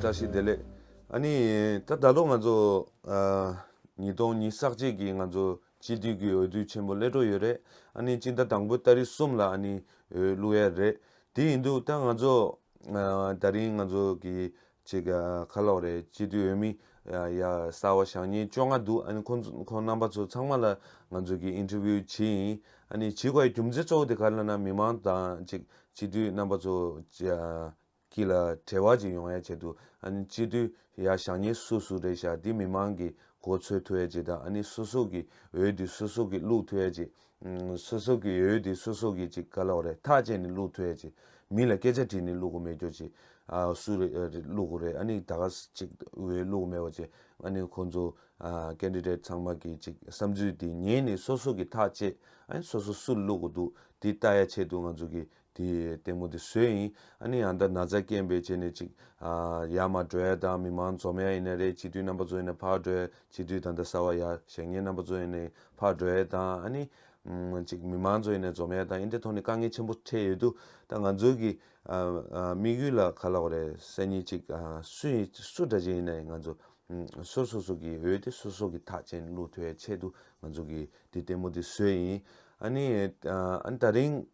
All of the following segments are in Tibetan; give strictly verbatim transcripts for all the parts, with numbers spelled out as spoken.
བཀྲ་ཤིས་བདེ་ལེགས། ཨ་ནི་ད་ད་ལོ་ང་ཚོ་ཨ་ཉིས་སྟོང་ཉི་ཤུ་རྩ་གཅིག་གི་ང་ཚོ་སྤྱི་འཐུས་ཀྱི་འོས་བསྡུ་ཆེན་པོ་སླེབས་འགྲོ་ཡོད་རེད། ཨ་ནི་སྤྱི་ཟླ་དང་པོའི་ཏ་རིག་གསུམ་ལ་ཨ་ནི་འོས་བླུག་ཡ་རེད། དེ་ཡིན་དུས་ད་ང་ཚོ་ཨ་ད་རིང་ང་ཚོ་གི་ཅིག་ཨ་ག་ལབ་དགོས་རེད། སྤྱི་འཐུས་འོས་མི་ཡ་ཡ་གསར་པ་བཞེངས་མཁན་བཅོ་ལྔ་འདུག་ཨ་ནི་ཁོང་ཚོ་ཁོང་རྣམ་པ་ཚོ་ཚང་མ་ལ་ང་ཚོ་གི་ཨིན་ཊར་བིའུ་བྱས་ཡིན། ཨ་ནི་བྱེད་དགོས་ཡ་རྒྱུ་མཚན་གཙོ་བོ་དེ་ག་རེ་ལབ་ན་མི་མང་དང་ཅིག་སྤྱི་འཐུས་རྣམ་པ་ཚོ་ཅིག་ཨ་གི་ལ་འབྲེལ་བ་ཅིག་ཡོང་ཡ་ཆེད་དུ། ཨ་ནི་སྤྱི་འཐུས་ཡ་བཞེངས་མཁན་སུ་སུ་རེད་ཤག་འདི་མི་མང་གི་མགོ་འཚོས་ཐུབ་ཡ་ཅིག་དང་། ཨ་ནི་སོ་སོ་གི་འོས་འདི་སོ་སོ་གི་བླུག་ཐུབ་ཡ་ཅིག་ཨུམ། སོ་སོ་གི་འོས་འདི་སོ་སོ་གི་ཅིག་ག་ལབ་དགོས་རེད། ཐག་བཅད་ནས་བླུག་ཐུབ་ཡ་ཅིག་མི་ལ་སྐད་ཆ་དྲིས་ནས་བླུག་དགོས་མེད་རྒྱུ་ཅིག་ཨ་སུ་རེད་ཨ་རེད་བླུག་དགོས་རེད། ཨ་ནི་ད་ག་ཅིག་འོས་བླུག་མེད་པ་ཅིག་ཨ་ནི་ཁོང་ཚོ་ཨ་ཀེན་ཌི་ཌེ་ཊི་ཚང་མ་གི་ཅིག་བསམ་ཚུལ་འདི་ཉན་ནས་སོ་སོ་གི་ཐག་བཅད། ཨ་ནི་སོ་སོ་སུ་ལ་བླུག་དགོས་འདུག་འདི་ལྟ་ཡ་ཆེད་དུ་ང་ཚོ་གི་དེ་ལྟད་མོ་དེ་བཟོས་ཡིན། ཨ་ནི་ཨ་ད་ན་ཚ་རྐྱེན་པས་བྱས་ནས་ཅིག་ཨ་ཡར་མར་འགྲོ་ཡ་དང་། མི་མང་འཛོམས་ཡ་ཡིན་ན་རེད། སྤྱི་འཐུས་རྣམ་པ་ཚོ་ཡིན་ན་ཕར་འགྲོ་ཡ། སྤྱི་འཐུས་ད་ལྟ་གསར་པ་ཡར་བཞེངས་མཁན་རྣམ་པ་ཚོ་ཡིན་ན་ཕར་འགྲོ་ཡ་དང་། ཨ་ནི་ཨུམ་ཅིག་མི་མང་ཚོ་ཡིན་ན་འཛོམས་ཡ་དང་། འདི་འདྲའི་ཐོག་ནས་དཀའ་ངལ་ཆེན་པོ་འཕྲད་ཡོད་དུས། ད་ང་ཚོའི་གི་ཨ་ཨ་དམིགས་ཡུལ་ལ་ག་ལབ་དགོས་རེད། སང་ཉིན་ཅིག་ཨ་སུ་ཡིན་སུ་འདྲ་ཅིག་ཡིན་ན་ཡང་ང་ཚོ་ཨུམ་སོ་སོ་སོ་གི་འོས་དེ་སོ་སོ་གི་ཐག་བཅད་ནས་བླུག་ཐུབ་ཡ་ཆེད་དུ་ང་ཚོ་གི་དེ་ལྟད་མོ་དེ་བཟོས་ཡིན། ཨ་ནི་ཨ་ཨ་ནི་ད་རིང་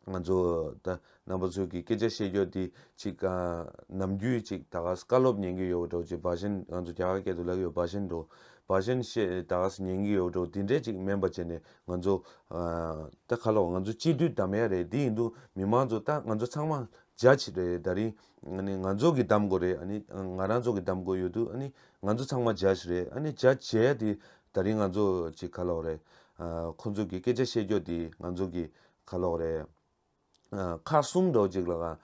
ང་ཚོ་ད་རྣམ་པ་ཚོ་གི་སྐད་ཆ་བཤད་རྒྱུ་དེ་ཅིག་ཨ་ནམ་རྒྱུན་ཅིག་ད་ག་སེ་བཀའ་སློབ་ཉན་གྱི་ཡོད་འགྲོ། ཅིག་བྷ་ཤན། ང་ཚོ་རྒྱ་གར་སྐད་དུ་ལབ་ཀྱི་ཡོད། བྷ་ཤན་འགྲོ། བྷ་ཤན་བཤད་ད་ག་སེ་ཉན་གྱི་ཡོད་འགྲོ། དེ་འདྲས་ཅིག་མིན་པ་བྱས་ནས་ང་ཚོ་ཨ་ད་ག་ལབ་དགོས། ང་ཚོ་སྤྱི་འཐུས་བདམས་ཡ་རེད། དེ་ཡིན་དུས་མི་མང་ཚོ་ད་ང་ཚོ་ཚང་མ་ཇ་ཇི་རེད། ད་རིང་ཨ་ནི་ང་ཚོ་གི་བདམས་དགོས་རེད། ཨ་ནི་ང་རང་ཚོ་གི་བདམས་དགོས་ཡོད་དུས། ཨ་ནི་ང་ཚོ་ཚང་མ་ཇ་ཇི་རེད། ཨ་ནི་ཇ་ཇི་བྱས་དེ་ད་རིང་ང་ཚོ་ཅིག་ག་ལབ་དགོས་རེད། ཨ་ཁོང་ཚོ་གི་སྐད་ཆ་བཤད་རྒྱུ་དེ་ང་ཚོ་གི་ག་ལབ་དགོས་རེད། ཨ་ཁག་གསུམ་འདྲ་བོ་ཅིག་ལ་ཨ་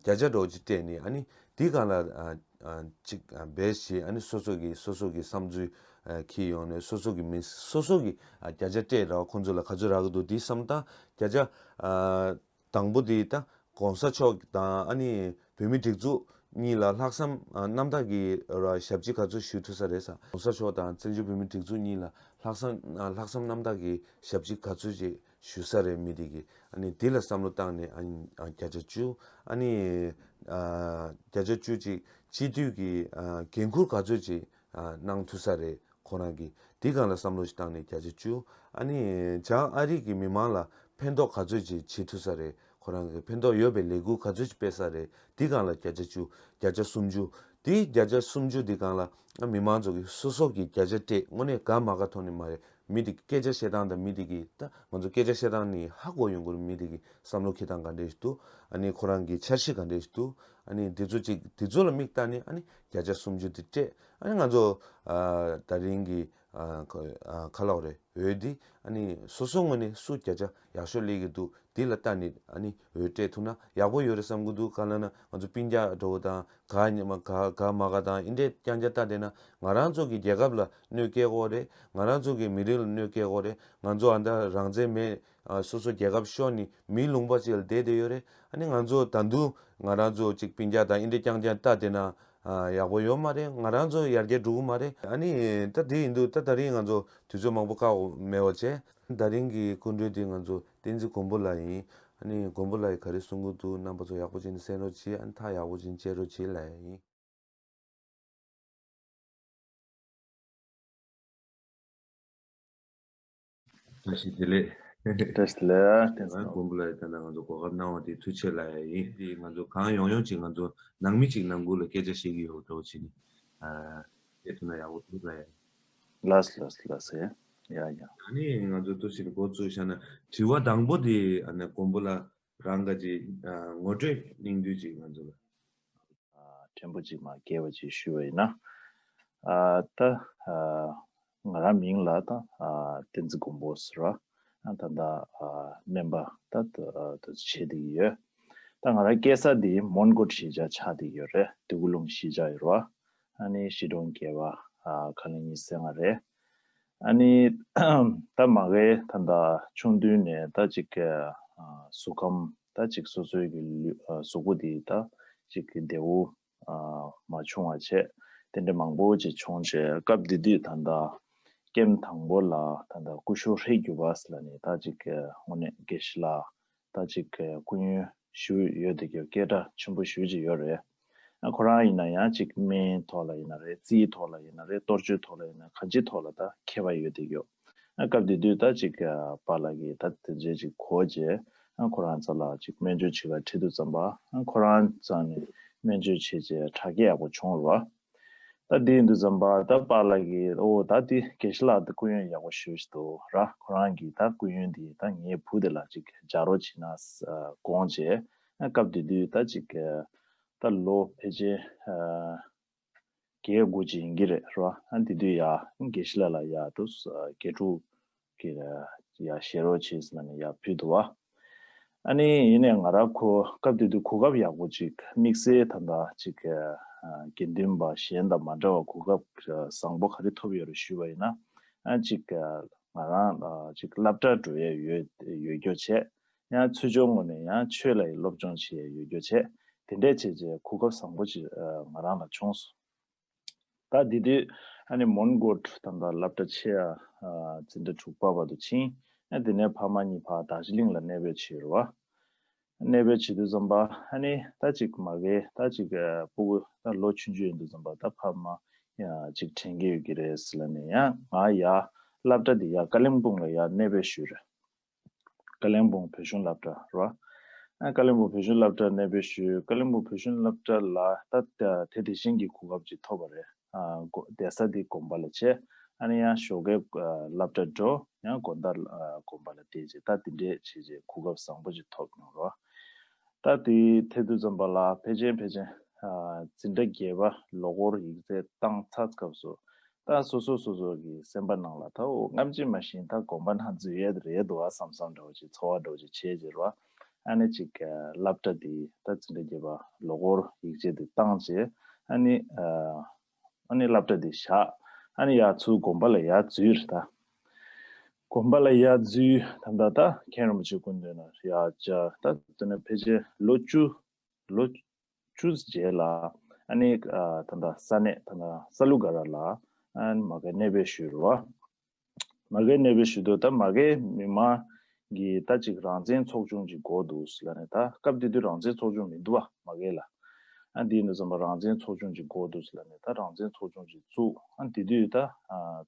བརྒྱ་ཆ་འདྲ་བོ་ཅིག་སྤྲད་ནས། ཨ་ནི་དེ་སྒང་ལ་ཨ་ཨ་ཅིག་ཨ་བེ་སི་བྱས། ཨ་ནི་སོ་སོ་གི་སོ་སོ་གི་བསམ་ཚུལ་ཨ་འཁྱེར་ཡོང་ནས། སོ་སོ་གི་མི་སོ་སོ་གི་ཨ་བརྒྱ་ཆ་སྤྲད་ར་བ་ཁོང་ཚོ་ལ་ག་ཚོད་རག་གི་འདུག་འདི་བསམ་བློ་བཏང་། བརྒྱ་ཆ་ཨ་དང་པོ་དེ་ད་གོང་ས་མཆོག་དང་ཨ་ནི་བོད་མིའི་སྒྲིག་འཛུགས་གཉིས་ལ་ལྷག་བསམ་ཨ་རྣམ་དག་གི་ར་ཞབས་ཕྱི་ག་ཚོད་ཞུ་ཐུབ་ས་རེད་ཟེར། གོང་ས་མཆོག་དང་བཙན་བྱོལ་བོད་མིའི་སྒྲིག་འཛུགས་གཉིས་ལ་ལྷག་བསམ་ཨ་ལྷག་བསམ་རྣམ་དག་གི་ཞབས་ཕྱི་ག་ཚོད་ཅིག་ཞུ་ས་རེད། མི་དེ་གིས་ཨ་ནི་དེ་ལ་བསམ་བློ་བཏང་ནས། ཨ་ནི་ཨ་བརྒྱ་ཆ་བཅུ། ཨ་ནི་ཨ་བརྒྱ་ཆ་བཅུ་ཅིག་སྤྱི་འཐུས་ཀྱི་ཨ་འགན་འཁུར་ག་ཚོད་ཅིག་ཨ་གནང་ཐུབ་ས་རེད། ཁོ་རང་གིས་དེ་སྒང་ལ་བསམ་བློ་ཞིག་བཏང་ནས་བརྒྱ་ཆ་བཅུ། ཨ་ནི་བྱང་ཨ་རི་གི་མི་མང་ལ་ཕན་ཐོགས་ག་ཚོད་ཅིག་བྱེད་ཐུབ་ས་རེད། ཁོ་རང་གི་ཕན་ཐོགས་ཡོད་པའི་ལས་འགུལ་ག་ཚོད་ཅིག་སྤེལ་ས་རེད། དེ་སྒང་ལ་བརྒྱ་ཆ་བཅུ། བརྒྱ་ཆ་སུམ་ཅུ། དེ་བརྒྱ་ཆ་སུམ་ཅུ་དེ་སྒང་ལ་ཨ་མི་མང་ཚོ་གིས་སོ་སོ་གི་བརྒྱ་ཆ་སྤྲད། དངོས་གནས་དགའ་མ་དགའ་ཐོག་ནས་མ་རེད། མི་དེ་གི་སྐད་ཆ་བཤད་སྟངས་དང་། མི་དེ་གི་ད་ང་ཚོ་སྐད་ཆ་བཤད་སྟངས་ནས་ཧ་གོ་ཡོང་གི་རེད། མི་དེ་གི་བསམ་བློ་འཁྱེར་སྟངས་ག་འདྲས་ཞིག་འདུག་ཨ་ནི་ཁོ་རང་གི་འཆར་གཞི་ག་འདྲས་ཞིག་འདུག་ཨ་ནི་དེ་ཚོ་ཅིག་དེ་ཚོ་ལ་མིག་ལྟ་ནས་ཨ་ནི་བརྒྱ་ཆ་སུམ་ཅུ་དེ་སྤྲད། ཨ་ནི་ང་ཚོ་ཨ་ད་རིང་གི་ཨ་ག་ཨ་ག་ལབ་དགོས་རེད། འོས་འདི་ཨ་ནི་སོ་སོ་ངོས་ནས་སུ་བརྒྱ་ཆ་ཡག་ཤོས་སླེབས་ཀྱི་འདུག་དེ་ལ་ལྟ་ནས་ཨ་ནི་འོས་སྤྲད་ཐུབ་ན་ཡག་པོ་ཡོད་རེད་བསམ་གྱི་འདུག་ག་ལབ་ན་ང་ཚོ་སྤུན་ཀྱག་འདྲ་བོ་དང་། དགའ་མ་དགའ་དགའ་མ་དགའ་དང་། འདི་འདྲའི་རྐྱང་རྐྱང་ལྟ་བསྡད་ན་ང་རང་ཚོ་གི་རྒྱལ་ཁབ་ལ་གནོད་སྐྱེལ་གྱི་ཡོད་རེད། ང་རང་ཚོ་གི་མི་རིགས་ལ་གནོད་སྐྱེལ་གྱི་ཡོད་རེད། ང་ཚོ་ཨ་ད་རང་བཙན་མེད། ཨ་སོ་སོ་རྒྱལ་ཁབ་ཤོར་ནས་མིའི་ལུང་པ་ཅིག་ལ་བསྡད་བསྡད་ཡོད་རེད། ཨ་ནི་ང་ཚོ་ད་དུང་ང་རང་ཚོ་ཅིག་སྤུན་ཀྱག་དང་འདི་འདྲའི་རྐྱང་རྐྱང་ལྟ་བསྡད་ན་ཨ་ཡག་པོ་ཡོད་མ་རེད། ང་རང་ཚོ་ཡར་རྒྱས་འགྲོ་གི་མ་རེད། ཨ་ནི་ད་དེ་ཡིན་དུས་ད་ད་རིང་ང་ཚོ་དུས་ཚོད་མང་པོ་བཀག་མེད་པ་བྱས། ད་རིང་གི་སྐུ་མགྲོན་དེ་ང་ཚོ་བསྟན་འཛིན་མགོན་པོ་ལགས་ཡིན། ཨ་ནི་མགོན་པོ་ལགས་ཀྱིས་ག་རེ་གསུང་གི་འདུག་རྣམ་པ་ཚོ་ཡག་པོ་བྱས་ནས་གསན་རོགས་གྱིས། ཨ་ནི་ཐག་ཡག་པོ་བྱས་ནས་བཅད་རོགས་གྱིས་ལབ་ཡ་ཡིན། བཀྲ་ཤིས་བདེ་ལེགས། བཀྲ་ཤིས་བདེ་ལེགས། ང་མགོན་པོ་ལགས་ད་ལྟ་ང་ཚོ་གོ་སྐབས་གནང་བ་དེ་ཐུགས་རྗེ་ཆེ་ལབ་ཡ་ཡིན། དེ་ང་ཚོ་གང་ཡོང་ཡོང་ཅིག་ང་ཚོ་ནང་མི་ཅིག་ནང་ཁུལ་ལ་སྐད་ཆ་བཤད་ཀྱི་ཡོད་འདྲ་བོ་བྱས་ནས་ཨ་བཤད་ཐུབ་ན་ཡག་པོ་འདུག་ལབ་ཡ་ཡིན། ལགས་ལགས་ལགས་ཡ་ཡ། ཨ་ནི་ང་ཚོ་ཏོག་ཙམ་འགོ་བཙུགས་བཞག་ན། དྲི་བ་དང་པོ་དེ་ཨ་ནི་མགོན་པོ་ལགས་རང་ག་ཅིག་ཨ་ངོ་སྤྲོད་གནང་དུས་ཅིག་ང་ཚོ་ལ། ཨ་ཕྲན་བུ་ཅིག་མ་རྒྱས་པ་ཅིག་ཞུས་པ་ཡིན་ན། ཨ་ད་ཨ་ང་རང་མིང་ལ་ད་ཨ་བསྟན་འཛིན་མགོན་པོ་ཟེར་བ། ཨ་ད་ད་ཨ་སྨན་པ་ད་ད་ད་བྱེད་བསྡད་ཀྱི་ཡོད། ད་ང་རང་སྐྱེས་ས་དེ་མོན་གྷོ་གཞིས་ཆགས་ཆགས་བསྡད་ཀྱི་ཡོད་རེད། འདོད་རྒུ་ལུང་གཞིས་ཆགས་ཡོད་རེད་བ། ཨ་ནི་གཞིས་གྲོང་བརྒྱད་པ། ཨ་ཁ་ལ་ཉི་ཤུ་རྩ་ལྔ་རེད། ཨ་ནི་ད་མ་གི་ད་ད་ཆུང་དུས་ནས་ད་ཅིག་ཨ་གཟུགས་ཁམས་ད་ཅིག་སོ་སོའི་གི་ལུས་ཨ་གཟུགས་པོ་དེ་ད་ཅིག་བདེ་བོ་ཨ་མ་བྱུང་བ་བྱས། དེ་འདྲ་མང་པོ་ཅིག་བྱུང་བྱས། སྐབས་དེ་དུས་ད་ད་ཀེམ་དང་པོ་ལ་ད་ད་སྐུ་ཞབས་ཧྲེ་གུ་བ་ཟེར་ལབ་ནས་ད་ཅིག་དངོས་གནས་དགེ་བཤེས་ལགས། ད་ཅིག་སྐུ་ཡོན་ཞུ་ཡོད་དེ། སྐད་གྲགས་ཆེན་པོ་ཞེ་ཅིག་ཡོད་རེད། ཨ་ཁོ་རང་ཡིན་ན་ཡང་ཅིག་སྨན་ཐོག་ལ་ཡིན་ན་རེད། རྩིས་ཐོག་ལ་ཡིན་ན་རེད། གཏོར་མཆོད་ཐོག་ལ་ཡིན་ན་གང་ཅིའི་ཐོག་ལ་ད་མཁས་པ་ཡོད་བསྡད་ཡོད། ཨ་སྐབས་དེ་དུས་ད་ཅིག་ཨ་པཱ་ལགས་ཀྱིས་ད་དེ་འདྲའི་ཅིག་གོ་རྗེས་ཨ་ཁོ་རང་རྩ་ལ་ཅིག་སྨན་བཅོས་བྱེད་གར་ཁྲིད་དུས་ཙམ་པ་ཨ་ཁོ་རང་རྩ་ནས་སྨན་བཅོས་བྱས་རྗེས་དྲག་སྐྱེད་ཡག་པོ་བྱུང་རོ། ད་དེ་ཡིན་དུས་ཙམ་པ་ད་པཱ་ལགས་ཀྱིས་ཨོ་ད་དེ་དགེ་བཤེས་ལགས་དེ་སྐུ་ཡོན་ཡག་པོ་ཞེ་པོ་ཞིག་འདུག་ར། ཁོ་རང་གིས་ད་སྐུ་ཡོན་དེ་ད་ངའི་བུ་དེ་ལ་ཅིག་སྦྱར་རོགས་བྱེད་ན་དགོངས་རྗེས་ཨ་སྐབས་དེ་དུས་ད་ཅིག་ད་ལོ་ཕལ་ཆེར་ཨ་བརྒྱད་དགུ་ཅིག་ཡིན་གྱི་རེད་རོ། ཨ་དེ་དུས་ཡ་དགེ་བཤེས་ལགས་ལ་ཡ་དུ་དགེ་ཕྲུག་གི་ཡ་བཞེས་རོགས་བྱེད་ཟེར་ནས་ཡ་ཕུལ་འདུག་བ། ཨ་ནི་ཡིན་ནའི་ང་རང་གོ་སྐབས་དེ་དུས་གོ་སྐབས་ཡག་པོ་ཅིག་དམིགས་བསལ་ད་ལྟ་ཅིག་དགེ་འདུན་པ་གཞན་དང་མ་འདྲ་བ་གོ་སྐབས་བཟང་པོ་ག་རེ་ཐོབ་ཡོད་རེད་ཞུས་པ་ཡིན་ན། ཨ་ཅིག་ང་རང་ཅིག་སློབ་གྲྭ་འགྲོ་ཡས་ཡོད་ཡོད་རྒྱུ་བྱས། ཡང་ཚུལ་འཆོས་ངོས་ནས་ཡང་ཆོས་ལ་ཡི་སློབ་སྦྱོང་བྱེད་ཡས་ཡོད་རྒྱུ་བྱས། དེ་འདྲས་བྱས་རྗེས་གོ་སྐབས་བཟང་པོ་ཅིག་ང་རང་ལ་བྱུང་སོང་། ད་དེ་དུས་ཨ་ནི་མོན་གྷོ་ད་ལྟ་སློབ་གྲྭ་ཆེ་ཡ་འཛིན་གྲྭ་དྲུག་པ་བར་དུ་ཕྱིན། ཨ་དེ་ནས་ཕ་མ་གཉིས་ཕར་རྡོ་རྗེ་གླིང་ལ་གནས་སྤོས་བྱས་རོ། གནས་སྤོས་བྱེད་དུས་ཙམ་པ་ཨ་ནི་ད་ཅིག་མ་གིའི་ད་ཅིག་སྤུ་གུ་ད་ལོ་ཆུང་ཆུང་ཡིན་དུས་ཙམ་པ་ད་ཕ་མ་ཡང་ཅིག་དྲན་གྱི་ཡོད་ཀྱི་རེད་ཟེར་ལབ་ནས་ཡང་ང་ཡ་སློབ་གྲྭ་དེ་ཡ་ཀ་ལིམ་པོང་ལ་ཡ་གནས་སྤོས་ཞུས་རེད། ཀ་ལིམ་པོང་བོད་གཞུང་སློབ་གྲྭ་རོ། ཨ་ཀ་ལིམ་པོང་བོད་གཞུང་སློབ་གྲྭ་གནས་སྤོས་ཞུས། ཀ་ལིམ་པོང་བོད་གཞུང་སློབ་གྲྭ་ལ་ད་དེ་དེ་བཞིན་གྱི་གོ་སྐབས་ཅིག་ཐོབ་པ་རེད། ཨ་གོ་བསྡད་ས་དེ་དགོན་པ་ལ་བྱས། ཨ་ནི་ཡང་ཞོགས་ཀའི་སློབ་གྲྭ་འགྲོ། ཡང་དགོང་དག་དགོན་པ་ལ་བསྡད་བྱས་ད་དེ་འདྲས་བྱས་བྱས་གོ་སྐབས་བཟང་པོ་ཅིག་ཐོབ་མྱོང་རོ། ད་དེ་ཐེ་དུས་ཙམ་པ་ལ་ཕལ་ཆེར་ཕལ་ཆེར་འཛིན་གྲྭ་བརྒྱད་པ་ལོ་འཁོར་ཡིག་ཚད་བཏང་ཚར་སྐབས་སུ། ད་སོ་སོ་སོ་སོ་གི་སེམས་པ་ནང་ལ་ད་འོ་སྔ་ཕྱི་མ་ཤེས་ད་དགོན་པ་ནང་འཛུལ་ཡས་རེད་འདུག་ཨ་བསམ་བསམ་འདྲ་བོ་ཅིག་ཚོར་བ་འདྲ་བོ་ཅིག་བྱས་རྗེས་རོ། ཨ་ནི་ཅིག་སློབ་གྲྭ་དེ་ད་འཛིན་གྲྭ་བརྒྱད་པ་ལོ་འཁོར་ཡིག་ཆད་དེ་བཏང་རྗེས་ཨ་ནི་ཨ་ནི་སློབ་གྲྭ་དེ་བཞག་ཨ་ནི་ཡར་ཚུར་དགོན་པ་ལ་ཡར་འཛུལ་རེད་ད། དགོན་པ་ལ་ཡར་འཛུལ་ད་ལྟ་ད་མཁན་རིན་པོ་ཆེ་སྐུ་མདུན་ལ་ཡར་བཅར་ད་དེ་ནས་ཕལ་ཆེར་ལོ་བཅུ། ལོ་བཅུ་རྗེས་ལ་ཨ་ནི་ད་ལྟ་ས་གནས་ད་ལྟ་ས་ལུ་ག་ར་ལ་ཨ་ནི་མ་གི་གནས་སྤོས་ཞུས་རོ། མ་གི་གནས་སྤོས་ཞུས་དུས་ད་མ་གི་མི་མང་གི་ད་ཅིག་རང་བཙན་ཚོགས་ཆུང་ཅིག་དགོས་འདུག་ཟེར་ལབ་ནས་ད་སྐབས་དེ་དུས་རང་བཙན་ཚོགས་ཆུང་མི་འདུག་བ་མ་གི་ལ། ཨ་འདི་ཡིན་དུས་ཙམ་པ་རང་བཙན་ཚོགས་ཆུང་ཅིག་དགོས་འདུག་ཟེར་ལབ་ནས་ད་རང་བཙན་ཚོགས་ཆུང་ཅིག་བཙུགས། ཨ་དེ་དུས་ད་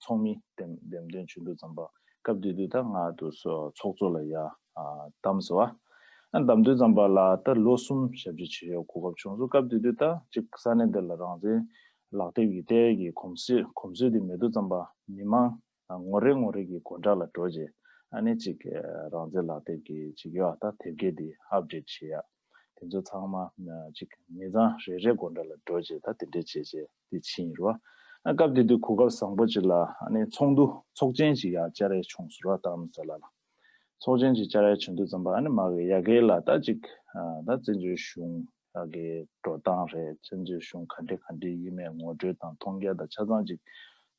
ཚོགས་མི་འདེམས་འདེམས་ཐོན་བྱུང་དུས་ཙམ་པ། སྐབས་དེ་དུས་ད་ང་དུ་སོ་ཚོགས་གཙོ་ལ་ཡ་བདམས་སོ། ཨ་བདམས་དུས་ཙམ་པ་ལ་ད་ལོ་གསུམ་ཞབས་ཕྱི་བྱེད་ཡོད་གོ་སྐབས་བྱུང་སོང་། སྐབས་དེ་དུས་ད་ཅིག་ས་གནས་འདི་ལ་རང་བཙན་ལག་དེབ་ཀྱི་ལྟེ་གི་གོམས་སྲོལ་གོམས་སྲོལ་དེ་མེད་དུས་ཙམ་པ་མི་མང་ངོ་རེ་ངོ་རེ་གི་སྒོ་འགྲམ་ལ་འགྲོ་རྗེས་ཨ་ནི་ཅིག་རང་བཙན་ལག་དེབ་ཀྱི་ཅིག་ཡོད་ད་དེབ་སྐྱེལ་དེ་ཨབ་ཌེཊ་བྱེད་ཡ། དེ་ཚོ་ཚང་མ་ཅིག་མི་ཚང་རེ་རེ་སྒོ་འགྲམ་ལ་འགྲོ་རྗེས་ད་དེ་འདྲས་བྱས་རྗེས་དེ་ཕྱིན་རོ། ཨ་སྐབས་དེ་དུས་གོ་སྐབས་བཟང་པོ་ཅིག་ལ་ཨ་ནི་ཚོགས་འདུ་ཚོགས་ཆེན་ཅིག་ཡར་བཅར་ཡས་བྱུང་སོང་རོ། རྡ་རམ་ས་ལ་ལ་ཚོགས་ཆེན་ཅིག་བཅར་ཡས་བྱུང་དུས་ཙམ་པ་ཨ་ནི་མ་གི་ཡ་གི་ལ་ད་ཅིག་ད་བཙན་བྱོལ་གཞུང་ཡ་གི་འགྲོ་སྟངས་རེད། བཙན་བྱོལ་གཞུང་ག་འདྲས་ག་འདྲས་ཡིན་མིན་ངོ་སྤྲོད་དང་མཐོང་རྒྱ་དང་ཆ་ཚང་ཅིག་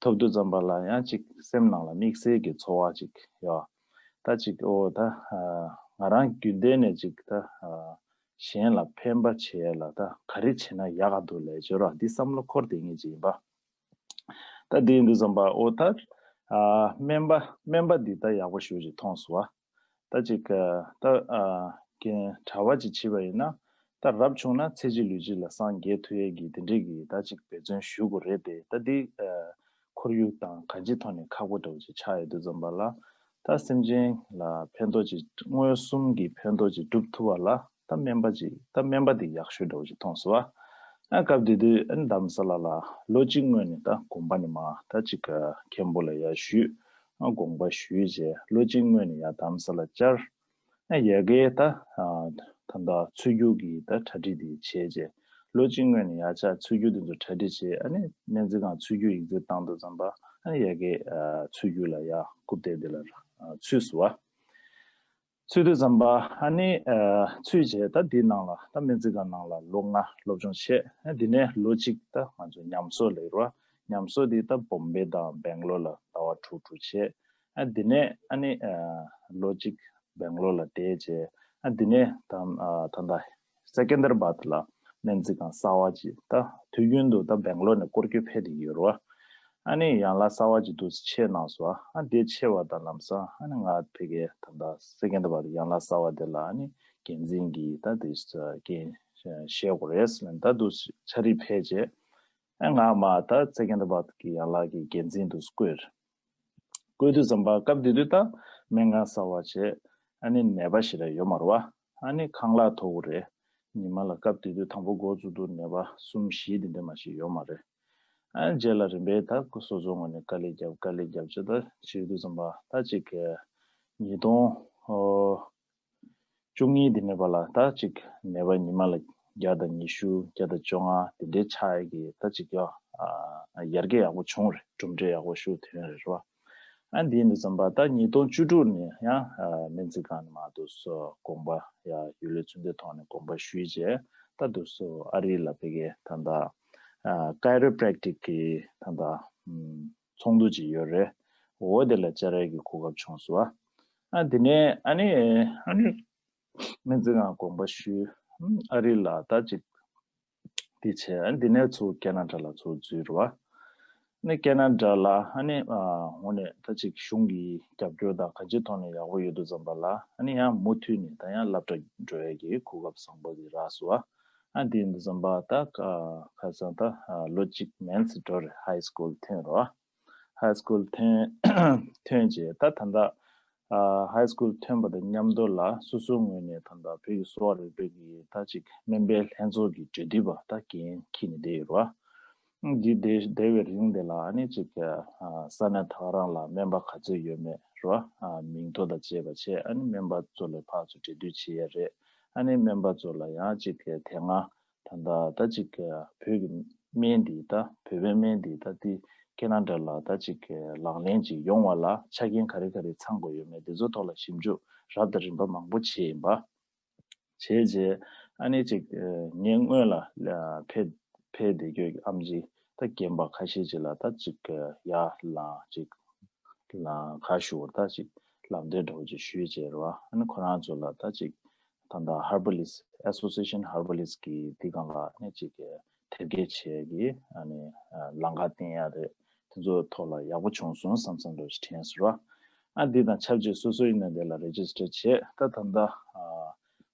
ཐོབ་དུས་ཙམ་པ་ལ་ཡང་ཅིག་སེམས་ནང་ལ་དམིགས་བསལ་གྱི་ཚོར་བ་ཅིག་ཡོད། ད་ཅིག་ཨོ་ད་ང་རང་རྒྱུན་ལྡན་ནས་ཅིག་ད་གཞན་ལ་ཕན་པ་བྱེད་ཡ་ལ་ད་ག་རེ་བྱས་ན་ཡག་ག་འདུག་ལས་བྱོས་ར་འདི་བསམ་བློ་འཁོར་བསྡད་མཁན་ཅིག་ཡིན་པ། ད་འདི་ཡིན་དུས་ཙམ་པ་ཨོ་ད་སྨན་པ་སྨན་པ་འདི་ད་ཡག་པོ་ཞེ་པོ་ཅིག་མཐོང་སོང་བ། ད་ཅིག་ད་རྐྱེན་གྲྭ་པ་ཅིག་བྱས་པ་ཡིན་ན་ད་རབ་བྱུང་ན་ཚེ་གཅིག་ལུས་གཅིག་ལ་སངས་རྒྱས་ཐུབ་ཡས་ཀྱི་དེ་འདྲས་ཀྱི་ད་ཅིག་འབད་བརྩོན་ཞུ་དགོས་རེད་དེ། ད་འདི་ཁོར་ཡུག་དང་གང་ཅིའི་ཐོག་ནས་ཁག་པོ་འདྲ་བོ་ཅིག་ཆགས་ཡོད་དུས་ཙམ་པ་ལ་ད་སེམས་ཅན་ལ་ཕན་ཐོགས་ཅིག་མངོན་སུམ་གྱི་ཕན་ཐོགས་ཅིག་སྒྲུབ་ཐུབ་པ་ལ་ད་སྨན་པ་ཅིག་ད་སྨན་པ་འདི་ཡག་ཤོས་འདྲ་བོ་ཅིག་མཐོང་སོང་བ། ཨ་སྐབས་དེ་དུས་ཨ་ནི་རྡ་རམ་ས་ལ་ལ་ལོ་གཅིག་སྔོན་ནས་ད་དགོངས་པ་ནས་མ་ད་ཅིག་མཁན་པོ་ལ་ཡར་ཞུས། ཨ་དགོངས་པ་ཞུས་རྗེས་ལོ་གཅིག་སྔོན་ནས་ཡར་རྡ་རམ་ས་ལ་བཅར། ཨ་ཡ་གིའི་ད་ད་ལྟ་ཚུར་རྒྱུགས་ཀྱི་ད་གྲ་སྒྲིག་དེ་བྱས་རྗེས་ལོ་གཅིག་སྔོན་ནས་ཡར་བཅར་ཚུར་རྒྱུགས་དེ་ཚོ་གྲ་སྒྲིག་བྱས། ཨ་ནི་སྨན་རྩིས་ཁང་ཚུར་རྒྱུགས་ཡིག་ཚད་བཏང་དུས་ཙམ་པ་ཨ་ནི་ཡ་གིའི་ཚུར་རྒྱུགས་ལ་ཡར་རྐུབ་སྟེགས་དེ་ལ་ཚུད་སོང་བ། ཚུད་དུས་ཙམ་པ་ཨ་ནི་ཚུད་རྗེས་ད་འདི་ནང་ལ་ད་སྨན་རྩིས་ཁང་ནང་ལ་ལོ་ལྔ་སློབ་སྦྱོང་བྱས། ཨ་འདི་ནས་ལོ་གཅིག་ད་ང་ཚོ་ཉམས་གསོ་ལབ་རོ། ཉམས་གསོ་འདི་ད་བོམ་བེ་དང་སྦེང་ལོར་ལ་ཟླ་བ་དྲུག་དྲུག་བྱས། ཨ་འདི་ནས་ཨ་ནི་ལོ་གཅིག་སྦེང་ལོར་ལ་བསྡད་རྗེས་ཨ་འདི་ནས་ད་ད་ད་སེ་ཀན་དར་བཱད་ལ་སྨན་རྩིས་ཁང་གསར་བ་ཅིག་ད་དུས་རྒྱུན་དུ་ད་སྦེང་ལོར་ནས་སྐོར་སྐྱོད་ཕེབས་བསྡད་ཡོད་རེད་བ། ཨ་ནི་ཡང་ལ་གསར་བ་ཅིག་འདུག་ཕྱེ་གནང་སོང་། ཨ་དེ་ཕྱེ་བ་དང་ལམ་སང་ཨ་ནི་ང་ཕ་གིར་ད་ལྟ་སེ་ཀན་དར་བཱད་ཡང་ལ་གསར་བ་དེ་ལ་ཨ་ནི་འགན་འཛིན་གྱི་ད་དེ་འགན་ བཤད་དགོས་རེད་ཟེར་ནས་ད་དུ་ཆ་རིག་ཕེབས་རྗེས། ཨ་ང་མ་ད་ཚེ་ཀེན་ད་བར་གྱི་ཡན་ལག་གི་འགན་འཛིན་དུ་བསྐོས། བསྐོས་དུས་ཙམ་པ་སྐབས་དེ་དུས་ད་སྨན་ཁང་གསར་བ་བྱས། ཨ་ནི་ནད་པ་ཞེ་དྲག་ཡོད་མ་རེད་བ། ཨ་ནི་ཁང་གླ་མཐོ་པོ་རེད། ཉི་མ་ལ་སྐབས་དེ་དུས་དང་པོ་འགོ་བཙུགས་དུས་ནད་པ་གསུམ་བཞི་དེ་འདྲ་མ་ཞིག་ཡོད་མ་རེད། ཨ་ནི་རྗེས་ལ་རིམ་པས་ད་སོ་སོའི་ངོས་ནས་དཀའ་ལས་བརྒྱབ་དཀའ་ལས་བརྒྱབ་བྱས་ད་བྱེད་དུས་ཙམ་པ་ད་ཅིག་ཉིས་སྟོང་བཅུ་གཉིས་དེ་ནས་བ་ལ་ད་ཅིག་ནད་པ་ཉི་མ་ལ་བརྒྱ་དང་ཉི་ཤུ་བརྒྱ་དང་བཅོ་ལྔ་དེ་འདྲའི་ཆགས་ཡ་གི་ད་ཅིག་ཡ་ཨ་ཡར་རྒྱས་ཡག་པོ་བྱུང་རེད། གྲུབ་འབྲས་ཡག་པོ་ཞིག་ཐོན་རེད་བ། ཨ་འདི་ཡིན་དུས་ཙམ་པ་ད་ཉིས་སྟོང་བཅུ་དྲུག་ནས་ཡང་ཨ་སྨན་རྩིས་ཁང་ནས་མར་དུ་སོ་དགོངས་པ་ཡ་ཡུལ་ལུགས་ཚུལ་ལྡན་ཐོག་ནས་དགོངས་པ་ཞུས་རྗེས་ད་དུ་སོ་ཨ་རི་ལ་ཕ་གི་ད་ལྟ་ཨ་ཀའི་རོ་པྲེག་ཊིག་གི་ད་ལྟ་ཨམ་ཚོགས་འདུ་ཅིག་ཡོད་རེད། འོ་དེ་ལ་བཅར་ཡ་གི་གོ་སྐབས་བྱུང་སོང་ཨ། ཨ་དེ་ནས་ཨ་ནི་ཨ་ནི་སྨན་རྩིས་ཁང་དགོངས་པ་ཞུས། ཨམ་ཨ་རི་ལ་ད་ཅིག་དེ་བྱས། ཨ་འདི་ནས་ཚུར་ཀེ་ན་ཌ་ལ་ཚུར་འཛུལ་རེད་བ། ནས་ཀེ་ན་ཌ་ལ་ཨ་ནི་ཨ་འོ་ནས་ད་ཅིག་གཞུང་གི་རྒྱབ་སྐྱོར་དང་གང་ཅིའི་ཐོག་ནས་ཡག་པོ་ཡོད་དུས་ཙམ་པ་ལ་ཨ་ནི་ཡང་མུ་མཐུད་ནས་ད་ཡང་སློབ་གྲྭ་འགྲོ་ཡ་གི་གོ་སྐབས་བཟང་པོ་དེ་རག་སོང་བ། ཨ་འདི་ཡིན་དུས་ཙམ་པ་ད་ཁ་སང་ད་ལོ་གཅིག་མན་ཚེ་འགྲོ་རེད། ཧའི་སྐུལ་ཐོན་རེད་བ། ཧའི་སྐུལ་ཐོན་ཐོན་རྗེས་ད་ད་ལྟ་ཨ་ཧའི་སྐུལ་ཐོན་པ་དང་མཉམ་དུ་ལ་སོ་སོའི་ངོས་ནས་ད་ལྟ་བོད་ཀྱི་གསོ་བ་རིག་པའི་གི་ད་ཅིག་སྨན་པའི་ལྷན་ཚོགས་ཀྱི་གྲོས་བསྡུར་པ་ད་འགན་འཁྱེར་ནས་བསྡད་ཡོད་རེད་བ། འདི་བསྡད་བསྡད་པའི་རིང་དེ་ལ་ཨ་ནི་ཅིག་ཨ་ས་གནས་ད་ག་རང་ལ་སྨན་པ་ག་ཚོད་ཡོད་མེད་རེད་བ། ཨ་མིང་ཐོ་དང་བཅས་པ་བྱས། ཨ་ནི་སྨན་པ་ཚོ་ལ་ཕར་ཚུར་འབྲེལ་མཐུད་བྱེད་ཡ་རེད། ཨ་ནི་སྨན་པ་ཚོ་ལ་ཡང་ཅིག་དེ་སྔ་ད་ལྟ་ད་ཅིག་བོད་ཀྱི་སྨན་འདི་ད་བོད་པའི་སྨན་འདི་ད་ལྟའི་ཀེ་ན་ཌ་ལ་ད་ཅིག་ལག་ལེན་ཅིག་ཡོང་བ་ལ་ཆ་རྐྱེན་ག་རེ་ག་རེ་ཚང་དགོས་ཡོད་མེད་དེ་ཚོ་ཐོག་ལ་ཞིབ་འཇུག་རབ་དང་རིམ་པ་མང་པོ་བྱས་ཡིན་པ། བྱས་རྗེས་ཨ་ནི་ཅིག་ངས་སྔོན་ལ་ཕེབས་ཕེབས་བསྡད་རྒྱུ་ཨམ་ཆི་ད་རྒན་པ་ཁ་ཤས་ཅིག་ལ་ད་ཅིག་ཡར་ལངས་ཅིག་ལ་ཁ་ཞུ་བར་ད་ཅིག་ལམ་སྟོན་འདྲ་བོ་ཅིག་ཞུས་བྱས་རེད་བ། ཨ་ནི་ཁོ་རང་ཚོ་ལ་ད་ཅིག་ད་ལྟ་ཧར་བ་ལི་སི་ཨེ་སོ་སི་ཨེ་ཤན་ཧར་བ་ལི་སི་གི་འདི་སྒང་ལ་ཨ་ནི་ཅིག་དེབ་སྐྱེལ་བྱས་ཀྱི་ཨ་ནི་ལམ་ཁ་བསྟན་ཡ་རེད། དེ་ཚོ་ཐོག་ལ་ཡག་པོ་བྱུང་སོང་བསམ་བསམ་འདྲ་བོ་ཞིག་དྲན་སོང་ར། ཨ་འདི་དང་ཆབས་ཅིག་སོ་སོ་ཡིན་ན་དེ་ལ་རེ་ཇི་སི་ཊར་བྱས། ད་ད་ལྟ་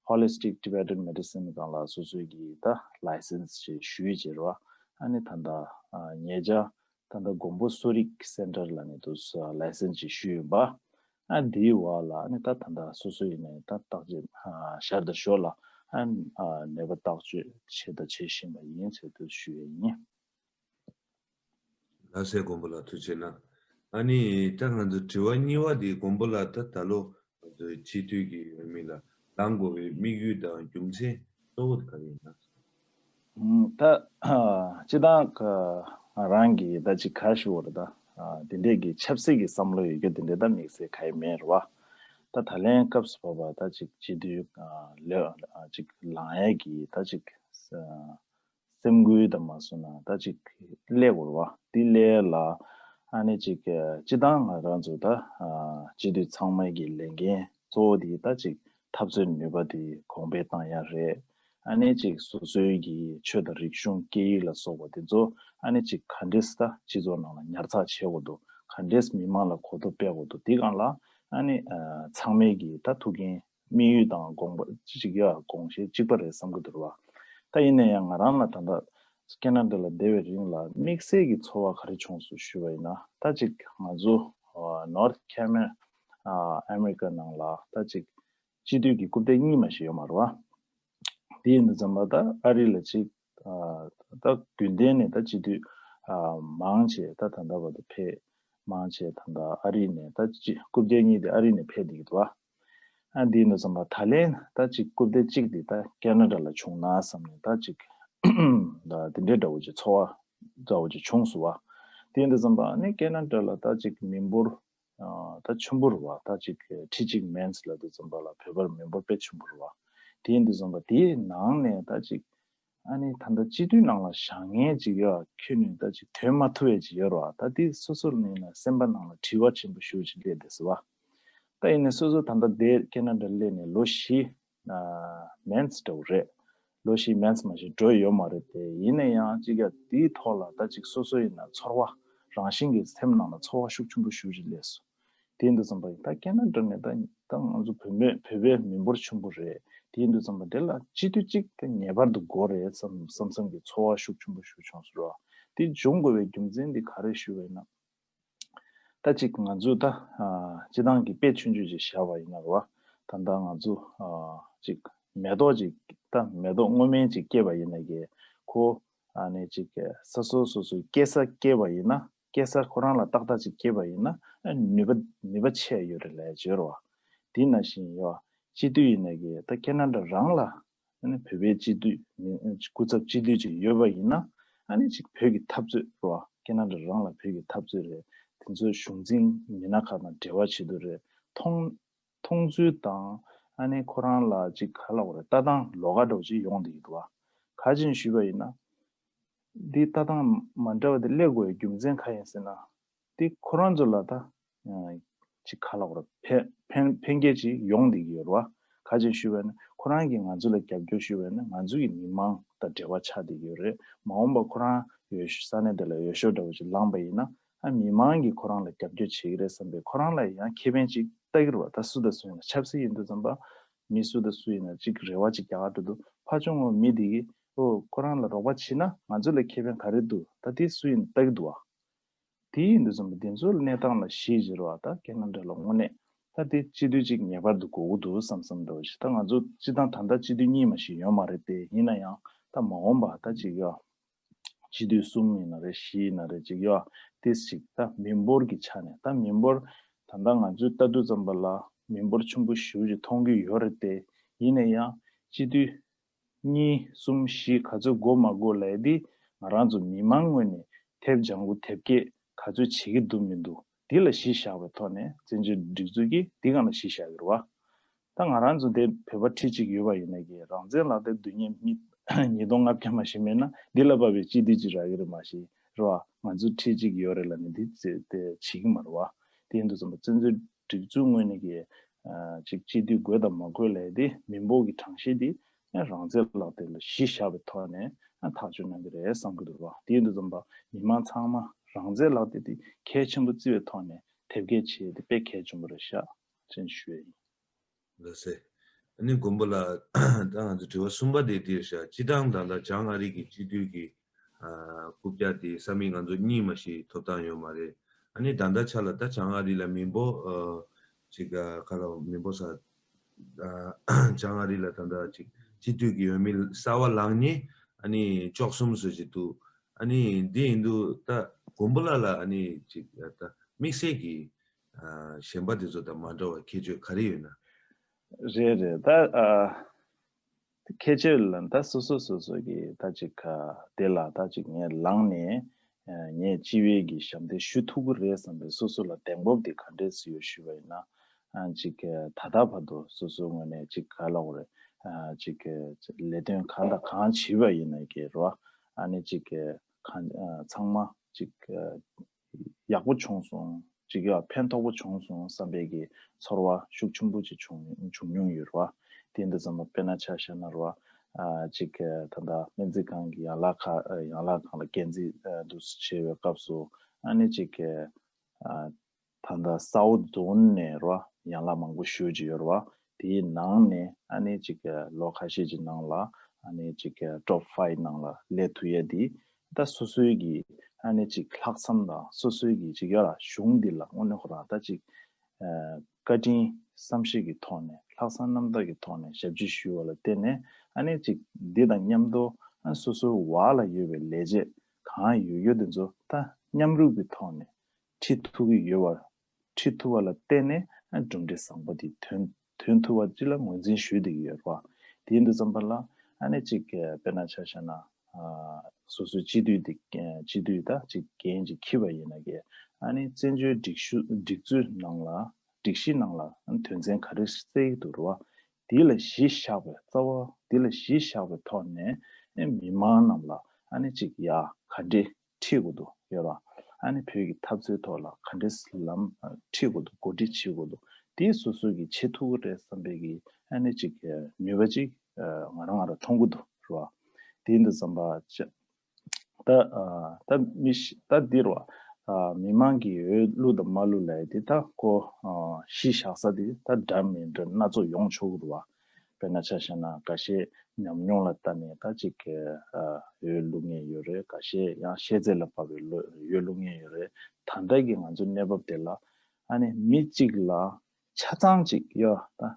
ཧོ་ལི་སི་ཊིག་ཊི་བེ་ཊན་མེ་ཌི་སིན་སྒང་ལ་སོ་སོའི་གི་ད་ལའི་སེན་སི་ཅིག་ཞུས་བྱས་ར། ཨ་ནི་ད་ལྟ་ཉེ་ཆར་ད་ལྟ་མགོན་པོ་གསོ་རིག་སེན་ཊར་ལ་ནི་དུ་ལའི་སེན་སི་ཅིག་ཞུས་ཡིན་པ། ཨ་འདིའི་འོག་ལ་ཨ་ནི་ད་ད་ལྟ་སོ་སོ་ཡིན་ནའི་ད་བརྟག་དཔྱད་ཨ་ཞར་དང་ཞོར་ལ་ཨ་ནི་ཨ་ནད་པ་བརྟག་དཔྱད་བྱས་དང་བྱེད་བཞིན་པ་ཡིན་ཟེར་དུ་ཞུ་ཡས་ཡིན། ལགས་སེ་མགོན་པོ་ལགས་ཐུགས་རྗེ་གནང་། ཨ་ནི་ད་ང་ཚོ་དྲི་བ་གཉིས་པ་འདི་མགོན་པོ་ལགས་ད་ད་ལོ་ང་ཚོའི་སྤྱི་འཐུས་ཀྱི་འོས་མི་ལ་ལངས་དགོས་པའི་དམིགས་ཡུལ་དང་རྒྱུ་མཚན་གཙོ་བོ་དེ་ག་རེ་ཡིན་ན། ད་སྤྱི་བཏང་ང་རང་གིས་ད་ཅིག་ག་ཞུ་བ་རེད་ད། དེ་འདྲས་ཀྱི་ཆབ་སྲིད་ཀྱི་བསམ་བློ་ཡོད་རྒྱུ་དེ་འདྲས་ད་དམིགས་བསལ་ག་ཡེ་མེད་རེད་བ། ད་ད་ལན་སྐབས་སུ་བབས་པ་ད་ཅིག་སྤྱི་འཐུས་ལ་ཅིག་ལངས་ཡས་ཀྱི་ད་ཅིག་སེམས་འགུལ་དང་མ་སོང་ན་ད་ཅིག་སླེབས་དགོས་རེད་བ། དེ་སླེབས་ལ་ཨ་ནི་ཅིག་སྤྱི་བཏང་ང་རང་ཚོ་ད་སྤྱི་འཐུས་ཚང་མའི་གི་ལས་འགན་གཙོ་བོ་དེ་ད་ཅིག་འཐབ་རྩོད་ནུས་པ་དེ་གོང་འཕེལ་བཏང་ཡ་རེད། ཨ་ནི་ཅིག་སོ་སོའི་གི་ཆོས་དང་རིག་གཞུང་སྐད་ཡིག་ལ་སོགས་པ་དེ་ཚོ་ཨ་ནི་ཅིག་ག་འདྲས་ད་སྤྱི་ཚོགས་ནང་ལ་ཉར་ཚགས་བྱེད་དགོས་འདུག་ག་འདྲས་མི་མང་ལ་གོ་རྟོགས་སྤེལ་དགོས་འདུག་དེ་སྒང་ལ་ཨ་ནི་ཚང་མའི་གི་ད་ཐུགས་འགན་དམིགས་ཡུལ་དང་དགོངས་པ་གཅིག་ཡ་དགོངས་བཞེད་གཅིག་པ་རེད་བསམ་གི་འདུག་ར་བ། ད་ཡིན་ན་ཡང་ང་རང་ལ་ད་ལྟ་ཁེ་ན་ཌ་ལ་བསྡད་པའི་རིང་ལ་དམིགས་བསལ་གྱི་ཚོར་བ་ག་རེ་བྱུང་སོང་ཞུས་པ་ཡིན་ན། ད་ཅིག་ང་ཚོ་ནོར་ཐི་ཁེ་མེ་ཨ་མེ་རི་ཀ་ནང་ལ་ད་ཅིག་སྤྱི་འཐུས་ཀྱི་རྐུབ་སྟེགས་གཉིས་མ་ཞིག་ཡོད་མ་རེད་བ། དེ་ཡིན་དུས་ཙམ་པ་ད་ཨ་རི་ལ་ཅིག་ད་རྒྱུན་ལྡན་ནས་ད་སྤྱི་འཐུས་མང་ཆེ་ད་ད་ལྟ་བར་དུ་ཕེབས། མང་ཆེ་ད་ལྟ་ཨ་རི་ནས་ད་ཅིག་རྐུབ་སྟེགས་གཉིས་དེ་ཨ་རི་ནས་ཕེབས་བསྡད་ཀྱི་འདུག་བ། ཨ་འདི་ཡིན་དུས་ཙམ་པ་ད་ལན་ད་ཅིག་རྐུབ་སྟེགས་གཅིག་དེ་ད་ཁེ་ན་ཌ་ལ་བྱུང་ན་བསམ་ནས་ད་ཅིག་ད་དེ་འདྲའི་འདྲ་བོ་ཅིག་ཚོར་བ་འདྲ་བོ་ཅིག་བྱུང་སོང་བ། དེ་ཡིན་དུས་ཙམ་པ་ནི་ཁེ་ན་ཌ་ལ་ད་ཅིག་མི་འབོར་ཨ་ད་ཆེན་པོ་རེད་བ། ད་ཅིག་ཁྲི་གཅིག་མན་ཟེར་ལབ་དུས་ཙམ་པ་ལ་བོད་པར་མི་འབོར་དཔེ་ཆེན་པོ་རེད་བ། དེ་ཡིན་དུས་ཙམ་པ་དེའི་ནང་ནས་ད་ཅིག་ཨ་ནི་ད་ལྟ་སྤྱི་འཐུས་ནང་ལ་བཞེངས་མཁན་ཅིག་ཡོད་ཁྱོན་ནས་ད་ཅིག་ཐོན་མ་ཐུབ་པའི་ཅིག་ཡོད་རེད་བ། ད་དེ་སོ་སོ་ནས་ན་སེམས་པ་ནང་ལ་དྲི་བ་ཆེན་པོ་ཞེ་པོ་ཅིག་སླེབས་བསྡད་ཟེར་བ། ད་ཡིན་ནའི་སོ་སོ་ད་ལྟ་དེ་ཁེ་ན་ཌ་སླེབས་ནས་ལོ་བཞི་མན་ཙམ་འདྲ་བོ་རེད། ལོ་བཞི་མན་ཙམ་མ་ཞིག་འགྲོ་ཡོད་མ་རེད་དེ། ཡིན་ན་ཡང་ཅིག་ཡ་དེའི་ཐོག་ལ་ད་ཅིག་སོ་སོ་ཡིན་ན་ཚོར་བ་རང་བཞིན་གྱི་སེམས་ནང་ལ་ཚོར་བ་ཤུགས་ཆེན་པོ་ཞེ་པོ་ཅིག་སླེབས་སོང་། དེ་ཡིན་དུས་ཙམ་པ་ད་ཁེ་ན་ཌ་ནས་ད་ད་ང་ཚོ་བོད་མི་བོད་པའི་མི་འབོར་ཆེན་པོ་རེད། དེ་ཡིན་དུས་ཙམ་པ་དེ་ལ་སྤྱི་འཐུས་གཅིག་ད་ངེས་པར་དུ་དགོས་རེད་བསམ་བསམ་བསམ་གྱི་ཚོར་བ་ཤུགས་ཆེན་པོ་ཞིག་བྱུང་སོང་ར། དེ་བྱུང་དགོས་པའི་རྒྱུ་མཚན་དེ་ག་རེ་ཞུ་བ་ཡིན་ན། ད་ཅིག་ང་ཚོས་ད་ཨ་སྤྱི་བཏང་གི་དཔེ་ཆུང་ཆུང་ཅིག་བཞག་པ་ཡིན་ན་རེད་བ། ད་ལྟ་ང་ཚོ་ཨ་ཅིག་མེ་ཏོག་ཅིག་ད་མེ་ཏོག་སྔོ་སྨན་ཅིག་སྐྱེས་པ་ཡིན་ན་གི་ཁོ་ཨ་ནི་ཅིག་ས་སོ་སོ་སོའི་སྐྱེ་ས་སྐྱེས་པ་ཡིན་ན། སྐྱེ་ས་ཁོ་རང་ལ་ཏག་ཏག་ཅིག་སྐྱེས་པ་ཡིན་ན་ཨ་ནུས་པ་ནུས་པ་ཆེ་ཡོད་རེད་ལབ་བརྗོད་རེད་བ། དེ་ནང་བཞིན་ཡོད་སྤྱི་འཐུས་ཡིན་ན་གི་ད་ཁེ་ན་ཌ་རང་ལ། ཨ་ནི་བོད་པའི་སྤྱི་འཐུས་མི་སྐུ་ཚབ་སྤྱི་འཐུས་ཅིག་ཡོད་པ་ཡིན་ན། ཨ་ནི་ཅིག་བོད་ཀྱི་འཐབ་རྩོད་རེད་བ། ཁེ་ན་ཌ་རང་ལ་བོད་ཀྱི་འཐབ་རྩོད་རེད། དེ་ཚོའི་གཞུང་འཛིན་མི་སྣ་ཁག་དང་འབྲེལ་བ་བྱེད་དུས་རེད། མཐོང་མཐོང་ཚུལ་དང་ཨ་ནི་ཁོ་རང་ལ་ཅིག་ག་ལབ་དགོས་རེད། ལྟ་སྟངས་ལོགས་ཀ་འདྲ་བོ་ཅིག་ཡོང་བསྡད་ཀྱི་འདུག་བ། ག་ཅིག་ཞུས་པ་ཡིན་ན། འདི་ལྟ་སྟངས་མ་འདྲ་བ་དེ་སླེབས་དགོས་པའི་རྒྱུ་མཚན་ག་ཡིན་ཟེར་ན། དེ་ཁོ་རང་ཚོ་ལ་ད་ཨ་ཅིག་ག་ལབ་དགོས་རེད། ཕན་ཕན་ཕན་སྐྱེད་ཅིག་ཡོང་བསྡད་ཀྱི་ཡོད་རེད་བ། ག་ཅིག་ཞུས་པ་ཡིན་ན་ཁོ་རང་གིས་ང་ཚོ་ལ་རྒྱབ་སྐྱོར་ཞུས་པ་ཡིན་ན་ང་ཚོ་གི་མི་མང་དང་འབྲེལ་བ་ཆགས་བསྡད་ཀྱི་ཡོད་རེད། མ་འོངས་པ་ཁོ་རང་འོས་ཤོག་ས་གནས་དེ་ལ་འོས་ཤོག་འདྲ་བོ་ཅིག་ལངས་པ་ཡིན་ན་ཨ་མི་མང་གིས་ཁོ་རང་ལ་རྒྱབ་སྐྱོར་བྱེད་ཀྱི་རེད་བསམ་པའི་ཁོ་རང་ལ་ཡང་ཁེ་ཕན་ཅིག་ལྟ་གི་རེད་བ། ད་སུ་དང་སུ་ཡིན་ན་ཆབ་སྲིད་ཡིན་དུས་ཙམ་པ་མི་སུ་དང་སུ་ཡིན་ན་ཅིག་རེ་བ་ཅིག་རྒྱག་ག་འགྲོ་དུས་ཕར་ཕྱོགས་ངོས་མི་དེ་གིས་ཨོ་ཁོ་རང་ལ་རོགས་པ་བྱེད་ན་ང་ཚོ་ལ་ཁེ་ཕན་ག་རེ་འདུག་ད་དེ་སུ་ཡིན་ན་ལྟ་གི་འདུག་བ། དེ་ཡིན་དུས་ཙམ་པ་དེ་ཚོའི་གནས་སྟངས་ལ་གཞི་བཞག་པ་ད་ཁེ་ན་ཌ་ལ་དངོས་གནས་ད་དེ་སྤྱི་འཐུས་གཅིག་ངེས་པར་དུ་དགོས་ཀྱི་འདུག་བསམ་བསམ་འདྲ་བོ་ཞིག་ད་ང་ཚོ་སྤྱི་བཏང་ད་ལྟ་སྤྱི་འཐུས་གཉིས་མ་ཞིག་ཡོད་མ་རེད་དེ། ཡིན་ན་ཡང་ད་མ་འོངས་པ་ད་ཅིག་ཡོད་སྤྱི་འཐུས་གསུམ་ཡིན་ན་རེད། བཞི་ཡིན་ན་རེད། ཅིག་ཡོད་དེ་ཞིག་ད་མི་འབོར་གྱི་ཆ་ནས་ད་མི་འབོར་ད་ལྟ་ང་ཚོས་ལྟ་དུས་ཙམ་པ་ལ་མི་འབོར་ཆེན་པོ་ཞེ་པོ་ཅིག་མཐོང་གི་ཡོད་རེད་དེ། ཡིན་ན་ཡང་སྤྱི་འཐུས་གཉིས་གསུམ་བཞི་ག་ཚོད་དགོས་མ་དགོས་ལབ་ཡ་འདི་ང་རང་ཚོ་མི་མང་ངོས་ནས་ཐེབས་ལྗང་གུ་དེབ་སྐྱེལ་ག་ཚོད་བྱེད་ཀྱི་འདུག་མི་འདུག་འདི་ལ་གཞི་བཞག་པའི་ཐོག་ནས་བཙན་བྱོལ་སྒྲིག་འཛུགས་ཀྱིས་འདི་སྒང་ལ་གཞི་བཞག་གི་རེད་བ། ད་ང་རང་ཚོ་འདི་བོད་པ་ཁྲི་གཅིག་ཡོད་པ་ཡིན་ན་གི་རང་བཙན་ལག་དེབ་དུས་ཡུན་ཉིས་ཉིས་སྟོང་ལྔ་བརྒྱ་མ་ཞིག་མེད་ན་འདི་ལ་བབས་པའི་སྤྱི་འཐུས་ཅིག་རག་གི་རེད་མ་གཞི་རེད་བ། ང་ཚོ་ཁྲི་གཅིག་ཡོད་རེད་ལབ་ནས་འདི་བྱེད་ཀྱི་མ་རེད་བ། དེ་ཡིན་དུས་ཙམ་པ་བཙན་བྱོལ་སྒྲིག་འཛུགས་ངོས་ནས་ཀྱི་ཨ་ཅིག་སྤྱི་འཐུས་དགོས་དང་མ་དགོས་ལབ་ཡ་དེ་མི་འབོར་གྱི་གྲངས་གཤིས་དེ་རང་བཙན་ལག་དེབ་ལ་གཞི་བཞག་པའི་ཐོག་ནས་ཐག་གཅོད་གནང་གི་རེད་བསམ་གྱི་འདུག་ར། དེ་ཡིན་དུས་ཙམ་པ་མི་མང་ཚང་མ་རང་བཙན་ལག་དེབ་དེ་གལ་ཆེན་པོ་བརྩི་བའི་ཐོག་ནས་དེབ་སྐྱེལ་བྱེད་ཡ་དེ་དཔེ་གལ་ཆེན་པོ་རེད་ཤག་ཅེས་ཞུ་ཡ་ཡིན། ལགས་སེ། ཨ་ནི་མགོན་པོ་ལགས། ད་ང་ཚོ་དྲི་བ་གསུམ་པ་དེ་འདིར་བཞག་སྤྱི་བཏང་ད་ལྟ་བྱང་ཨ་རི་གི་སྤྱི་འཐུས་ཀྱི་ཨ་རྐུབ་བཀྱག་དེ་ས་མིག་ང་ཚོ་གཉིས་མ་ཞིག་ཐོབ་ཐང་ཡོད་མ་རེད། ཨ་ནི་ད་ལྟ་ཆ་ལ་ད་བྱང་ཨ་རི་ལ་མི་འབོར་ཨ་ཅིག་ཨ་ག་ལ་མི་འབོར་ས་ཨ་བྱང་ཨ་རི་ལ་ད་ལྟ་ཅིག་སྤྱི་འཐུས་ཀྱི་འོས་མི་གསར་པ་ལངས་མཁན་ཨ་ནི་བཅུ་གསུམ་བཟོ་ཅིག་འདུག་ཨ་ནི་འདི་ཡིན་དུས་ད་མགོན་པོ་ལགས་ལ་ཨ་ནི་ཅིག་ད་དམིགས་བསལ་གྱི་ཨ་གཞན་པ་དེ་ཚོ་དང་མ་འདྲ་བ་ཁྱད་ཆོས་ག་རེ་ཡོད་ན། རེད་རེད། ད་ཨ་ཁྱད་ཆོས་ལ་ད་སོ་སོ་སོ་སོ་གི་ད་ཅིག་ག་དེ་ལ་ད་ཅིག་ངས་ལངས་ནས་ཨ་ངས་སྤྱི་པའི་གི་ཞབས་འདེགས་ཞུ་ཐུབ་ཀྱི་རེད་བསམ་པའི་སོ་སོ་ལ་གདེང་སྤོབས་དེ་ག་འདྲས་སུ་ཡོད་ཞུས་པ་ཡིན་ན། ཨ་ཅིག་ག་ད་ལྟ་བར་དུ་སོ་སོའི་ངོས་ནས་ཅིག་ག་ལབ་དགོས་རེད། ཨ་ཅིག་ག་ལས་དོན་གང་དང་གང་བྱས་པ་ཡིན་ན་གི་རོ། ཨ་ནི་ཅིག་ག་གང་ཨ་ཚང་མ་ཅིག་ག་ཡག་པོ་བྱུང་སོང་། ཅིག་ཡ་ཕན་ཐོགས་པོ་བྱུང་སོང་བསམ་པའི་གི་ཚོར་བ་ཤུགས་ཆེན་པོ་ཅིག་བྱུང་བྱུང་མྱོང་ཡོད་རེད་བ། དེ་འདི་ཙམ་པ་དཔེར་ན་ཆ་བཞག་ན་རེད་བ། ཨ་ཅིག་ད་ལྟ་སྨན་རྩིས་ཁང་གི་ཡན་ལག་ཁག་ཡན་ལག་ཁང་ལ་འགན་འཛིན་འདུག་སེ་བྱེད་པའི་སྐབས་སུ་ཨ་ནི་ཅིག་ཨ་ད་ལྟ་ས་འོག་རྫོང་ནས་རེད་བ་ཡན་ལག་མང་པོ་ཞེ་ཅིག་ཡོད་རེད་བ། དེའི་ནང་ནས་ཨ་ནི་ཅིག་ལོ་ཁ་ཤས་ཀྱི་ནང་ལ་ཨ་ནི་ཅིག་ཊོབ་ཕའིབ་ནང་ལ་སླེབས་ཐུབ་ཡ་དེ། ད་སོ་སོའི་གི་ཨ་ནི་ཅིག་ལྷག་བསམ་དང་སོ་སོའི་གི་ཅིག་ཡོད་ལ་གཞུང་འདི་ལ་དངོས་གནས་ཁོ་རང་ད་ཅིག་ཨ་བཀའ་དྲིན་བསམ་ཤེས་ཀྱི་ཐོག་ནས་ལྷག་བསམ་རྣམ་དག་གི་ཐོག་ནས་ཞབས་ཕྱི་ཞུ་བ་ལ་བརྟེན་ནས་ཨ་ནི་ཅིག་འདི་དང་མཉམ་དུ་ཨ་སོ་སོའི་འོག་ལ་ཡོད་པའི་ལས་བྱེད་གང་ཡོད་ཡོད་དེ་ཚོ་ད་མཉམ་རུབ་ཀྱི་ཐོག་ནས་ཁྲིད་ཐུབ་ཀྱི་ཡོད་པ། ཁྲིད་ཐུབ་པ་ལ་བརྟེན་ནས་ཨ་གྲུབ་འབྲས་བཟང་པོ་དེ་ཐོན་ཐོན་ཐུབ་པ་ཅིག་ལ་ངོས་འཛིན་ཞུས་བསྡད་ཀྱི་ཡོད་རེད་བ། དེ་ཡིན་དུས་ཙམ་པ་ལ་ཨ་ནི་ཅིག་དཔེར་ན་ཆ་བཞག་ན་ཨ་སོ་སོའི་སྤྱི་འཐུས་དེ་སྤྱི་འཐུས་ད་ཅིག་འགན་ཅིག་འཁྱེར་བ་ཡིན་ན་གི་ཨ་ནི་བཙན་བྱོལ་སྒྲིག་གཞི་སྒྲིག་འཛུགས་ནང་ལ་སྒྲིག་གཞི་ནང་ལ་ཨ་ནི་དོན་ཚན་ག་རེ་གསལ་གྱི་འདུག་རེད་བ། དེ་ལ་གཞི་བཞག་པའི་རྩ་བ་དེ་ལ་གཞི་བཞག་པའི་ཐོག་ནས་ཨ་མི་མང་རྣམས་ལ་ཨ་ནི་ཅིག་ཡ་ག་འདྲས་ཁྲིད་དགོས་འདུག་ཡོད་ར། ཨ་ནི་བོད་ཀྱི་འཐབ་རྩོད་ཐོག་ལ་ག་འདྲས་ལམ་ཁྲིད་དགོས་འདུག་འགོ་ཁྲིད་བྱེད་དགོས་འདུག་དེ་སོ་སོ་གིས་བྱེད་ཐུབ་ཀྱི་རེད་བསམ་པའི་གི་ཨ་ནི་ཅིག་ནུས་པ་ཅིག་ང་རང་ང་རང་མཐོང་གི་འདུག་ར། དེ་ཡིན་དུས་ཙམ་པ་ཅ་ད་ད་མི་ཤི་ད་འདི་ར་ ཨ་མི་མང་གིས་འོས་བླུགས་དང་མ་བླུགས་ལབ་ཡ་དེ་ད་ཁོ་ཨ་གཞི་བཞག་ས་དེ་ད་འདྲ་མི་འདྲ་སྣ་ཚོགས་ཡོང་ཆོག་གི་རེད་བ། དཔེར་ན་ཆ་བཞག་ན་འགའ་ཤས་ཉམས་མྱོང་ལ་བལྟས་ནས་ད་ཅིག་ཨ་འོས་བླུགས་མཁན་ཡོད་རེད། འགའ་ཤས་ཡང་ཤེས་ཚད་ལ་བབས་པའི་བླུ་འོས་བླུགས་མཁན་ཡོད་རེད། ད་ལྟ་གི་ང་ཚོའི་གནས་བབ་དེ་ལ་ཨ་ནི་མི་གཅིག་ལ་ཆ་ཚང་ཅིག་ཡོད་ད།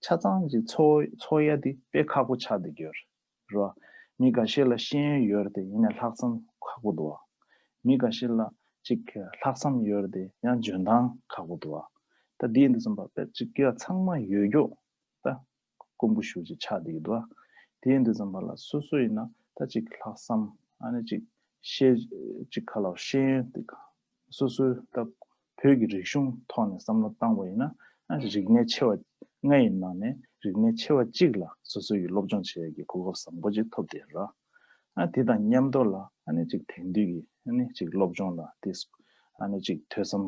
ཆ་ཚང་ཅིག་འཚོ་འཚོ་ཡ་དེ་དཔེ་ཁག་པོ་ཆགས་བསྡད་ཀྱི་ཡོད་རེད། རོ། མི་འགའ་ཤས་ལ་ཤེས་ཡོན་ཡོད་རེད་དེ་ཡིན་ནའི་ལྷག་བསམ་ཁག་པོ་འདུག་བ། མི་འགའ་ཤས་ལ་ཅིག་ལྷག་བསམ་ཡོད་རེད་དེ་ཡང་འཇོན་ཐང་ཁག་པོ་འདུག་བ། ད་འདི་ཡིན་དུས་ཙམ་པ་དཔེ་ཅིག་གི་ཚང་མ་ཡོད་རྒྱུ་ད་དཀོན་པོ་ཞེ་ཅིག་ཆགས་བསྡད་ཀྱི་འདུག་བ། དེ་ཡིན་དུས་ཙམ་པ་ལ་སོ་སོ་ཡིན་ན་ད་ཅིག་ལྷག་བསམ་ཨ་ནི་ཅིག་ཤེས་ཅིག་ག་ལ་ཤེས་ཡོན་དེ་ག་སོ་སོའི་ད་བོད་ཀྱི་རིག་གཞུང་ཐོག་ནས་བསམ་བློ་བཏང་བ་ཡིན་ན་ཨ་རིག་གནས་ཆེ་བ་ལྔ་ཡི་ནང་ནས་རིག་གནས་ཆེ་བ་གཅིག་ལ་སོ་སོ་ཡིས་སློབ་སྦྱོང་བྱེད་ཡས་ཀྱི་གོ་སྐབས་བཟང་པོ་ཅིག་ཐོབ་བསྡད་ར། ཨ་དེ་དང་མཉམ་དུ་ལ་ཨ་ནི་ཅིག་དེང་དུས་ཀྱི་ཨ་ནི་ཅིག་སློབ་སྦྱོང་ལ་དེ་ཨ་ནི་ཅིག་ཐོས་བསམ་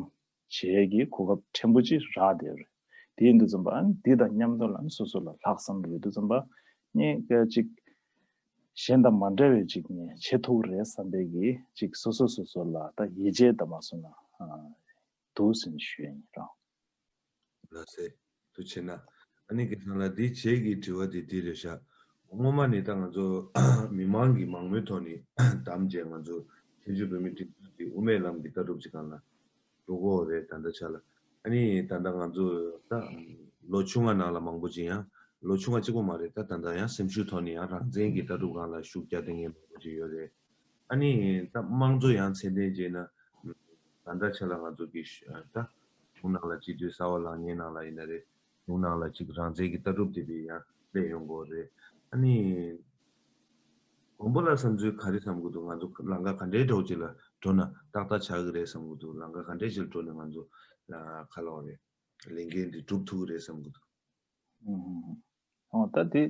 བྱེད་ཡས་ཀྱི་གོ་སྐབས་ཕྲན་བུ་ཅིག་རག་བསྡད་རེད། དེ་ཡིན་དུས་ཙམ་པ་ཨ་ནི་དེ་དང་མཉམ་དུ་ལ་ཨ་ནི་སོ་སོ་ལ་ལྷག་བསམ་ཡོད་དུས་ཙམ་པ་ཨ་ནི་ཅིག་གཞན་དང་མ་འདྲ་བའི་ཅིག་ནས་བྱེད་ཐུབ་རེད་བསམ་པའི་གི་ཅིག་སོ་སོ་སོ་སོ་ལ་ད་ཡིད་ཆེས་དང་མ་སོང་ན་འདུག་ཟིན་ཞུ་ཡ་ཡིན་རང་། ལགས་སེ། ཐུགས་ཆེ་གནང་། ཨ་ནི་སྐལ་བཟང་ལགས་འདི་བྱེད་ཀྱི་དྲི་བ་དེ་འདི་རེད་ཤག་སྔོན་མ་ནི་ད་ང་ཚོ་མི་མང་གི་མང་མོས་ཐོག་ནས་བདམས་བྱས་ང་ཚོ་ཁྱད་ཆོས་བོད་མི་སྒྲིག་འཛུགས་ཀྱི་དབུ་མའི་ལམ་གྱི་ལྟ་གྲུབ་ཅིག་སྒང་ལ་འགྲོ་གི་ཡོད་རེད། ད་ལྟ་ཆ་ལ་ཨ་ནི་ད་ལྟ་ང་ཚོ་ད་ལོ་ཆུང་བ་ནང་ལ་མང་པོ་ཅིག་ཡང་ལོ་ཆུང་བ་གཅིག་པོ་མ་རེད། ད་ད་ལྟ་ཡང་སེམས་ཤུགས་ཐོག་ནས་ཡང་རང་བཙན་གྱི་ལྟ་གྲུབ་སྒང་ལ་ཤུགས་རྒྱག་བསྡད་མཁན་མང་པོ་ཅིག་ཡོད་རེད། ཨ་ནི་ད་དམངས་གཙོ་ཡང་ཚད་ལྡན་བྱས་ན་ད་ལྟ་ཆ་ལ་ང་ཚོ་གི་ད་གཞུང་ནང་ལ་སྤྱི་འཐུས་གསར་པ་ལངས་མཁན་ནང་ལ་ཡིན་ན་རེད། གཞུང་ནང་ལ་ཅིག་རང་བཙན་གྱི་ལྟ་གྲུབ་དེ་བས་ཡང་སླེབས་ཡོང་གི་ཡོད་རེད། ཨ་ནི། མགོན་པོ་ལ་བསམ་ཚུལ་ག་རེ་བསམ་གྱི་འདུག་ང་ཚོ་ལམ་ཁ་ག་འདྲའི་འགྲོ་ཅིག་ལ་འགྲོ་ན་ཏག་ཏག་ཆགས་ཀྱི་རེད་བསམ་གྱི་འདུག་ལམ་ཁ་ག་འདྲའི་ཅིག་ལ་འགྲོ་ན་ང་ཚོ་ལ་ག་ལ་བ་རེད། ལས་འགན་འདི་སྒྲུབ་ཐུབ་ཀྱི་རེད་བསམ་གྱི་འདུག་ཨོ་ད་དེ་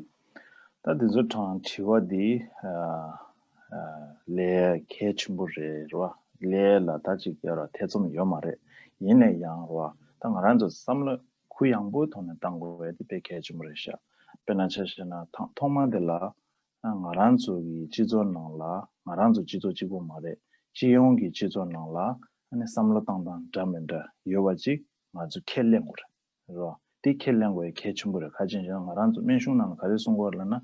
ད་དེ་ཚོ་དྲང་དྲི་བ་འདི་ཨ་ཨ་ལས་གལ་ཆེན་པོ་རེད་རེད་བ། ལས་ལ་ད་ཅིག་ཡོད་ར་ཐེ་ཚོམ་ཡོད་མ་རེད། ཡིན་ནའི་ཡང་རེད་བ། ད་ང་རང་ཚོ་བསམ་བློ་གུ་ཡངས་པོའི་ཐོག་ནས་བཏང་དགོས་པ་དེ་དཔེ་གལ་ཆེན་པོ་རེད་ཤག་དཔེར་ན་ཆ་བཞག་ན་ཐོག་ཐོག་མ་དེ་ལ། ང་རང་ཚོ་གི་སྤྱི་ཚོགས་ནང་ལ་ང་རང་ཚོ་སྤྱི་ཚོགས་གཅིག་པོ་མ་རེད། སྤྱི་ཡོངས་ཀྱི་སྤྱི་ཚོགས་ནང་ལ་ཨ་ནི་བསམ་བློ་བཏང་སྟངས་འདྲ་མི་འདྲ་ཡོད་པ་ཅིག་ང་ཚོ་ཁས་ལེན་དགོས་རེད། རེད་བ། དེ་ཁས་ལེན་དགོས་ཡ་གལ་ཆེན་པོ་རེད། ག་ཅི་ཡིན་ཟེར་ན་ང་རང་ཚོ་སྨན་གཞུང་ནང་ལ་ག་རེ་གསུང་གི་ཡོད་ལབ་ན།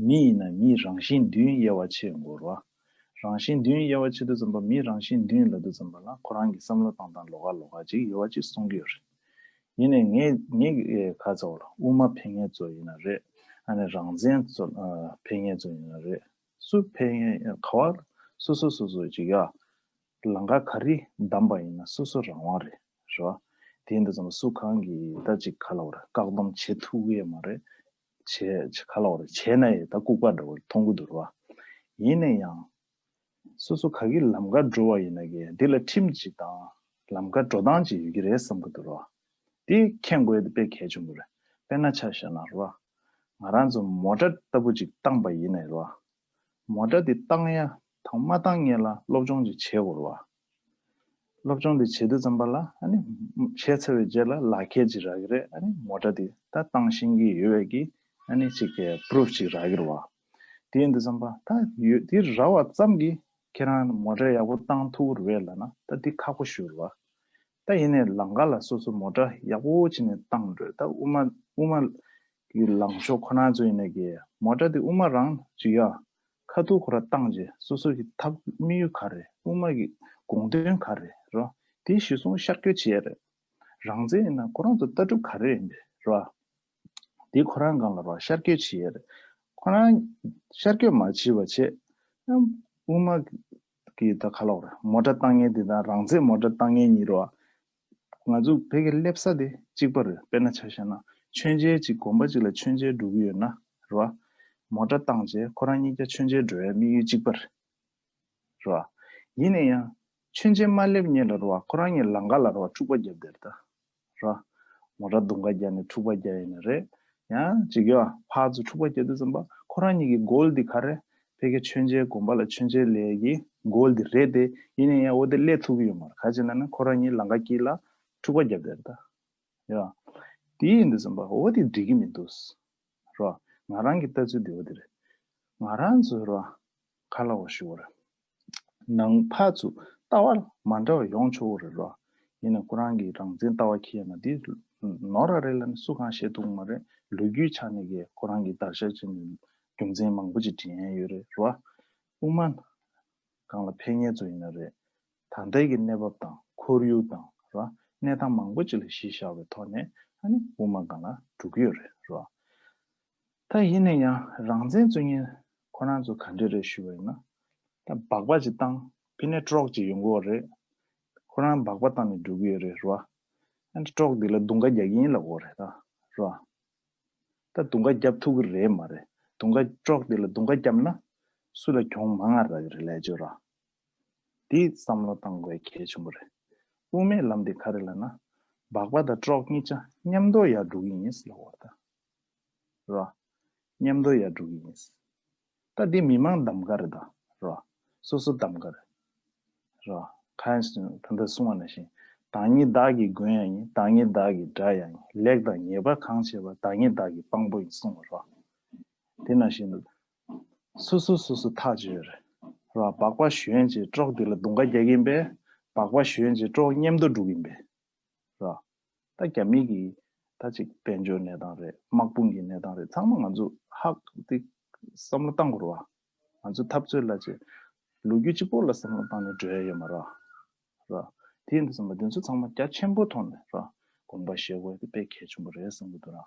མི་ཡིན་ན་མིའི་རང་བཞིན་མདུན་དབྱེ་བ་ཕྱེ་ཡོང་དགོས་རེད་བ། རང་བཞིན་མདུན་དབྱེ་བ་ཕྱེ་དུས་ཙམ་པ་མིའི་རང་བཞིན་མདུན་ལབ་དུས་ཙམ་པ་ལ་ཁོ་རང་གི་བསམ་བློ་བཏང་སྟངས་ལོགས་ཀ་ལོགས་ཀ་ཅིག་ཡོད་པ་ཅིག་གསུང་གི་ཡོད་རེད། ཡིན་ནའི་ངས་ངས་ཀྱི་ཁ་ཚ་བ་ལ་དབུ་མ་ཕན་མཁན་ཚོ་ཡིན་ན་རེད། ཨ་ནི་རང་བཙན་ཚོ་ཨ་ཕན་མཁན་ཚོ་ཡིན་ན་རེད། སུ་ཕན་མཁན་ག་བ་སོ་སོ་སོ་སོ་ཅིག་ཡ་ལམ་ཁ་ག་རེ་བདམས་པ་ཡིན་ན་སོ་སོ་རང་དབང་རེད། རེད་བ། དེ་ཡིན་དུས་ཙམ་པ་སུ་གང་གིས་ད་ཅིག་ག་ལ་བ་རེད། བཀག་སྡོམ་བྱེད་ཐུབ་ཀྱི་ཡོད་མ་རེད། བྱས་བྱས་ག་ལ་བ་རེད། བྱས་ན་ཡི་ད་ལྐུགས་པ་འདྲ་བོ་མཐོང་གི་འདུག་རེད་བ། ཡིན་ནའི་ཡང་། སོ་སོ་ག་གི་ལམ་ཁ་འགྲོ་བ་ཡིན་ན་གི་འདི་ལ་ཁྲིམས་ཅིག་དང་ལམ་ཁ་འགྲོ་སྟངས་ཅིག་ཡོད་ཀྱི་རེད་བསམ་གི་འདུག་རོ། དེ་མཁྱེན་དགོས་དེ་དཔེ་གལ་ཆེན་པོ་རེད། དཔེར་ན་ཆ་བཞག་ན་རོ། ང་རང་ཚོ་མོ་ཊ་ལྟ་བུ་ཅིག་བཏང་པ་ཡིན་ནའི་རོ། མོ་ཊ་དེ་བཏང་ཡ་དང་མ་བཏང་ཡ་ལ་སློབ་སྦྱོང་ཅིག་བྱེད་དགོས་རོ། སློབ་སྦྱོང་དེ་བྱེད་དུས་ཙམ་པ་ལ་ཨ་ནི་བྱས་ཚར་བའི་རྗེས་ལ་ལག་ཁྱེར་ཅིག་རག་གི་རེད། ཨ་ནི་མོ་ཊ་དེ་ད་བཏང་ཤེས་ཀྱི་ཡོད་པའི་གི་ཨ་ནི་ཅིག་པུ་རུབ་ཅིག་རག་གི་རེད་བ། དེ་ཡིན་དུས་ཙམ་པ་ད་ཡོད་དེ་རག་པ་ཙམ་གྱིས་ཁྱེད་རང་མོ་ཊ་ཡག་པོ་བཏང་ཐུབ་ཀྱི་རེད་བས་ལབ་ན་ད་དེ་ཁག་པོ་ཞིག་རེད་བ། ད་ཡིན་ནའི་ལམ་ཁ་ལ་སོ་སོ་མོ་ཊ་ཡག་པོ་བྱས་ནས་བཏང་འགྲོ། ད་དབུ་མ་དབུ་མ་གི་ལངས་ཕྱོགས་ཁོ་རང་ཚོ་ཡིན་ནའི་གི་མོ་ཊ་དེ་དབུ་མ་རང་ཅིག་ཡ། ཁ་ཐུག་ཁོ་ར་བཏང་རྗེས་སོ་སོ་གི་ཐབས་དམིགས་ཡུལ་ག་རེ། དབུ་མ་གི་དགོངས་དོན་ག་རེ་རོ། དེ་གཞི་བཟུང་ཤར་བསྐྱོད་བྱེད་ཡ་རེད། རང་བཙན་ཡིན་ན་ཁོ་རང་ཚོ་ལྟ་གྲུབ་ག་རེ་ཡིན་པས་རོ། དེ་ཁོ་རང་སྒང་ལ་རོ་ཤར་བསྐྱོད་བྱེད་ཡ་རེད། ཁོ་རང་ཤར་བསྐྱོད་མ་བྱེད་པ་བྱས། དབུ་མ་གི་ད་ག་ལ་བ་རེད། མོ་ཊ་བཏང་མཁན་དེ་དང་རང་བཙན་མོ་ཊ་བཏང་མཁན་གཉིས་རོ། ང་ཚོ་བོད་ཀྱི་སླེབས་ས་དེ་གཅིག་པ་རེད། དཔེར་ན་ཆ་བཞག་ན་མཆོད་མཇལ་གཅིག་དགོན་པ་གཅིག་ལ་མཆོད་མཇལ་འགྲོ་གི་ཡོད་ན་རེད་བ། མོ་ཊ་བཏང་རྗེས་ཁོ་རང་གཉིས་ཀ་མཆོད་མཇལ་འགྲོ་ཡ་དམིགས་ཡུལ་གཅིག་པ་རེད། རེད་བ། ཡིན་ན་ཡང་མཆོད་མཇལ་མ་སླེབས་སྔོན་ལ་རེད་བ་ཁོ་རང་གཉིས་ལམ་ཁ་ལ་རེད་བ་འཁྲུག་པ་བརྒྱབ་བསྡད་རེད་ད། རེད་བ། མོ་ཊ་རྡུང་ཁ་བརྒྱབ་ནས་འཁྲུག་པ་བརྒྱབ་ཡིན་ན་རེད། ཡང་ཅིག་ཡོད་ཕར་ཚུར་འཁྲུག་པ་བརྒྱབ་དུས་ཙམ་པ་ཁོ་རང་གཉིས་ཀྱི་གོལ་འདི་ག་རེ། ཕ་གི་མཆོད་མཇལ་དགོན་པ་ལ་མཆོད་མཇལ་སླེབས་ཀྱི་གོལ་འདི་རེད་དེ། ཡིན་ན་ཡང་འོ་དེ་སླེབས་ཐུབ་ཀྱི་ཡོད་མ་རེད། ག་ཅི་ན་ན་ཁོ་རང་གཉིས་ལམ་ཁ་དཀྱིལ་ལ་འཁྲུག་པ་བརྒྱབ་བསྡད་རེད་ད། ཡ། དེ་ཡིན་དུས་ཙམ་པ་འོ་དེ་འགྲིག་གི་མི་འདུག་རོ། ང་རང་གི་ལྟ་ཚུལ་དེ་འོ་དེ་རེད། ང་རང་ཚོའི་རོ། ག་ལ་འོ་ཞུ་བ་རེད། ནང་ཕར་ཚུར་ ལྟ་བ་མ་འདྲ་བ་ཡོང་ཆོག་གི་རེད་རོ། ཡིན་ན་ཁོ་རང་གི་རང་བཙན་ལྟ་བ་འཁྱེར་ཡ་ན་དེ་ནོར་ར་རེད་ལབ་ནས་སུ་གང་བཤད་ཐུབ་ཀྱི་མ་རེད། ལོ་རྒྱུས་ཆ་ནས་གི་ཁོ་རང་གི་བརྡར་ཤ་བྱས་ནས་རྒྱུ་མཚན་མང་པོ་ཅིག་འདྲེན་ཡ་ཡོད་རེད་རོ། དབུ་མ་གང་ལ་ཕེབས་མཁན་ཚོ་ཡིན་ན་རེད། ད་ལྟའི་གི་གནས་བབ་དང་ཁོར་ཡུག་དང་ར་གནས་སྟངས་མང་པོ་ཅིག་ལ་གཞི་བཞག་པའི་ཐོག་ནས་ཨ་ནི་དབུ་མ་སྒང་ལ་འགྲོ་གི་ཡོད་རེད་ར། ད་ཡིན་ན་ཡང་རང་བཙན་རྩོད་མཁན་ཁོ་རང་ཚོ་ག་འདྲ་རེད་ཞུ་བ་ཡིན་ན། ད་སྦག་སྦག་ཅིག་བཏང་ཕི་ནས་ཀྲོག་ཅིག་ཡོང་གི་ཡོད་རེད། ཁོ་རང་སྦག་སྦག་བཏང་ནས་འགྲོ་གི་ཡོད་རེད་ར། ཨ་ནི་ཀྲོག་འདི་ལ་རྡུང་ཁ་རྒྱག་གི་ཡིན་ལབ་ཀྱི་ཡོད་རེད་ད་ར། ད་རྡུང་ཁ་རྒྱབ་ཐུབ་ཀྱི་རེད་མ་རེད། རྡུང་ཁ་ཀྲོག་དེ་ལ་རྡུང་ཁ་བརྒྱབ་ན་སུ་ལ་གྱོང་མང་ང་རག་གི་རེད་ལས་བྱོས་ར། དེ་བསམ་བློ་བཏང་དགོས་གལ་ཆེན་པོ་རེད། དབུ་མའི་ལམ་དེ་ག་རེ་ལབ་ན། སྦག་སྦག་དང་ཀྲོག་གཉིས་ཆ་མཉམ་དུ་ཡར་འགྲོ་གི་ཡིན་ལབ་པ་ད། ར། མཉམ་དུ་ཡར་འགྲོ་གི་ཡིན། ད་འདི་མི་མང་གདམ་ག་རེད་ད། ར། སོ་སོ་གདམ་ག་རེད། ར། ཁ་ཡན་ད་ལྟ་གསུངས་པ་ནང་བཞིན། བདག་ཉིད་བདག་གི་མགོན་ཡང་ཡིན། བདག་ཉིད་བདག་གི་དགྲ་ཡང་ཡིན། ལེགས་དང་ཉེས་པ་གང་བྱེད་པ། བདག་ཉིད་བདག་གི་དཔང་པོ་ཡིན་གསུངས་པ་ར། དེ་ནང་བཞིན་དུ། སོ་སོ་སོ་སོ་ཐག་བཅད་ཡོད་རེད། ར། སྦག་སྦག་ཞོན་བྱས་ཀྲོག་དེ་ལ་རྡུང་ཁ་རྒྱག་གིན་པས། སྦག་སྦག་ཞོན་བྱས་ཀྲོག་མཉམ་དུ་འགྲོ་གིན་པས། ར། ད་རྒྱ་མི་གི་ད་ཅིག་དཔལ་འབྱོར་གནས་སྟངས་རེད། དམག་དཔུང་གི་གནས་སྟངས་རེད། ཚང་མ་ང་ཚོ་ཧ་གོ་དེ་བསམ་བློ་བཏང་དགོས་རེད་བ། ང་ཚོ་འཐབ་རྩོད་ལ་ཅིག་ལོ་རྒྱུས་གཅིག་པོ་ལ་བསམ་བློ་བཏང་ནས་འགྲོ་ཡ་ཡོད་མ་རེད་བ། ར། དེ་ཡིན་དུས་ཙམ་པ་དེ་ཚོ་ཚང་མ་རྒྱ་ཆེན་པོ་ཐོག་ནས་ར་དགོངས་པ་བཞེས་དགོས་དེ་དཔེ་གལ་ཆེན་པོ་རེད་བསམ་གི་འདུག་ར།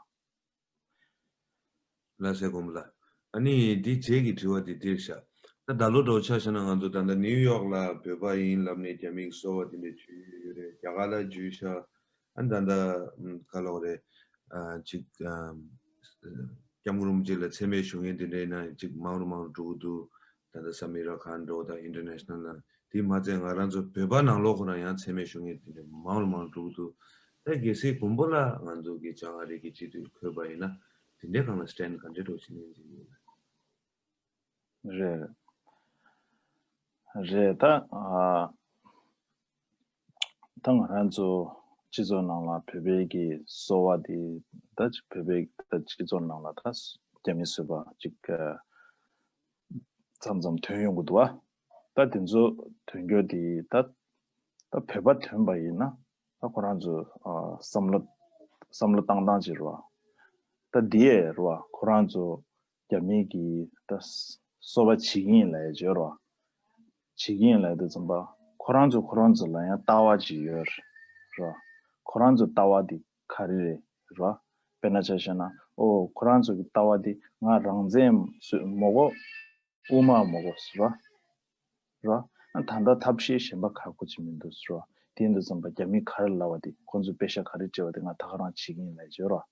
ལགས་སེ་དགོངས་པ་ལགས། ཨ་ནི་འདི་རྗེས་ཀྱི་དྲི་བ་འདི་འདིར་བཞག་ད་ད་ལོ་འགྲོ་ཆ་བཞག་ན་ང་ཚོ་ད་ལྟ་ནིའུ་ཡོག་ལ་བོད་པ་ཡིན་ལབ་ནས་རྒྱ་མིའི་གསོལ་བ་དེ་འདྲ་བྱུས་ཡོད་རེད། རྒྱ་གར་ལ་བྱུས་ཤག་ཨ་ནི་ད་ལྟ་ཨམ་ག་ལབ་དགོས་རེད། ཨ་ཅིག་ཨམ་སྐྱབས་མགོན་རིན་པོ་ཆེ་ལ་མཚན་སྨད་ཞུ་མཁན་དེ་འདྲ་ཡིན་ན་ཅིག་མང་རུ་མང་རུ་འགྲོ་གི་འདུག་ད་ལྟ་སམ་མི་ར་ཁཱན་འགྲོ་དང་ཨིན་ཊར་ནེ་ཤ་ནལ་ལ། དེ་མ་ཚད་ང་རང་ཚོ་བོད་པ་ནང་ལོགས་ཁོ་རང་ཡང་མཚན་སྨད་ཞུ་མཁན་དེ་འདྲ་མང་རུ་མང་རུ་འགྲོ་གི་འདུག་ད་གལ་སྲིད་དགོན་པ་ལ་ང་ཚོ་གི་བྱང་ཨ་རི་གི་སྤྱི་འཐུས་འཁོད་པ་ཡིན་ན་དེ་འདྲའི་སྒང་ལ་སི་ཊེན་ག་འདྲའི་འགྲོ་བཞིན་ཡིན་གྱི་ཡོད། རེད། རེད་ད། ཨ་ད་ང་རང་ཚོ་སྤྱི་ཚོགས་ནང་ལ་བོད་པའི་གི་གསོལ་བ་དེ་ད་ཅིག་བོད་པའི་ད་སྤྱི་ཚོགས་ནང་ལ་ད་རྒྱ་མི་བཟོས་པ་ཅིག་མཚམས་མཚམས་ཐོན་ཡོང་གི་འདུག་བ། ད་དེ་ཚོ་ཐོན་རྒྱུ་དེ་ད་ད་བོད་པ་ཐོན་པ་ཡིན་ན་ད་ཁོ་རང་ཚོ་ཨ་བསམ་བློ་བསམ་བློ་བཏང་སྟངས་ཅིག་རེད་བ། ད་དེ་རེད་བ། ཁོ་རང་ཚོ་རྒྱ་མི་གིས་ད་གསོལ་བ་བྱེད་ཀྱི་ཡིན་ལབ་ཡ་ཅིག་ཡོད་རེད་བ། བྱེད་ཀྱི་ཡིན་ལབ་དུས་ཙམ་པ་ཁོ་རང་ཚོ་ཁོ་རང་ཚོ་ལ་ཡང་ལྟ་བ་ཅིག་ཡོད་རེད་བ། ཁོ་རང་ཚོ་ལྟ་བ་དེ་ག་རེ་རེད་ར། དཔེར་ན་ཆ་བཞག་ན་ཨོ་ཁོ་རང་ཚོ་གི་ལྟ་བ་དེ་ང་རང་བཙན་མ་དགོས། དབུ་མ་མ་དགོས་ར། ར། ད་ལྟ་ཐབས་ཤེས་གཞན་པ་ག་གོ་ཅི་མི་འདུག་ར། དེ་འདུག་ཙམ་པ་རྒྱ་མི་ག་རེ་ལབ་པ་དེ་ཁོ་ཚོས་པེ་ཤ་ག་རེ་སྤྲད་པ་དེ་ང་ད་ག་རང་བྱེད་ཀྱི་ཡིན་ལབ་བརྗོད་ར།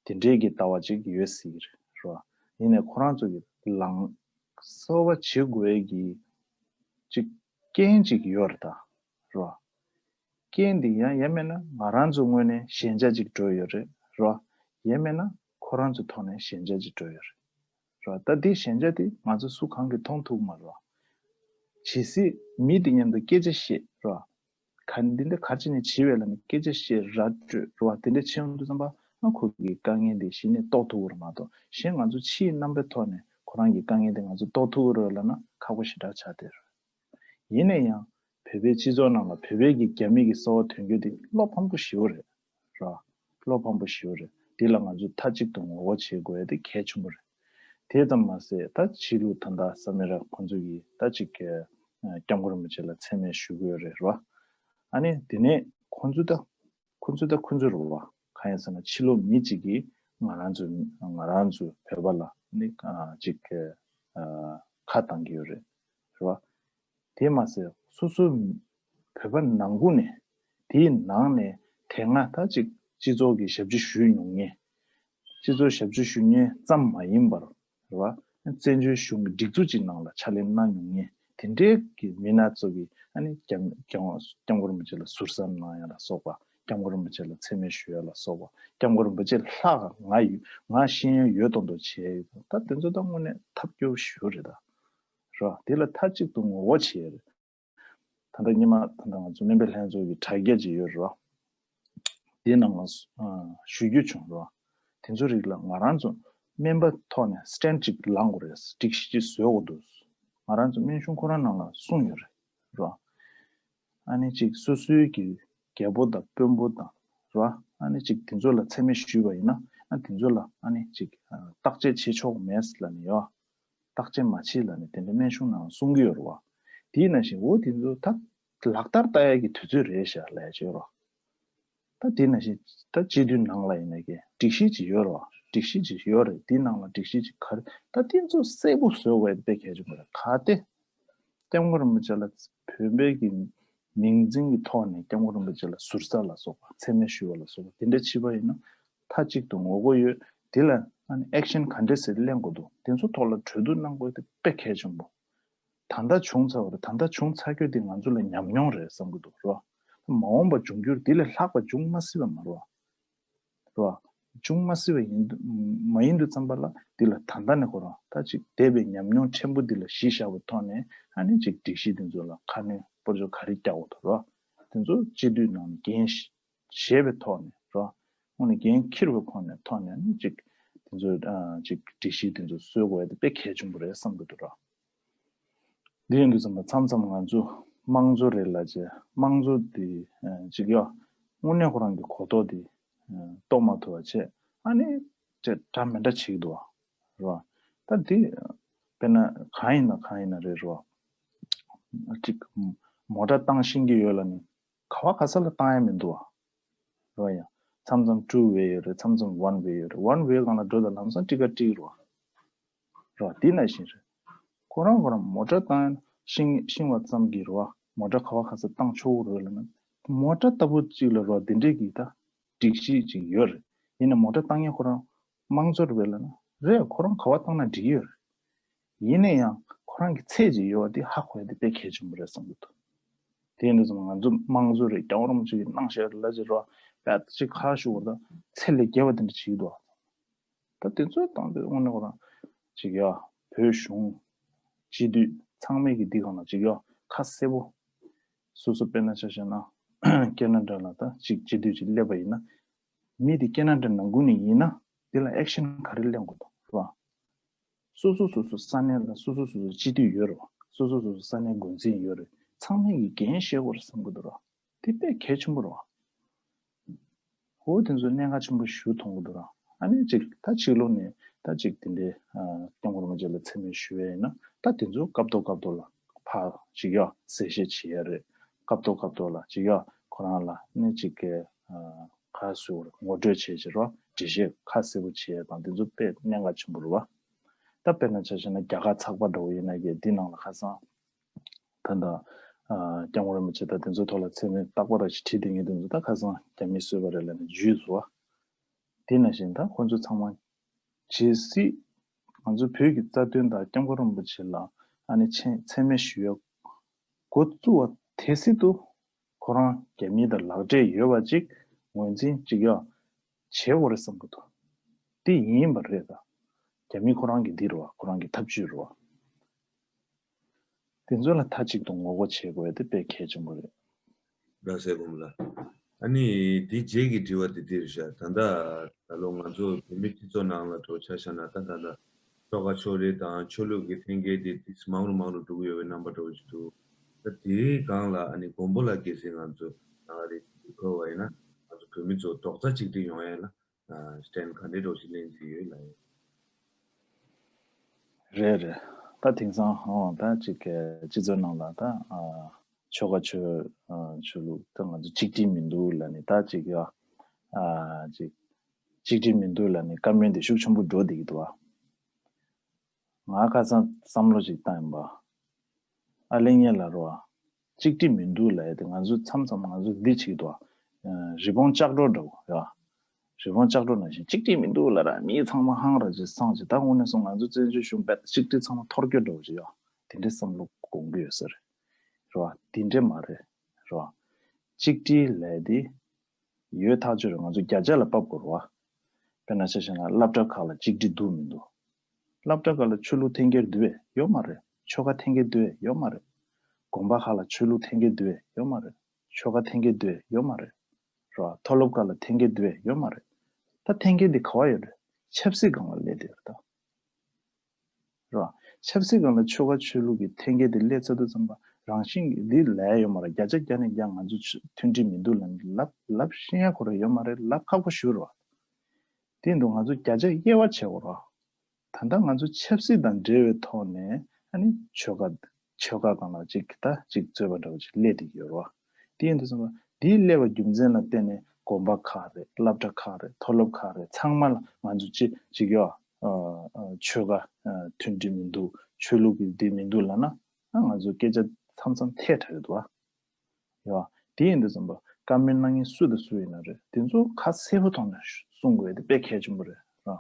དེ་འདྲའི་གི་ལྟ་བ་ཅིག་ཡོད་སྲིད་ཀྱི་རེད་ར། ཡིན་ནའི་ཁོ་རང་ཚོ་གི་ལངས་གསོལ་བ་བྱེད་དགོས་ཀྱི་ཅིག་རྐྱེན་ཅིག་ཡོད་རེད་ད། ར། རྐྱེན་འདི་ཡང་ཡང་མིན་ན་ང་རང་ཚོ་ངོས་ནས་ཞན་ཆ་ཅིག་འགྲོ་ཡོད་རེད་ར། ཡང་མིན་ན་ཁོ་རང་ཚོ་ཐོག་ནས་ཞན་ཆ་ཅིག་འགྲོ་ཡོད་རེད་ར། ད་འདི་ཞན་ཆ་དེ་ང་ཚོ་སུ་གང་གིས་མཐོང་ཐུབ་མ་རེད་བ། ཇི་སྲིད་མི་དེ་མཉམ་དུ་སྐད་ཆ་བཤད་ར། ག་འདི་འདྲ་ག་ཅི་ནས་བྱིས་པའི་ལ་ནས་སྐད་ཆ་བཤད་ར་སྤྲོད་ར་དེ་འདྲ་བྱེད་ཡོང་དུས་ཙམ་པ་ང་ཁོ་གི་དཀའ་ངལ་འདི་གཞི་ནས་རྟོགས་ཐུབ་ཀྱི་རེད་མ་གཏོགས་གཞན་ང་ཚོ་ཕྱིའི་རྣམ་པའི་ཐོག་ནས་ཁོ་རང་གི་དཀའ་ངལ་འདི་ང་ཚོ་རྟོགས་ཐུབ་ཀྱི་རེད་ལབ་ན་ཁག་པོ་ཞེ་དྲག་ཆགས་བསྡད་རེད། ཡིན་ན་ཡང་བོད་པའི་སྤྱི་ཚོགས་ནང་ལ་བོད་པའི་གི་རྒྱ་མི་གི་གསོལ་བ་འདེབས་རྒྱུ་དེ་བློ་ཕམ་པོ་ཞེ་པོ་རེད་ར། བློ་ཕམ་པོ་ཞེ་པོ་རེད། དེ་ལ་ང་ཚོས་མཐའ་གཅིག་ཏུ་ངོ་རྒོལ་བྱེད་དགོས་ཡ་དེ་གལ་ཆེན་པོ་རེད། དེ་ཙམ་མ་ཟད་ད་ཕྱི་ལུགས་ད་ལྟ་ས་མེ་ར་ཁོང་ཚོ་གིས་ད་ཅིག་གི་སྐྱབས་མགོན་རིན་པོ་ཆེ་ལ་མཚན་སྨད་ཞུ་གི་ཡོད་རེད་ར། ཨ་ནི་དེ་ནས་ཁོང་ཚོ་ད་ཁོ་ཚོ་ད་ཁོ་ཚོ་རུ་བ་གང་ཡིན་ཟེར་ན་ཕྱི་ལོགས་མི་གཅིག་གིས་ང་རང་ཚོ་ང་རང་ཚོ་བོད་པ་ལ་ནི་ཅིག་ཁ་བཏང་གི་ཡོད་རེད་རེད་བ། དེ་མ་ཟད་སོ་སོ་བོད་པ་ནང་ཁུལ་ནས་དེའི་ནང་ནས་དེ་སྔ་ད་ཅིག་སྤྱི་ཚོགས་ཀྱི་ཞབས་ཕྱི་ཞུས་མྱོང་མཁན། སྤྱི་ཚོགས་ཞབས་ཕྱི་ཞུ་མཁན་ཙམ་མ་ཡིན་པར། རེད་བ། བཙན་བྱོལ་གཞུང་གི་སྒྲིག་འཛུགས་ཀྱི་ནང་ལ་ཕྱག་ལས་གནང་མྱོང་མཁན་དེ་འདྲའི་གི་མི་སྣ་ཚོ་གིས་ཨ་ནི་སྐྱབས་སྐྱབས་སྐྱབས་མགོན་རིན་པོ་ཆེ་ལ་ཟུར་ཟ་གནང་ཡ་ལ་སོགས་པ། སྐྱབས་མགོན་རིན་པོ་ཆེ་ལ་མཚན་སྨད་ཞུ་ཡ་ལ་སོགས་པ། སྐྱབས་མགོན་རིན་པོ་ཆེ་ལྷག་ང་ཡོད་ང་ཤེས་ཡོན་ཡོད་མདོག་མདོག་བྱས་ཡོད་ད་དེ་ཚོ་ད་དངོས་གནས་ཐབས་སྐྱོ་ཞེ་པོ་རེད་ད། རེད་བ། དེ་ལ་མཐའ་གཅིག་ཏུ་ངོ་རྒོལ་བྱེད་ཡ་རེད། ད་ལྟ་སྔོན་མ་ད་ལྟ་ང་ཚོ་སྨན་པའི་ལྷན་ཚོགས་ཀྱི་དྲ་རྒྱ་ཅིག་ཡོད་རེད་བ། དེའི་ནང་ལ་ཞུ་རྒྱུ་བྱུང་རེད་བ། དེ་ཚོ་རིགས་ལ་ང་རང་ཚོ་སྨན་པ་ཐོག་ནས་སི་ཊེན་ཌ་ཅིག་ལངས་དགོས་རེད། སྒྲིག་གཞི་ཅིག་བཟོ་དགོས་འདུག་ང་རང་ཚོ་སྨན་གཞུང་ཁོ་རང་ནང་ལ་གསུངས་ཡོད་རེད་རེད་བ། ཨ་ནི་ཅིག་སོ་སོའི་གི་རྒྱལ་པོ་དང་དཔོན་པོ་དང་རོ། ཨ་ནི་ཅིག་དེ་ཚོ་ལ་མཚན་སྨད་ཞུས་པ་ཡིན་ན། ཨ་དེ་ཚོ་ལ་ཨ་ནི་ཅིག་ཨ་བརྟག་དཔྱད་བྱེད་ཆོག་མེད་ལབ་ནས་ཡོད། བརྟག་དཔྱད་མ་བྱེད་ལབ་ནས་དེ་འདྲ་སྨན་གཞུང་ནང་གསུང་གི་ཡོད་རེད་བ། དེ་ནང་བཞིན་འོ་དེ་ཚོ་ད་ལག་བསྟར་བསྟར་ཡ་གི་དུས་ཚོད་རེད་ཤག་ལབ་ཡ་ཅིག་ཡོད་རེད་བ། ད་དེ་ནང་བཞིན་ད་སྤྱི་འཐུས་ནང་ལ་ཡིན་ན་གི་སྒྲིག་གཞི་ཅིག་ཡོད་རེད་བ། སྒྲིག་གཞི་ཅིག་ཡོད་རེད། དེ་ནང་ལ་སྒྲིག་གཞི་ཅིག་ག་རེ། ད་དེ་ཚོ་གསལ་པོ་བཟོ་དགོས་ཡ་དེ་དཔེ་གལ་ཆེན་པོ་རེད། གལ་ཏེ་སྐྱབས་མགོན་རིན་པོ་ཆེ་ལ་བོད་པའི་གི་མིང་འཛིན་གྱི་ཐོག་ནས་སྐྱབས་མགོན་རིན་པོ་ཆེ་ལ་ཟུར་ཟ་ལ་སོགས་པ། མཚན་སྨད་ཞུ་བ་ལ་སོགས་པ་དེ་འདྲ་བྱས་པ་ཡིན་ན། མཐའ་གཅིག་ཏུ་ངོ་རྒོལ་ཡོད། དེ་ལ་ཨ་ནི་ཨེག་ཤན་ག་འདྲ་ཟེར་ལེན་དགོས་འདུག་དེ་ཚོ་ཐོག་ལ་གྲོས་བསྡུར་གནང་དགོས་དེ་དཔེ་གལ་ཆེན་པོ། ད་ལྟ་བྱུང་ཚར་བ་རེད། ད་ལྟ་བྱུང་ཚར་རྒྱུ་དེ་ང་ཚོ་ལ་ཉམས་མྱོང་རེད་བསམ་གྱི་འདུག་རོ། མ་འོངས་པ་འབྱུང་འགྱུར་དེ་ལས་ལྷག་པ་འབྱུང་མ་སྲིད་པ་མ་རོ། རོ། འབྱུང་མ་སྲིད་པ་ཡིན་དུ་མ་ཡིན་དུས་ཙམ་པ་ལ་འདི་ལ་ད་ལྟ་ནས་ཁོ་རང་ད་ཅིག་འདས་པའི་ཉམས་མྱོང་ཕྲན་བུ་འདི་ལ་གཞི་བཞག་པའི་ཐོག་ནས། ཨ་ནི་ཅིག་སྒྲིག་གཞི་འདི་ཚོ་ལ་ཁ་སྣོན་སྤོར་ཆོག་ག་རེ་རྒྱག་དགོས་འདུག་རོ། དེ་ཚོ་སྤྱི་འཐུས་ནང་ནས་འགན་བཞེས་པའི་ཐོག་ནས་རོ། དངོས་གནས་འགན་འཁྱེར་བའི་ཁོངས་ནས་ཐོག་ནས་ནི་ཅིག་དེ་ཚོ་ཨ་ཅིག་སྒྲིག་གཞི་དེ་ཚོ་བཟོ་དགོས་ཡ་དེ་དཔེ་གལ་ཆེན་པོ་རེད་བསམ་གྱི་འདུག་ར། འདི་ཡིན་དུས་ཙམ་པ་མཚམས་མཚམས་ང་ཚོ་དམངས་གཙོ་རེད་ལབ་བྱས། དམངས་གཙོ་དེ་ཨ་ཅིག་ཡ་དངོས་གནས་ཁོ་རང་གི་གོ་རྟོགས་དེ་ཨ་རྟོགས་མ་ཐུབ་པ་བྱས། ཨ་ནི་ཅིག་འདྲ་མི་འདྲ་བྱེད་ཀྱི་འདུག་བ། ར། ད་དེ་དཔེར་ན་གང་ཡིན་ན་གང་ཡིན་ན་རེད་ར། ཅིག་མོ་ཊ་བཏང་ཤེས་ཀྱི་ཡོད་ལབ་ནས་ག་བ་ག་ས་ལ་བཏང་ཡ་མི་འདུག་བ། རོ། ཡ། མཚམས་མཚམས་ཊུ་ཝེ་ཡོད་རེད། མཚམས་མཚམས་ཝན་ཝེ་ཡོད་རེད། ཝན་ཝེ་སྒང་ལ་འགྲོ་དང་ལམ་སང་ཊི་ཀཊ་སྤྲད་རོ། རོ། དེ་ནང་བཞིན་རེད། ཁོ་རང་ཁོ་རང་མོ་ཊ་བཏང་ཤེས་ཤེས་པ་ཙམ་གྱིས་རོ། མོ་ཊ་ག་བ་ག་ས་བཏང་ཆོག་གི་རེད་ལབ་ན། མོ་ཊ་ལྟ་བུ་གཅིག་ལ་རོ། དེ་འདྲས་ཀྱི་ད་སྒྲིག་གཞི་ཅིག་ཡོད་རེད། ཡིན་ན་མོ་ཊ་བཏང་མཁན་ཁོ་རང་དམངས་གཙོ་རེད་པས་ལབ་ན། རེད། ཁོ་རང་ག་བ་བཏང་ན་འགྲིག་གི་ཡོད་རེད། ཡིན་ན་ཡང་ཁོ་རང་གི་ཚད་ཅིག་ཡོད་པ་དེ་ཧ་གོ་ཡ་དེ་དཔེ་གལ་ཆེན་པོ་རེད་བསམ་གྱི་འདུག་དེ་ཡིན་དུས་ཙམ་ང་ཚོ་དམངས་གཙོ་རེད། སྐྱབས་མགོན་རིན་པོ་ཆེ་གིས་གནང་བཞག་རེད་ལབ་ཅིག་རོ། དཔེ་ཅིག་ཁ་ཤོར་བ་དང་ཚད་ལས་བརྒལ་བ་དེ་འདྲ་བྱེད་ཀྱི་འདུག་ད་དེ་ཚོའི་སྟེང་དེ་དངོས་གནས་ཁོ་རང་ཅིག་ཡ་བོད་གཞུང་སྤྱི་འཐུས་ཚང་མས་ཀྱི་འདི་སྒང་ལ་ཅིག་ཡ་ཁ་གསལ་པོ། སོ་སོ་དཔེར་ན་ཆ་བཞག་ན་ཁེ་ན་ཌ་ལ་ད་ཅིག་སྤྱི་འཐུས་ཅིག་སླེབས་པ་ཡིན་ན། མི་དེ་ཁེ་ན་ཌ་ནང་ཁུལ་ནས་ཡིན་ན་དེ་ལ་ཨེག་ཤན་ག་རེ་ལེན་དགོས་འདུག་ར། སོ་སོ་སོ་སོ་ས་གནས་ལ་སོ་སོ་སོ་སོ་སྤྱི་འཐུས་ཡོད་རེད་བ། སོ་སོ་སོ་སོ་ས་གནས་འགོ་འཛིན་ཡོད་རེད། ཚང་མས་ཀྱི་འགན་བཞེས་དགོས་རེད་བསམ་གྱི་འདུག་ར། དེ་དཔེ་གལ་ཆེན་པོ་རེད་བ། འོ་དེ་ཚོ་གནད་འགག་ཆེན་པོ་ཞེ་པོ་མཐོང་གི་འདུག་ར། ཨ་ནི་ཅིག་ད་ཕྱི་ལོགས་ནས་ད་ཅིག་དེ་འདྲའི་ཨ་སྐྱབས་མགོན་རིན་པོ་ཆེ་ལ་མཚན་སྨད་ཞུ་ཡ་ཡིན་ན། ད་དེ་ཚོ་སྐབས་ཐོག་སྐབས་ཐོག་ལ་ཕར་ཅིག་ཡ་གསལ་བཤད་བྱེད་ཡ་རེད། སྐབས་ཐོག་སྐབས་ཐོག་ལ་ཅིག་ཡ་ཁོ་རང་ལ་ནི་ཅིག་གི་ཨ་ག་རེ་ཟེར་དགོས་རེད། ངོ་སྤྲོད་བྱེད་བྱེད་རོ། འགྲེལ་བཤད་ཁ་གསལ་པོ་བྱེད་ཡ་དང་དེ་ཚོ་དཔེ་གནད་འགག་ཆེན་པོ་རེད་བ། ད་དཔེར་ན་ཆ་བཞག་ན་རྒྱ་གར་ཚགས་པར་འདྲ་བོ་ཡིན་ན་ཡང་འདི་ནང་ལ་ཁ་སང་ད་ལྟ་ཨ་སྐྱབས་མགོན་རིན་པོ་ཆེ་དང་དེ་ཚོའི་ཐོག་ལ་མཚན་སྨད་རྟག་པར་ཞིག་བྲིས་བསྡད་མཁན་དེ་ཚོ་ད་ཁ་སང་རྒྱ་མིས་བཟོས་པ་རེད་ལབ་ནས་བརྗོད་འདུག་བ། དེ་ནང་བཞིན་ད་ཁོང་ཚོ་ཚང་མ་ཇི་སྲིད་ང་ཚོའི་བོད་ཀྱི་རྩ་དོན་དང་སྐྱབས་མགོན་རིན་པོ་ཆེ་ལ་ཨ་ནི་མཚན་མཚན་སྨད་ཞུ་ཡ་འགོ་བཙུགས་པ་དེ་སྲིད་དུ་ཁོ་རང་རྒྱ་མི་དང་ལག་འབྲེལ་ཡོད་པ་ཅིག་ངོས་འཛིན་ཅིག་ཡ་བྱེད་དགོས་རེད་བསམ་གྱི་འདུག་དེ་ཡིན་པ་རེད། ད་རྒྱ་མི་ཁོ་རང་གི་འདི་རེད་བ། ཁོ་རང་གི་ཐབས་ཇུས་རེད་བ། དེ་ཚོ་ལ་མཐའ་གཅིག་ཏུ་ངོ་རྒོལ་བྱེད་དགོས་ཡ་དེ་དཔེ་གལ་ཆེན་པོ་རེད། ར་སེ་སྒོམ་ལ། ཨ་ནི་དེ་རྗེས་ཀྱི་དྲི་བ་དེ་འདིར་བཞག་ད་ལྟ་ད་ལོ་ང་ཚོ་བོད་མི་སྤྱི་ཚོགས་ནང་ལ་འགྲོ་ཆ་བཞག་ན། ད་ད་ལྟ་ཆོལ་ཁ་ཕྱོགས་རིས་དང་ཆོས་ལུགས་ཀྱི་འཐེན་འཁྱེར་དེ་ཏིས་མང་རུ་མང་རུ་འགྲོ་གི་ཡོད་པའི་རྣམ་པ་འདྲ་བོ་ཞིག་འདུག་ད་དེའི་སྒང་ལ་ཨ་ནི་མགོན་པོ་ལགས་གལ་སྲིད་ང་ཚོ་ནང་རེ་འཁོད་པ་ཡིན་ན། ང་ཚོ་བོད་མི་ཚོ་རྡོག་རྩ་གཅིག་སྒྲིལ་ཡོང་ཡ་ལ་སི་ཊེན་ག་འདྲའི་འདྲ་བོ་ཞིག་ལེན་གྱི་ཡོད་ལ་ཡིན། རེད་རེད། ད་དེང་སང་ཨོ་ད་ཅིག་གི་སྤྱི་ཚོགས་ནང་ལ་ད་ཨ་ཆོལ་ཁ་ཆོས་ཨ་ཆོས་ལུགས་ད་ང་ཚོ་གཅིག་སྒྲིལ་མི་འདུག་ལབ་ནས། ད་ཅིག་ཡ་ཨ་ཅིག་གཅིག་སྒྲིལ་མི་འདུག་ལབ་ནས་བཀའ་མོལ་འདི་ཤུགས་ཆེན་པོ་འགྲོ་བསྡད་ཀྱི་འདུག་བ། ང་ཁ་སང་བསམ་བློ་ཅིག་བཏང་ཡིན་པ། ཨ་ལེ་ངེད་ལ་རོ། གཅིག་སྒྲིལ་མི་འདུག་ལབ་ཡ་དེ་ང་ཚོ་མཚམས་མཚམས་ང་ཚོ་འདི་བྱེད་ཀྱི་འདུག་བ། རི་བོང་ལྕགས་སྒྲོག་འདྲ་བོ་ཡ། རི་བོང་ལྕགས་སྒྲོག་ནང་བཞིན་གཅིག་སྒྲིལ་མི་འདུག་ལབ་ར་མི་ཚང་མ་ཧང་ར་ཅིག་སངས་ཅིག་ད་དངོས་གནས་སོང་ང་ཚོ་བཙན་བྱོལ་གཞུང་རྦད་གཅིག་སྒྲིལ་ཚང་མ་འཐོར་སྐྱོད་འདྲ་བོ་ཅིག་ཡ། དེ་འདྲའི་བསམ་བློ་སྒོམ་གྱི་ཡོད་ས་རེད། རེད་བ། དེ་འདྲས་མ་རེད། རེད་བ། གཅིག་སྒྲིལ་ལབ་དེ་ཡོད་ཐག་ཆོད་རེད། ང་ཚོ་བརྒྱ་ཆ་ལ་ཕབ་དགོས་རེད་བ། དཔེར་ན་ཆ་བཞག་ན་སློབ་གྲྭ་ཁག་ལ་གཅིག་སྒྲིལ་འདུག་མི་འདུག་སློབ་གྲྭ་ཁག་ལ་ཆོས་ལུགས་འཐེན་འཁྱེར་འདུག་བས་ཡོད་མ་རེད། ཆོལ་ཁ་འཐེན་འཁྱེར་འདུག་བས་ཡོད་མ་རེད། དགོན་པ་ཁག་ལ་ཆོས་ལུགས་འཐེན་འཁྱེར་འདུག་བས་ཡོད་མ་རེད། ཆོལ་ཁ་འཐེན་འཁྱེར་འདུག་བས་ཡོད་མ་རེད། རེད་བ། མཐོ་སློབ་ཁག་ལ་འཐེན་འཁྱེར་འདུག་བས་ཡོད་མ་རེད། ད་འཐེན་འཁྱེར་འདི་ག་བ་ཡོད་རེད། ཆབ་སྲིད་སྒང་ལ་སླེབས་བསྡད་ཡོད་རེད་ད། རེད་བ། ཆབ་སྲིད་སྒང་ལ་ཆོལ་ཁ་ཆོས་ལུགས་ཀྱི་འཐེན་འཁྱེར་དེ་སླེབས་ཚར་དུས་ཙམ་པ་ རང་བཞིན་གྱི་འདི་ལས་ཡོད་མ་རེད། བརྒྱ་ཆ་བརྒྱ་ནས་བརྒྱ་ང་ཚོ་མཐུན་སྒྲིལ་མི་འདུག་ལབ་ལབ་ཤེས་ཡ་ཁོ་རང་ཡོད་མ་རེད། ལབ་ཁག་པོ་ཞུ་རོགས། དེ་འདུག་ང་ཚོ་བརྒྱ་ཆ་དབྱེ་བ་བྱེད་དགོས་རོགས། ད་ལྟ་ང་ཚོ་ཆབ་སྲིད་དང་འབྲེལ་བའི་ཐོག་ནས་ཨ་ནི་ཆོལ་ཁ་ཆོལ་ཁ་སྒང་ལ་ཅིག་ད་ཅིག་རྩོད་པ་འདྲ་བོ་ཅིག་སླེབས་བསྡད་ཡོད་རེད་བ། དེ་ཡིན་དུས་ཙམ་པ་དེའི་སླེབས་པ་རྒྱུ་མཚན་ལ་བརྟེན་ནས་དགོན་པ་ཁག་རེད། སློབ་གྲྭ་ཁག་རེད། མཐོ་སློབ་ཁག་རེད། ཚང་མ་ལ་ང་ཚོ་ཅི་ཅིག་ཡོད། ཨ་ཨ་ཆོལ་ཁ་ཨ་མཐུན་སྒྲིལ་མི་འདུག་ཆོས་ལུགས་ཀྱི་འདི་མི་འདུག་ལབ་ན་ཨ་ང་ཚོ་སྐད་ཆ་མཚམས་མཚམས་ཐལ་དྲགས་ཡོད་འདུག་བ། ཡ། དེ་ཡིན་དུས་ཙམ་པ་བཀའ་མོལ་གནང་མཁན་སུ་དང་སུ་ཡིན་ན་རེད། དེ་ཚོ་ཁ་གསལ་པོ་ཐོག་ནས་གསུང་དགོས་དེ་དཔེ་གལ་ཆེན་པོ་རེད་ར།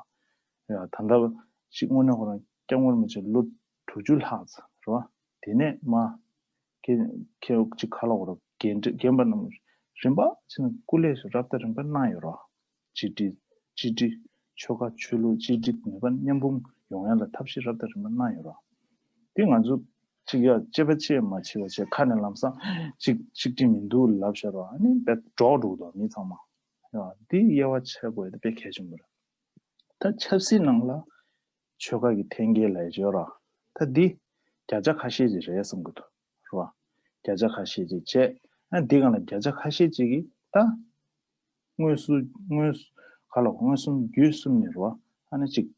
ཡ། ད་ལྟ་ཞིག་དངོས་གནས་ཁོ་རང་སྐྱབས་མགོན་རིན་པོ་ཆེ་ལོ་དྲུག་ཅུ་ལྷག་ཙམ་རེད་བ། དེ་ནས་མ་ཁེ་ཁེ་ཅིག་ཁ་ལོ་ཁོ་རང་རྒན་རྒན་པ་རྣམས་རིམ་པ་ཕྱིན་ན་སྐུ་ལས་སུ་རབ་དང་རིམ་པ་གནང་ཡོད་རེད་བ། གཅིག་སྒྲིལ། གཅིག་སྒྲིལ། ཆོལ་ཁ་ཆོས་ལུགས་གཅིག་སྒྲིལ་མེད་པ་མཉམ་སྤུངས་ཡོང་ཡ་ལ་ཐབས་ཤེས་རབ་དང་རིམ་པ་གནང་ཡོད་རེད། དེ་ང་ཚོ་གཅིག་ཡ་གཅེས་པ་བཅས་མ་བྱེད་པ་བྱས་ཁ་ནས་ལམ་སང་གཅིག་གཅིག་སྒྲིལ་མི་འདུག་ལབ་བཞག་རོགས། ཨ་ནི་དཔེ་འགྲོགས་འགྲོ་གི་འདུག་མི་ཚང་མ། ཡ། དེ་དབྱེ་བ་ཕྱེ་དགོས་དེ་དཔེ་གལ་ཆེན་པོ་རེད། ད་ཆབ་སྲིད་ནང་ལ་ཆོལ་ཁ་གི་འཐེན་འཁྱེར་ལབ་ཡ་ཅིག་ཡོད་ར། ད་འདི་བརྒྱ་ཆ་ཁ་ཤས་ཅིག་རེད་བསམ་གི་འདུག་རེད་བ། བརྒྱ་ཆ་ཁ་ཤས་ཅིག་བྱས། ཨ་འདི་སྒང་ལ་བརྒྱ་ཆ་ཁ་ཤས་ཅིག་གིས་ད་མངོན་སུམ་མངོན་སུམ་ག་ལ་མངོན་སུམ་བརྒྱུད་གསུམ་ནས་རེད་བ། ཨ་ནི་ཅིག་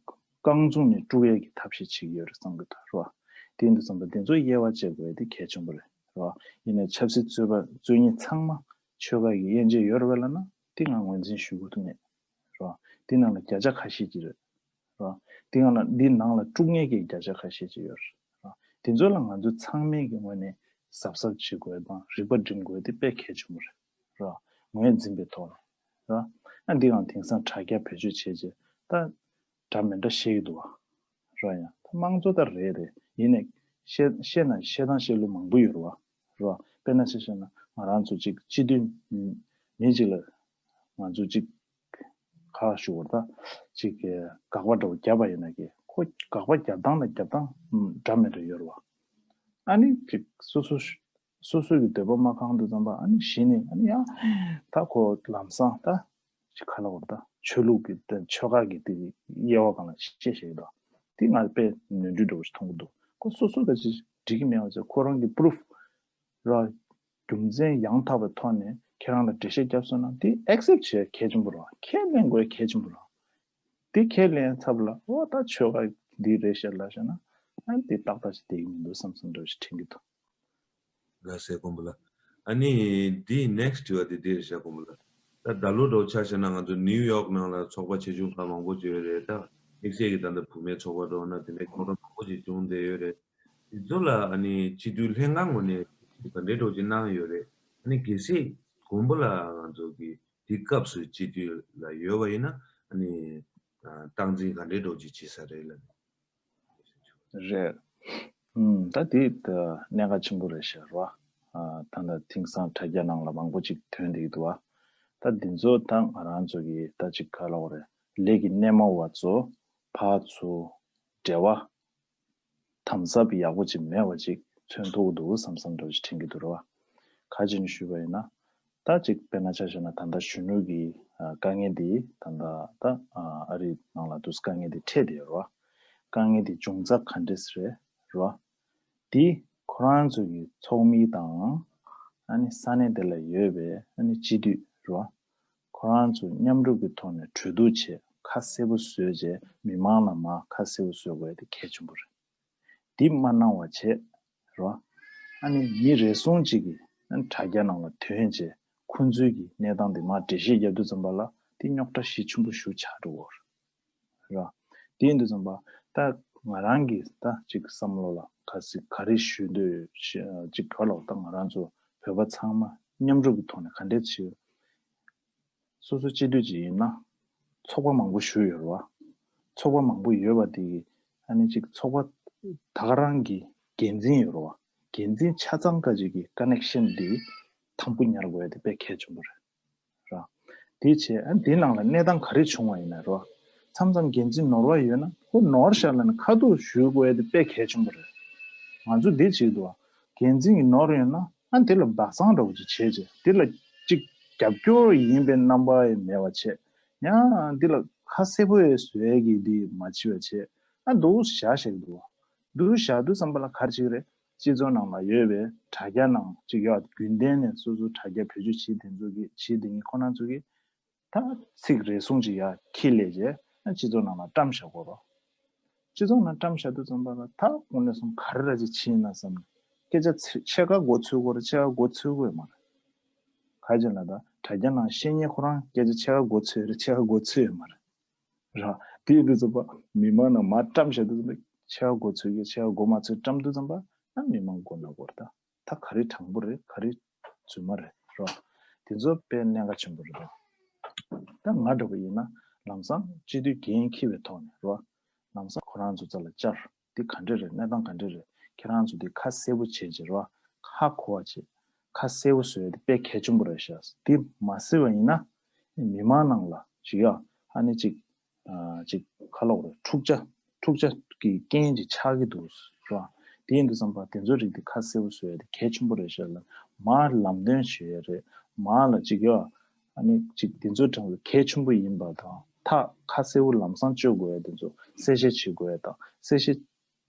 རྐང་བཙུགས་ནས་དཀྲུག་ཡས་ཀྱི་ཐབས་ཤེས་བྱེད་ཀྱི་ཡོད་རེད་བསམ་གི་འདུག་རེད་བ། དེ་ཡིན་དུས་ཙམ་པ་འདི་ཚོ་དབྱེ་བ་འབྱེད་དགོས་ཡ་དེ་གལ་ཆེན་པོ་རེད། རེད་བ། ཡིན་ནའི་ཆབ་སྲིད་རྩོད་པ་རྩོད་མཁན་ཚང་མ་ཆོལ་ཁ་གི་དབྱེ་འབྱེད་ཡོད་རེད་བ་ལབ་ན་དེ་ང་ངོས་འཛིན་ཞུ་དགོས་ཐུག་མེད། རེད་བ། དེ་ནང་ལ་བརྒྱ་ཆ་ཁ་ཤས་ཅིག་རེད། རེད་བ། དེ་ནང་ལ་འདི་ནང་ལ་དཀྲུག་མཁན་གྱི་བརྒྱ་ཆ་ཁ་ཤས་ཅིག་ཡོད་རེད། རེད་བ། དེ་ཚོ་ལ་ང་ཚོ་ཚང་མས་ཀྱི་ངོས་ནས་གཟབ་གཟབ་བྱེད་དགོས་དང་རིག་པ་སྒྲིམ་དགོས་དེ་དཔེ་གལ་ཆེན་པོ་རེད། རེད་བ། ངོས་འཛིན་པའི་ཐོག་ནས། རེད་བ། ཨ་འདི་ཡང་དེང་སང་དྲ་རྒྱ་བེད་སྤྱོད་བྱས་རྗེས་ད་འདྲ་མི་འདྲ་བཤད་ཀྱི་འདུག་བ། རེད་ཡ། ད་དམངས་གཙོ་ད་རེད་རེད། ཡིན་ནའི་བཤད་བཤད་ན་བཤད་སྟངས་བཤད་ལུགས་མང་པོ་ཡོད་རེད་བ། རེད་བ། དཔེར་ན་ཆ་བཞག་ན་ང་རང་ཚོ་གཅིག་སྤྱི་འཐུས་མི་གཅིག་ལ་ང་ཚོ་གཅིག་ཁ་ཞུ་བར་ད་གཅིག་གི་དགག་པ་འདྲ་བོ་བརྒྱབ་པ་ཡིན་ན་གི་ཁོ་དགག་པ་བརྒྱབ་སྟངས་དང་བརྒྱབ་སྟངས་འདྲ་མི་འདྲ་ཡོད་རེད་བ། ཨ་ནི་གཅིག་སོ་སོ་སོ་སོ་གི་འདོད་པ་མ་ཁེངས་དུས་ཙམ་པ་ཨ་ནི་གཞི་ནས་ཨ་ནི་ཡང་ད་ཁོ་ལམ་སང་ད་ཅིག་ཁ་ལ་བར་ད་ཆོས་ལུགས་ཀྱི་དེ་ཆོལ་ཁ་གི་དེ་དབྱེ་བ་སྒང་ལ་བཤད་བཤད་ཀྱི་འདུག་དེ་ང་དཔེ་ནོར་འཁྲུལ་འདྲ་བོ་ཞིག་མཐོང་གི་འདུག་ཁོ་སོ་སོ་ད་ཅིག་འགྲིག་གི་མེད་པ་ཚོ་ཁོ་རང་གི་པུ་རུབ་ར་རྒྱུ་མཚན་ཡང་དག་པའི་ཐོག་ནས་ཁྱེད་རང་ལ་འགྲེལ་བཤད་བརྒྱབ་སོང་ན་དེ་ཨེག་སེབ་བྱེད་གལ་ཆེན་པོ་རེད། ཁས་ལེན་དགོས་གལ་ཆེན་པོ་རེད། དེ་ཁས་ལེན་ཚབ་ལ་ཨོ་ད་ཆོལ་ཁ་འདི་རེད་ཤག་ལབ་བཞག་ན་ཨ་འདི་ཏག་ཏག་ཅིག་བསྡད་ཀྱི་མི་འདུག་བསམ་བསམ་འདྲ་བོ་ཞིག་དྲན་གྱི་འདུག་ལགས་སེ་དགོན་པ་ལགས། ཨ་ནི་འདིའི་ནེག་སི་དྲི་བ་དེ་འདི་རེད་ཤག་དགོན་པ་ལགས། ད་ད་ལོ་འདྲ་བོ་ཆ་བཞག་ན་ང་ཚོ་ནིའུ་ཡོག་ནང་ལ་ཚོགས་པ་ཆེ་ཆུང་ཁག་མང་པོ་ཅིག་ཡོད་རེད། ད་དམིགས་བསལ་གྱི་ད་ལྟ་བུད་མེད་ཚོགས་པ་འདྲ་བོ་ན་དེ་འདྲའི་ཚོགས་འདུ་མང་པོ་ཅིག་བྱུང་བསྡད་ཡོད་རེད། དེ་ཚོ་ལ་ཨ་ནི་སྤྱི་འཐུས་ལྷན་ཁང་ངོས་ནས་ག་འདྲའི་འདྲ་བོ་ཅིག་གནང་ཡོད་རེད། ཨ་ནི་གལ་སྲིད་དགོན་པ་ལ་ང་ཚོ་གི་དེ་སྐབས་སུ་སྤྱི་འཐུས་ལ་ཡོད་པ་ཡིན་ན་ཨ་ནི་ཨ་སྟངས་འཛིན་ག་འདྲའི་འདྲ་བོ་ཅིག་བྱེད་ས་རེད་ལབ། རེད། ཨུམ། ད་དེ་ད་གནད་འགག་ཆེན་པོ་རེད་ཤག་ར། ཨ་ད་ལྟ་དེང་སང་དྲ་རྒྱ་ནང་ལ་མང་པོ་ཅིག་ཐོན་བསྡད་ཀྱི་འདུག་བ། ད་འདི་ཚོ་ད་ང་རང་ཚོ་གི་ད་ཅིག་ག་ལབ་དགོས་རེད། ལས་ཀྱི་སྣེ་མོ་བ་ཚོ་ཕར་ཚུར་འབྲེལ་བ་དམ་ཟབ་ཡག་པོ་ཅིག་མེད་པ་ཅིག་མཚོན་ཐུབ་ཀྱི་འདུག་བསམ་བསམ་འདྲ་བོ་ཅིག་དྲན་གྱི་འདུག་ར་བ། ག་རེ་བྱས་ནས་ཞུས་པ་ཡིན་ན། ད་ཅིག་དཔེར་ན་ཆ་བཞག་ན་ད་ལྟ་གཞོན་ནུ་གི་ཨ་དཀའ་ངལ་འདི་ད་ལྟ་ད་ཨ་ཨ་རི་ནང་ལ་འདུག་དཀའ་ངལ་འདི་འཕྲད་བསྡད་ཡོད་རེད་བ། དཀའ་ངལ་འདི་འབྱུང་རྩ་ག་འདྲས་རེད་རེད་བ། འདི་ཁོ་རང་ཚོ་གི་ཚོགས་མི་དང་ཨ་ནི་ས་གནས་དེ་ལ་ཡོད་པའི་ཨ་ནི་སྤྱི་འཐུས་རེད་བ། ཁོ་རང་ཚོ་མཉམ་རུབ་ཀྱི་ཐོག་ནས་གྲོས་བསྡུར་བྱས་ཁ་གསལ་པོ་བཟོས་རྗེས་མི་མང་ལ་མར་ཁ་གསལ་པོ་བཟོ་དགོས་དེ་གལ་ཆེན་པོ་རེད། འདི་མ་གནང་བ་བྱས་རོ། ཨ་ནི་མི་རེ་ཟུང་གཅིག་གིས་ཨ་ནི་དྲ་རྒྱ་ནང་ལ་ཐོན་བྱས་ཁོང་ཚོའི་གི་གནས་སྟངས་འདི་མར་འགྲེལ་བཤད་རྒྱབ་དུས་ཙམ་པ་ལ་འདི་རྙོག་དྲ་ཞེ་ཆེན་པོ་ཞིག་ཆགས་འགྲོ་གི་རེད། རོ། དེ་ཡིན་དུས་ཙམ་པ་ད་ང་རང་གི་ད་ཅིག་བསམ་བློ་ལ་ག་ཟིག་ག་རེ་ཞུ་འདོད་ཅིག་ག་ལོག་ད་ང་རང་ཚོ་བོད་པ་ཚང་མ་མཉམ་རུབ་ཀྱི་ཐོག་ནས་ག་འདྲས་བྱེད། སོ་སོ་སྤྱི་འཐུས་ཅིག་ཡིན་ན་ཚོགས་པ་མང་པོ་ཞུགས་ཡོད་རེད་བ། ཚོགས་པ་མང་པོ་ཡོད་པ་དེ་གི་ཨ་ནི་ཅིག་ཚོགས་པ་ད་ག་རང་གི་འགན་འཛིན་ཡོད་རེད་བ། འགན་འཛིན་ཆ་ཚང་ཀ་ཅིག་གི་ཀ་ནེག་ཤན་འདི་དམ་པོ་ཉར་དགོས་ཡ་དེ་དཔེ་གལ་ཆེན་པོ་རེད། ར། དེ་བྱས་ཨ་དེ་ནང་ལ་གནས་སྟངས་ག་རེ་བྱུང་བ་ཡིན་ན་རོ། མཚམས་མཚམས་འགན་འཛིན་ནོར་བ་ཡོད་ན་ཁོ་ནོར་ཤག་ལབ་ནས་ཁ་ཐུག་ཞུ་དགོས་ཡ་དེ་དཔེ་གལ་ཆེན་པོ་རེད། ང་ཚོ་དེ་བྱེད་འདུག་བ། འགན་འཛིན་གྱི་ནོར་ཡོད་ན་ཨ་དེ་ལ་སྦ་གསང་འདྲ་བོ་ཅིག་བྱས་རྗེས་དེ་ལ་ཅིག་རྒྱབ་སྐྱོར་ཡིན་པའི་རྣམ་པ་ཡང་མེད་པ་བྱས། ཡང་འདི་ལ་ཁ་གསལ་པོ་ཡང་བཟོ་ཡ་གི་འདི་མ་བྱེད་པ་བྱས་ཨ་འདུག་བཞག་བཞག་འདུག་བ། འདུག་བཞག་དུས་ཙམ་པ་ལ་ག་རེ་བྱེད་ཀྱི་རེད། སྤྱི་ཚོགས་ནང་ལ་ཡོད་པའི་དྲ་རྒྱ་ནང་ཅིག་ཡོད་རྒྱུན་ལྡན་ནས་སོ་སོ་དྲ་རྒྱ་བེད་སྤྱོད་བྱེད་དེ་ཚོ་གི་བྱེད་དེ་ངས་ཁོ་རང་ཚོ་གི་ད་ཚིག་རེ་ཟུང་ཅིག་ཡར་འཁྱེར་ལས་བྱས་ན་སྤྱི་ཚོགས་ནང་ལ་བཀྲམ་བཞག་དགོས་རོགས། སྤྱི་ཚོགས་ནང་བཀྲམ་བཞག་དུས་ཙམ་པ་ལ་ད་དངོས་གནས་སོང་ག་རེ་ར་ཅིག་བྱེད་ཡིན་ན་བསམ་ནས་སྐད་ཆ་ཚིག་ཕྱེད་ཀ་མགོ་ཚོས་དགོས་རེད། ཕྱེད་ཀ་མགོ་ཚོས་དགོས་མ་རེད། ག་ཅིག་ལ་ད་དྲ་རྒྱ་ནང་བཤད་མཁན་ཁོ་རང་སྐད་ཆ་ཕྱེད་ཀ་མགོ་ཚོས་རེད། ཕྱེད་ཀ་མགོ་ཚོས་ཡོད་མ་རེད། ར། དེ་ཡིན་དུས་ཙམ་པ་མི་མང་ནང་མར་བཀྲམ་བཞག་དུས་ཙམ་པ་ཕྱེད་ཀ་མགོ་ཚོས་ཀྱི་ཕྱེད་ཀ་མགོ་མ་ཚོས་བཀྲམ་དུས་ཙམ་པ་ན་མི་མང་མགོ་ན་དགོས་རེད་ད། ད་ག་རེ་དྲང་པོ་རེད། ག་རེ་རྫུན་མ་རེད་རོ། དེ་ཚོ་དཔེ་གནད་འགག་ཆེན་པོ་རེད་དོ། ད་ང་འདྲ་པོ་ཡིན་ན་ལམ་སང་སྤྱི་འཐུས་འགན་འཁྱེར་བའི་ཐོག་ནས་རོ། ལམ་སང་ཁོ་རང་ཚོ་རྩ་ལ་བཅར། འདི་ག་འདྲ་རེད། གནས་སྟངས་ག་འདྲ་རེད། ཁྱེད་རང་ཚོ་འདི་ཁ་གསལ་པོ་བྱེད་ཅིག་རོ། ཧ་གོ་བ་བྱེད། ཁ་གསལ་པོ་བཟོ་ཡ་འདི་དཔེ་གལ་ཆེན་པོ་རེད་ཤག་འདི་མ་གསལ་བ་ཡིན་ན་མི་མང་ནང་ལ་ཞུ་ཡ་ཨ་ནི་ཅིག་ཅིག་ཁ་ལོག་རེད། འཁྲུག་ཆ་འཁྲུག་ཆ་གི་རྐྱེན་ཅིག་ཆགས་ཀྱི་འདུག་ར། དེ་ཡིན་དུས་ཙམ་པ་དེ་ཚོ་རིགས་དེ་ཁ་གསལ་པོ་བཟོ་ཡ་དེ་གལ་ཆེན་པོ་རེད་ཤག་ལ། མར་ལམ་སྟོན་བྱེད་ཡ་རེད། མར་ལ་ཅིག་ཡ་ཨ་ནི་ཅིག་དེ་ཚོ་དྲང་གི་གལ་ཆེན་པོ་ཡིན་པ་དང་ཐག་ཁ་གསལ་པོ་ལམ་སང་བཅོས་དགོས་ཡ་དེ་ཚོ་གསལ་བཤད་བྱེད་དགོས་ཡ་དང་གསལ་བཤད་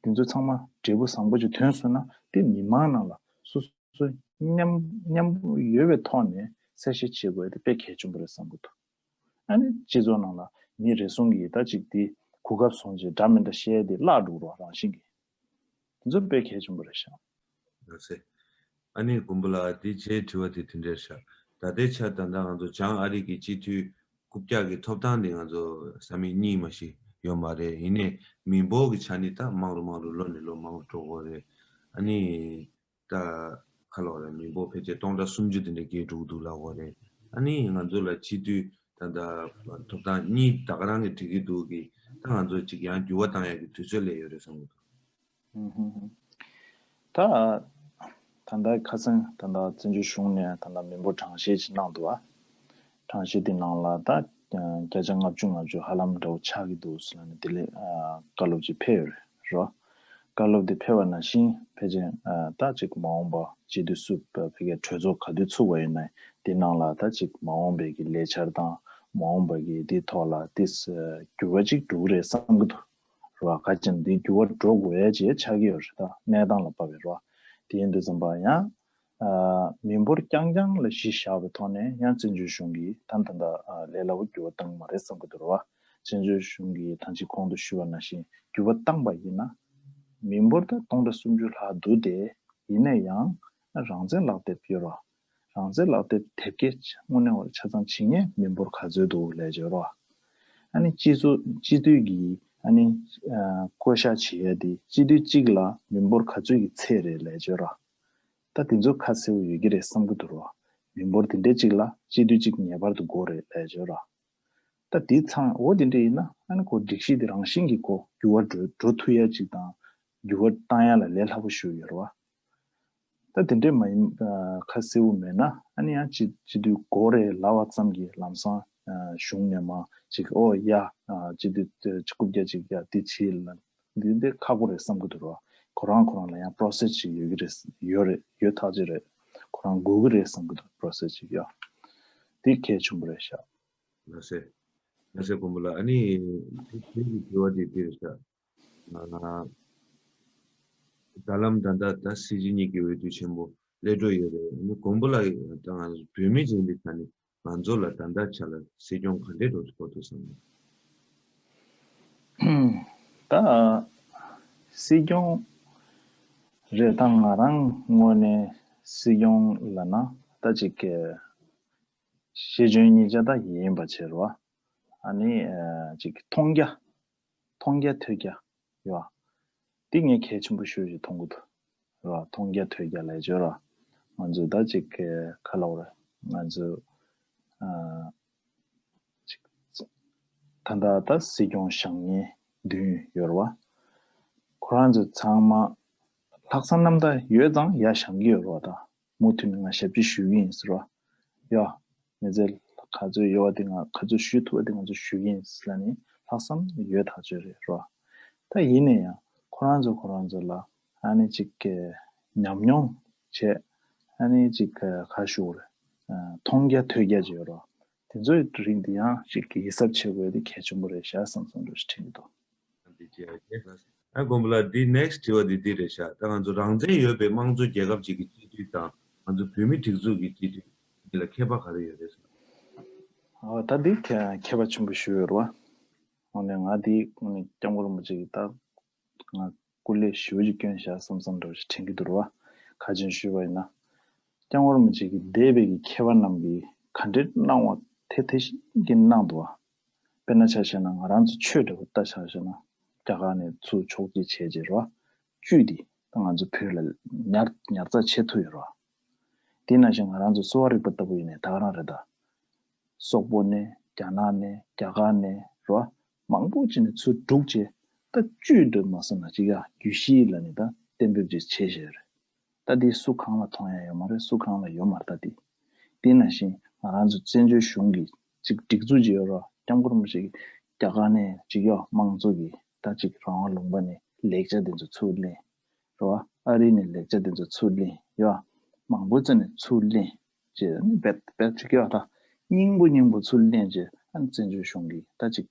དེ་ཚོ་ཚང་མ་འབྲས་བུ་བཟང་པོ་ཅིག་ཐོན་སོང་ན་དེ་མི་མང་ནང་ལ་སོ་སོ་མཉམ་མཉམ་པོ་ཡོད་པའི་ཐོག་ནས་གསལ་བཤད་བྱེད་དགོས་ཡ་དེ་དཔེ་གལ་ཆེན་པོ་རེད་བསམ་གྱི་འདུག་ཨ་ནི་སྤྱི་ཚོགས་ནང་ལ་མི་རེ་ཟུང་གིས་ད་ཅིག་དེ་གོ་སྐབས་བཟུང་རྗེས་འདྲ་མི་འདྲ་བཤད་དེ་བརླག་འགྲོ་རོགས་རང་བཞིན་གྱིས། དེ་ཚོ་དཔེ་གལ་ཆེན་པོ་རེད་ཤག་ལགས་སེ། ཨ་ནི་མགོན་པོ་ལགས་དེ་རྗེས་དྲི་བ་དེ་དེ་འདྲས་ཤག་ད་ལྟའི་ཆར་ད་ལྟ་ང་ཚོ་བྱང་ཨ་རི་གི་སྤྱི་འཐུས་རྐུབ་བཀྱག་གི་ཐོབ་ཐང་དེ་ང་ཚོ་ས་མིག་གཉིས་མ་ཞིག་ཡོད་མ་རེད། ཡིན་ནའི་མི་འབོར་གྱི་ཆ་ནས་ད་མང་རུ་མང་རུ་ལོ་ནས་ལོ་མང་རུ་འགྲོ་གི་རེད། ཨ་ནི། ད་ག་ལབ་རེད། མི་འབོར་ཕལ་ཆེར་སྟོང་ཕྲག་སུམ་ཅུ་དེ་འདྲ་བརྒལ་འགྲོ་གི་འདུག་ལབ་དགོས་རེད། ཨ་ནི་ང་ཚོ་ལ་སྤྱི་འཐུས་ད་ལྟ་ཐོབ་ཐང་གཉིས་ད་ག་རང་གིས་འགྲིག་གི་འདུག་གི། ད་ང་ཚོ་ཅིག་ཡང་འགྱུར་བ་བཏང་ཡག་གི་དུས་ཚོད་སླེབས་ཡོད་རེད་བསམ་གི་འདུག་ཧུམ་ཧུམ་ཧུམ། ད་ད་ལྟ་ཁ་སང་ད་ལྟ་བཙན་བྱོལ་གཞུང་ནས་ད་ལྟ་མི་འབོར་གྲངས་བཤེར་ཅིག་གནང་འདུག་བ། གྲངས་བཤེར་དེ་ནང་ལ་ད་བརྒྱ་ཆ་ལྔ་བཅུ་ང་བཅུ་ཧ་ལམ་འདྲ་བོ་ཆགས་ཀྱི་འདུག་ཟེར་ནས་དེ་ལས་བཀའ་སློབ་ཅིག་ཕེབས་ཡོད་རེད་རོ། བཀའ་སློབ་དེ་ཕེབས་པ་ནང་བཞིན་ཕལ་ཆེར་ད་ཅིག་མ་འོངས་པ་སྤྱི་འཐུས་སུ་ཕ་གིའི་གྲོས་ཚོགས་ག་དུས་ཚུགས་པ་ཡིན་ན་དེ་ནང་ལ་ད་ཅིག་མ་འོངས་པའི་གི་ལས་འཆར་དང་མ་འོངས་པ་གི་དེ་ཐོག་ལ་དེ་འགྱུར་བ་ཅིག་འགྲོ་གི་རེད་བསམ་གི་འདུག་རོ། ག་ཅིག་འདི་འགྱུར་བ་འགྲོ་དགོས་ཡ་ཅིག་ཆགས་ཀྱི་ཡོད་རེད། ད་གནས་སྟངས་ལ་དཔག་པའི་རོ། དེ་ཡིན་དུས་ཙམ་པ་ཡང་། མི་འབོར་རྐྱང་རྐྱང་ལ་གཞི་བཞག་པའི་ཐོག་ནས་ཡང་བཙན་བྱོལ་གཞུང་གིས་ད་ད་ལྟ་ལས་སླ་པོ་འགྱུར་བ་བཏང་གི་མ་རེད་བསམ་གྱི་འདུག་ར་བ། བཙན་བྱོལ་གཞུང་གིས་ད་ཅི་གོང་དུ་ཞུས་པ་ནང་བཞིན་འགྱུར་བ་བཏང་པ་ཡིན་ན། མི་འབོར་ད་སྟོང་ཕྲག་སུམ་ཅུ་ལྷག་འདུག་སྟེ། ཡིན་ན་ཡང་རང་བཙན་ལག་དེབ་ཡོད་ར། རང་བཙན་ལག་དེབ་དེབ་སྐྱེལ་དངོས་གནས་བར་ཆ་ཚང་བྱེད་མཁན་མི་འབོར་ག་ཚོད་འདུག་ལས་བྱེད་ར། ཨ་ནི་སྤྱི་ཚོགས་སྤྱི་འཐུས་ཀྱི་ཨ་ནི་བསྐོ་བཞག་བྱེད་ཡ་དེ་སྤྱི་འཐུས་གཅིག་ལ་མི་འབོར་ག་ཚོད་ཀྱི་ཚད་རེད་ལས་བྱེད་ར། ད་དེ་ཚོ་ཁ་གསལ་པོ་ཡོད་ཀྱི་རེད་བསམ་གྱི་འདུག་ར། མི་འབོར་དེ་འདྲའི་གཅིག་ལ་སྤྱི་འཐུས་གཅིག་ངེས་པར་དུ་དགོས་རེད་ལས་བྱེད་ར། ད་དེ་ཚང་འོ་དེ་འདྲ་ཡིན་ན་ཨ་ནི་ཁོ་སྒྲིག་གཞི་དེ་རང་བཞིན་གྱིས་ཁོ་འགྱུར་བ་འགྲོ་འགྲོ་ཐུབ་ཡ་གཅིག་དང་འགྱུར་བ་བཏང་ཡ་ལ་ལས་སླ་པོ་ཞིག་ཡོད་རེད་བ། ད་དེ་འདྲས་མ་ཡིན་ཁ་གསལ་པོ་མེད་ན་ཨ་ནི་ཡང་སྤྱི་སྤྱི་འཐུས་དགོས་རེད་ལབ་པ་ཙམ་གྱིས་ལམ་སང་གཞུང་ནས་མ་ཅིག་ཨོ་ཡ་སྤྱི་འཐུས་རྐུབ་བཀྱག་ཅིག་ཡ་དེ་བྱེད་ལ་འདི་འདི་ཁག་པོ་རེད་བསམ་གྱི་འདུག་ར། ཁོ་རང་ཁོ་རང་ལ་ཡང་པོ་རོ་སེ་སི་ཅིག་ཡོད་ཀྱི་རེད། ཡོད་རེད། ཡོད་ཐག་ཆོད་རེད། ཁོ་རང་དགོས་ཀྱི་རེད་བསམ་གྱི་འདུག་པོ་རོ་སེ་སི་ཅིག་ཡ་འདི་གལ་ཆེན་པོ་རེད་ཤག་ལགས་སེ། ལགས་སེ་མགོན་པོ་ལགས། ཨ་ནི་དེ་དེ་གི་དྲི་བ་དེ་འདི་རེད་ཤག་ད་ལམ་ད་ལྟ་ད་སྲིད་སྤྱི་གཉིས་ཀྱི་འོས་བསྡུ་ཆེན་པོ་སླེབས་འགྲོ་ཡོད་རེད། ཨ་ནི་མགོན་པོ་ལགས་ད་ང་ཚོ་བོད་མི་ཅན་གྱི་ཆ་ནས་ང་ཚོ་ལ་ད་ལྟ་ཆ་ལ་སྲིད་སྐྱོང་ག་འདྲས་འགྲོ་དགོས་འདུག་བསམ། ད་སྲིད་སྐྱོང་རེད། ད་ང་རང་ངོས་ནས་སྲིད་སྐྱོང་ལབ་ན་ད་ཅིག་གི་ཤེས་འཇོན་གཉིས་ཆ་ད་ཡིན་པ་བྱེད་རོགས། ཨ་ནི་ཅིག་མཐོང་རྒྱ། མཐོང་རྒྱ་ཐོས་རྒྱ་ཡོད། འདི་ངས་གལ་ཆེན་པོ་ཤོས་ཤིག་མཐོང་གི་འདུག་ར། མཐོང་རྒྱ་ཐོས་རྒྱ་ལས་བརྗོད་ར། ང་ཚོས་ད་ཅིག་ག་ལབ་རེད། ང་ཚོས་ཨ་ཅིག་ད་ལྟ་ད་སྲིད་སྐྱོང་བཞེངས་མཁན་བདུན་ཡོད་རེད་བ། ཁོ་རང་ཚོ་ཚང་མ་ལྷག་བསམ་རྣམ་དག་ཡོད་ཙང་ཡར་བཞེངས་ཀྱི་ཡོད་རེད་བ། ད་མུ་མཐུད་ནས་ང་ཞབས་ཕྱི་ཞུ་གི་ཡིན་ཟེར་བ། ཡ། མི་ཚེ་ག་ཚོད་ཡོད་པ་དེ་ང་ག་ཚོད་ཞུ་ཐུབ་པ་དེ་ང་ཚོ་ཞུ་གི་ཡིན་ཟེར་ལབ་ནས་ལྷག་བསམ་ཡོད་ཐག་ཆོད་རེད་རོ། ད་ཡིན་ན་ཡང་ཁོ་རང་ཚོ་ཁོ་རང་ཚོ་ལ་ཨ་ནི་ཅིག་གི་ཉམས་མྱོང་བྱས། ཨ་ནི་ཅིག་ག་ཞུ་དགོས་རེད། མཐོང་རྒྱ་ཐོས་རྒྱ་ཅིག་ཡོད་རོ། དེ་ཚོའི་རིགས་འདི་ཡང་ཅིག་གི་ཡིད་གཟབ་བྱེད་དགོས་དེ་གལ་ཆེན་པོ་རེད་ཤག་བསམ་བསམ་འདྲ་ཞིག་དྲན་གྱི་འདུག་འདི་ཅི་ཡ་ཅེ་ལགས། ཨ། མགོན་པོ་ལགས། འདི་next དྲི་བ་འདི་འདི་རེད་ཤག་ད་ང་ཚོ་རང་བཙན་ཡོད་པའི་དམངས་གཙོ་རྒྱལ་ཁབ་ཅིག་གི་སྤྱི་འཐུས་དང་ང་ཚོ་བོད་མི་སྒྲིག་འཛུགས་ཀྱི་སྤྱི་འཐུས་འདི་ལ་ཁྱད་པར་ག་རེ་ཡོད་རེད་ཟེར། ཨ། ད་འདི་ཁྱད་ཁྱད་པར་ཆེན་པོ་ཞིག་ཡོད་རེད་བ། དངོས་གནས་ང་འདི་དངོས་གནས་སྐྱབས་མགོན་རིན་པོ་ཆེ་གིས་ད་ང་སྐུ་ལས་ཞེ་པོ་ཅིག་བསྐྱོན་བཞག་བསམ་བསམ་འདྲ་བོ་ཞིག་དྲན་གྱི་འདུག་རེད་བ། ཁ་ཆེན་ཞུས་པ་ཡིན་ན། སྐྱབས་མགོན་རིན་པོ་ཆེ་གིས་འདས་པའི་གི་མཁས་པ་རྣམས་ཀྱིས་ག་འདྲའི་གནང་བ་དེ་དེ་བཞིན་གྱི་གནང་འདུག་བ། དཔེར་ན་ཆ་བཞག་ན་ང་རང་ཚོ་ཆོས་འདྲ་བོ་ལྟ་ཆ་བཞག་ན། རྒྱ་གར་ནས་ཚུར་ཕྱོགས་སྐྱིད་བྱས་རྗེས་རེད་བ། བཅུད་འདི་ད་ང་ཚོ་བོད་ལ་ཉར་ཉར་ཚགས་བྱེད་ཐུབ་ཡོད་རེད་བ། དེ་ནང་བཞིན་ང་རང་ཚོ་གསོ་བ་རིག་པ་ལྟ་བུ་ཡིན་ནའི་ད་ག་རང་རེད་ད། སོག་པོ་ནས་རྒྱ་ནག་ནས་རྒྱ་གར་ནས་རེད་བ། མང་པོ་ཅིག་ནས་ཚུར་བསྒྲུགས་བྱས་ད་བཅུད་འདྲ་མ་སོང་ན་ཅིག་ཡ་རྒྱུད་བཞི་ལ་ནི་ད་གཏན་འབེབས་ཅིག་བྱས་བཞག་ཡོད་རེད། ད་འདི་སུ་གང་ལ་མཐོང་ཡ་ཡོད་མ་རེད། སུ་གང་ལ་ཡོད་མ་རེད། ད་འདི། དེ་ནང་བཞིན་ང་རང་ཚོ་བཙན་བྱོལ་གཞུང་གི་ཅིག་སྒྲིག་འཛུགས་ཅིག་ཡོད་རེད། སྐྱབས་མགོན་རིན་པོ་ཆེ་གིས་རྒྱ་གར་ནས་ཅིག་ཡོད་དམངས་གཙོ་གི་ད་ཅིག་རང་དབང་ལུང་པ་ནས་ལེགས་ཆ་དེ་ཚོ་ཚུར་ལེན། རེད་བ། ཨ་རི་ནས་ལེགས་ཆ་དེ་ཚོ་ཚུར་ལེན་ཡོད། མང་པོ་ཙམ་ནས་ཚུར་ལེན་བྱས་ནས་བེད་བེད་ཅིག་ཡོད་ད། སྙིང་པོ་སྙིང་པོ་ཚུར་ལེན་བྱས་ཨ་ནི་བཙན་བྱོལ་གཞུང་གི་ད་ཅིག་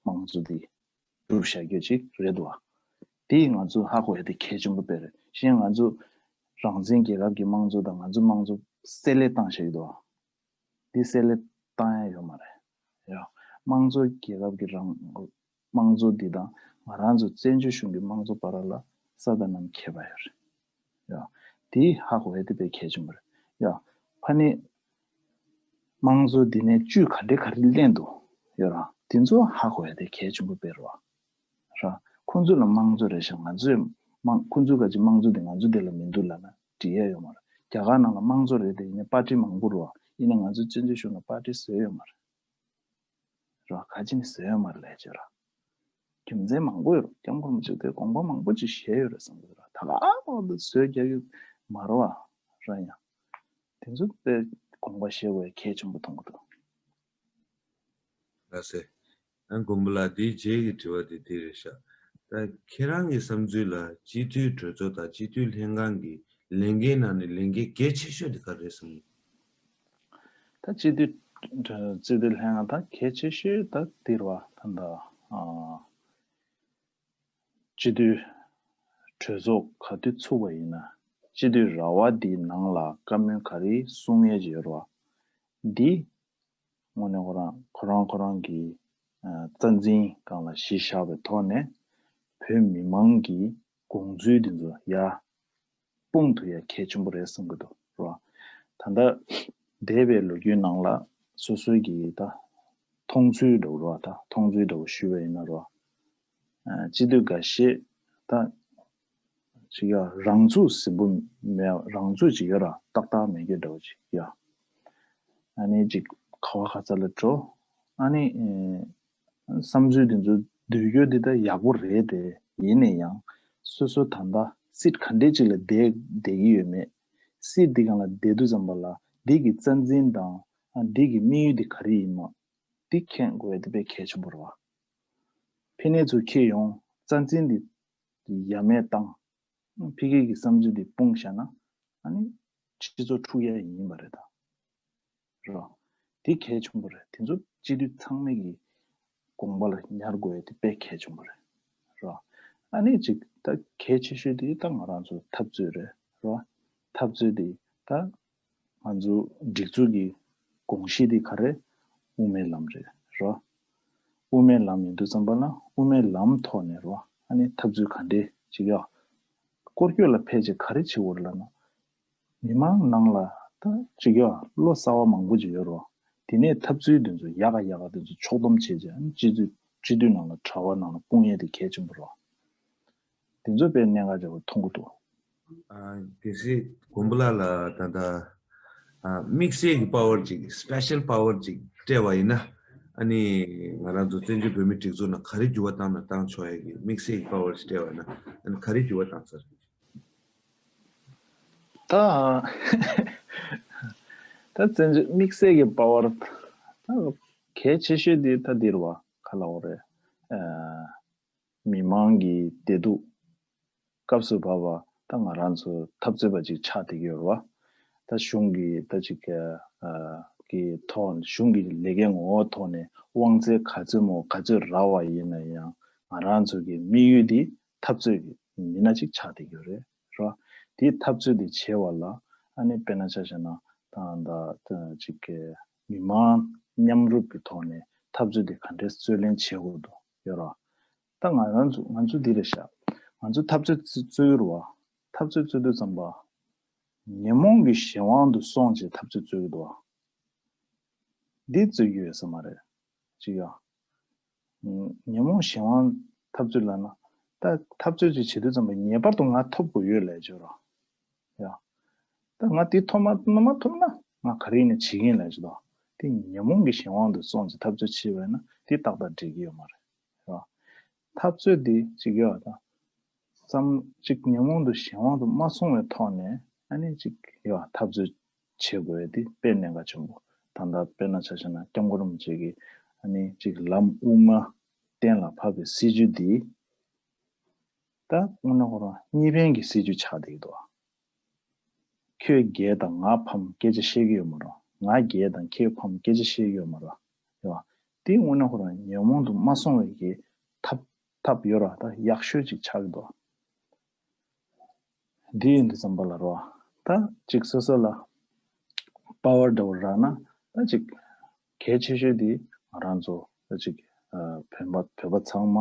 དམངས་གཙོ་དེ། སྒྲུབ་བཞག་རྒྱུ་ཅིག་རེད་འདུག་བ། དེ་ང་ཚོས་ཧ་གོ་ཡ་དེ་གལ་ཆེན་པོ་དཔེ་རེད། གཞན་ང་ཚོ་རང་བཙན་རྒྱལ་ཁབ་ཀྱི་དམངས་གཙོ་དང་ང་ཚོའི་དམངས་གཙོ་བསྲེ་ལྷད་བཏང་བཞག་གི་འདུག་བ། དེ་བསྲེ་ལྷད་བཏང་ཡ་ཡོད་མ་རེད། ཡ། དམངས་གཙོ་རྒྱལ་ཁབ་ཀྱི་རང་དམངས་གཙོ་འདི་དང་ང་རང་ཚོ་བཙན་བྱོལ་གཞུང་གི་དམངས་གཙོ་བར་ལ་ས་དང་གནམ་ཁྱད་པར་ཡོད་རེད། ཡ། དེ་ཧ་གོ་ཡ་དེ་དཔེ་གལ་ཆེན་པོ་རེད། ཡ། ཕ་ནི། དམངས་གཙོ་འདི་ནས་བཅུད་ག་འདྲ་ག་རེ་ལེན་འདུག་ཡོད་ར། དེ་ཚོ་ཧ་གོ་ཡ་དེ་གལ་ཆེན་པོ་དཔེ་རེད་བ། ར། ཁོང་ཚོ་ལ་དམངས་གཙོ་རེད་ཤག་ང་ཚོས་དམངས་ཁོང་ཚོའི་ག་ཅིག་དམངས་གཙོ་དེ་ང་ཚོ་དེ་ལ་མི་འདུག་ལབ་ན་འགྲིག་ཡ་ཡོད་མ་རེད། རྒྱ་གར་ནང་ལ་དམངས་གཙོ་རེད་དེ་ཡིན་ན་པར་ཊི་མང་པོ་རེད་བ། ཡིན་ན་ང་ཚོའི་བཙན་བྱོལ་གཞུང་ལ་པར་ཊི་བཟོས་ཡོད་མ་རེད། ར། ག་ཅི་ནས་བཟོས་ཡོད་མ་རེད་ལས་བྱེད་ར། རྒྱུ་མཚན་མང་པོ་ཡོད་ར། སྐྱབས་མགོན་རིན་པོ་ཆེ་དེ་དགོངས་པ་མང་པོ་ཅིག་བཞེས་ཡོད་རེད་བསམ་གི་ར། ད་ག་མང་དུ་བཟོས་རྒྱག་གི་མ་རེད་བ། ར་ཡང་། དེ་ཚོ་དཔེ་དགོངས་པ་བཞེས་དགོས་གལ་ཆེན་པོ་མཐོང་གི་འདུག་ལགས་སེ། ཨ། མགོན་པོ་ལགས། དེའི་རྗེས་ཀྱི་དྲི་བ་དེ་འདི་རེད་ཤག་ད་ཁྱེད་རང་གི་བསམ་ཚུལ་ལ་སྤྱི་འཐུས་གྲོས་ཚོགས་དང་སྤྱི་འཐུས་ལྷན་ཁང་གི་ལས་འགན་ནང་ནས་ལས་འགན་གལ་ཆེ་ཤོས་དེ་ག་རེ་རེད་བསམ། ད་སྤྱི་འཐུས་སྤྱི་འཐུས་ལྷན་ཁང་ད་གལ་ཆེ་ཤོས་ད་འདི་རེད་བ། ད་ད་ཨ། སྤྱི་འཐུས་གྲོས་ཚོགས་ག་དུས་ཚུགས་པ་ཡིན་ན་སྤྱི་འཐུས་ར་བ་འདིའི་ནང་ལ་བཀའ་མོལ་ག་རེ་གསུང་ཡས་ཅིག་ཡོད་རེད་བ། འདི་དངོས་གནས་ཁོ་རང་ཁོ་རང་ཁོ་རང་གི་ཨ་རྩ་འཛིན་སྒང་ལ་གཞི་བཞག་པའི་ཐོག་ནས་བོད་མི་མང་གི་དགོངས་ཚུལ་འདི་ཚོ་ཡར་སྤུངས་ཐུབ་ཡ་གལ་ཆེན་པོ་རེད་བསམ་གྱི་འདུག་ར། ད་ལྟ་འདས་པའི་ལོ་རྒྱུས་ནང་ལ་སོ་སོའི་གི་ད་མཐོང་ཚུལ་འདྲ་བོ་ར། ད་མཐོང་ཚུལ་འདྲ་བོ་ཞུས་པ་ཡིན་ན་ར། ཨ། སྤྱི་འཐུས་འགའ་ཤས་ད་ཅིག་ཡ་རང་ཚུགས་ཟིན་པོ་མེད། རང་ཚུགས་ཅིག་ཡོད་ར། ཏག་ཏག་མེད་རྒྱུ་འདྲ་བོ་ཅིག་ཡ། ཨ་ནི་ཅིག་ག་བ་ག་ས་ལ་འགྲོ། ཨ་ནི་ཨེ་བསམ་ཚུལ་འདི་ཚོ་བསྡུ་རྒྱུ་འདི་ད་ཡག་པོ་རེད་དེ། ཡིན་ན་ཡང་སོ་སོ་ད་ལྟ་སིཊ་ག་འདྲས་ཅིག་ལ་བསྡད་བསྡད་ཀྱི་ཡོད་མེད། སིཊ་འདི་སྒང་ལ་བསྡད་དུས་ཙམ་པ་ལ་འདི་གི་རྩ་འཛིན་དང་ཨ་འདི་གི་དམིགས་ཡུལ་འདི་ག་རེ་ཡིན་མ། འདི་མཁྱེན་དགོས་ཡ་དེ་དཔེ་གལ་ཆེན་པོ་རེད་བ། ཕན་ནས་ཚུར་འཁྱེར་ཡོང་རྩ་འཛིན་འདི་ཡ་མེད་བཏང་། ཕ་གི་གི་བསམ་ཚུལ་འདི་སྤུངས་བཞག་ན་ཨ་ནི་སྤྱི་ཚོགས་འཁྲུག་ཡ་ཡིན་པ་རེད་ད། རེད་བ། དེ་གལ་ཆེན་པོ་རེད། དེ་ཚོ་སྤྱི་འཐུས་ཚང་མས་ཀྱི་དགོངས་པ་ལ་ཉར་དགོས་ཡ་དེ་དཔེ་གལ་ཆེན་པོ་རེད། རེད་བ། ཨ་ནི་ཅིག་ད་གལ་ཆེ་ཤོས་དེ་ད་ང་རང་ཚོ་འཐབ་རྩོད་རེད། རེད་བ། འཐབ་རྩོད་དེ་ད་ང་ཚོ་སྒྲིག་འཛུགས་ཀྱི་དགོངས་གཞི་དེ་ག་རེ། དབུ་མའི་ལམ་རེད། རེད་བ། དབུ་མའི་ལམ་ཡིན་དུས་ཙམ་པ་ལ་དབུ་མའི་ལམ་ཐོག་ནས་རེད་བ། ཨ་ནི་འཐབ་རྩོད་ག་འདྲས་ཅིག་ཡ། སྐོར་སྐྱོད་ལ་ཕལ་ཆེར་ག་རེ་བྱེད་དགོས་རེད་ལབ་ན། མི་མང་ནང་ལ་ད་ཅིག་ཡ་བློ་གསར་བ་མང་པོ་ཅིག་ཡོད་རེད་བ། དེ་ནས་འཐབ་རྩོད་དེ་ཚོ་ཡག་ག་ཡག་ག་དེ་ཚོ་ཕྱོགས་བསྡོམས་བྱས་རྗེས་ཨ་ནི་སྤྱི་འཐུས་སྤྱི་འཐུས་ནང་ལ་དྲ་བ་ནང་ལ་སྤུངས་ཡས་དེ་གལ་ཆེན་པོ་རེད་བ། དེ་ཚོ་དཔེ་གནད་འགག་ཆེ་བོ་མཐོང་གི་འདུག་ཨ། གལ་སྲིད་མགོན་པོ་ལགས་ལ་ད་ལྟ་ཨ་དམིགས་བསལ་གྱི་པ་ཝར་ཅིག་སི་པེ་ཤལ་པ་ཝར་ཅིག་སྤྲད་པ་ཡིན་ན། ཨ་ནི་ང་རང་ཚོ་བཙན་བྱོལ་བོད་མིའི་སྒྲིག་འཛུགས་ནང་ག་རེ་འགྱུར་བ་བཏང་ན་བཏང་ཆོག་ཡ་གི་དམིགས་བསལ་གྱི་པ་ཝར་ཅིག་སྤྲད་པ་ཡིན་ན་ཨ་ནི་ག་རེ་འགྱུར་བ་བཏང་ས་རེད། ད་ད་བཙན་བྱོལ་དམིགས་བསལ་གྱི་པ་ཝར་ད་གལ་ཆེ་ཤོས་དེ་ད་འདིར་བ་ག་ལ་འོ་རེད། ཨ། མི་མང་གི་བདེ་སྡུག་སྐབས་སུ་བབ་པ་ད་ང་རང་ཚོ་འཐབ་རྩོད་པ་ཅིག་ཆགས་བསྡད་ཀྱི་ཡོད་རེད་བ། ད་གཞུང་གི་ད་ཅིག་གི་ཐོག་གཞུང་གི་ལས་ཀའི་ངོ་བོ་ཐོག་ནས་དབང་ཚད་ག་ཚོད་མོ་ག་ཚོད་རག་པ་ཡིན་ན་ཡང་ང་རང་ཚོ་གི་དམིགས་ཡུལ་འདི་ འཐབ་རྩོད་ཀྱི་མི་སྣ་ཅིག་ཆགས་བསྡད་ཡོད་རེད། རོ། དེའི་འཐབ་རྩོད་དེ་བྱེད་པ་ལ་ཨ་ནི་དཔེར་ན་ཆ་བཞག་ན་ད་ད་ཅིག་གི་མི་མང་མཉམ་རུབ་ཀྱི་ཐོག་ནས་འཐབ་རྩོད་དེ་ག་འདྲས་རྩོད་ལེན་བྱེད་དགོས་འདུག་ཡོད་རོ། ད་ང་རང་ཚོ་ང་ཚོ་འདི་རེད་ཤག་ང་ཚོ་འཐབ་རྩོད་རྩོད་རྩོད་ཀྱི་རེད་བ། འཐབ་རྩོད་རྩོད་དུས་ཙམ་པ། ཉོན་མོངས་ཀྱི་གཞན་དབང་དུ་སོང་བྱས་འཐབ་རྩོད་རྩོད་ཀྱི་འདུག་བ། འདི་རྩོད་རྒྱུ་ཡོད་ས་མ་རེད། ཅིག་ཡ། ཉོན་མོངས་གཞན་དབང་འཐབ་རྩོད་ལབ་ན། ད་འཐབ་རྩོད་ཅིག་བྱེད་དུས་ཙམ་པ་ངེས་པར་དུ་ང་ཐོབ་དགོས་ཡོད་ལབ་བྱས་རོ། ཡ། ད་ང་དེ་ཐོབ་མ་མ་ཐོབ་ན་ང་ག་རེ་ཡིན་ནའི་བྱེད་ཀྱི་ཡིན་ལབ་བྱས་དོ། དེ་ཉོན་མོངས་ཀྱི་གཞན་དབང་དུ་སོང་བྱས་འཐབ་རྩོད་བྱས་པ་ཡིན་ན་དེ་ཏག་ཏག་འགྲིག་གི་ཡོད་མ་རེད། རོ། འཐབ་རྩོད་འདི་ཅིག་ཡོད་དང་། བསམ་གཅིག་ཉོན་མོངས་དུ་གཞན་དབང་དུ་མ་སོང་བའི་ཐོག་ནས་ཨ་ནི་ཅིག་ཡོད་འཐབ་རྩོད་བྱེད་དགོས་དེ་དཔེ་གནད་འགག་ཆེན་པོ། ད་ལྟ་དཔེར་ན་ཆ་བཞག་ན་སྐྱབས་མགོན་རིན་པོ་ཆེ་གིས་ཨ་ནི་ཅིག་ལམ་དབུ་མ་གཏན་ལ་ཕབ་པའི་སྲིད་བྱུས་འདི། ད་དངོས་གནས་ཁོ་རང་གཉིས་ཕན་གྱི་སྲིད་བྱུས་ཆགས་བསྡད་ཀྱི་འདུག་ཁྱོད་རྒྱལ་དང་ང་ཕམ་སྐད་ཆ་བཤད་ཀྱི་ཡོད་མ་རེད། ང་རྒྱལ་དང་ཁྱེད་ཕམ་སྐད་ཆ་བཤད་ཀྱི་ཡོད་མ་རེད། ཡོད། དེ་དངོས་གནས་ཁོ་རང་ཉོན་མོངས་དུ་མ་སོང་བའི་གི་ཐབས་ཐབས་ཡོད་ར། ད་ཡག་ཤོས་ཅིག་ཆགས་ཀྱི་འདུག་འདི་ཡིན་དུས་ཙམ་པ་ལ་རོ། ད་ཅིག་སོ་སོ་ལ་པ་ཝར་འདྲ་བོ་རག་ན་ད་ཅིག་གལ་ཆེ་ཤོས་དེ་ང་རང་ཚོ་ད་ཅིག་བོད་པ་བོད་པ་ཚང་མ་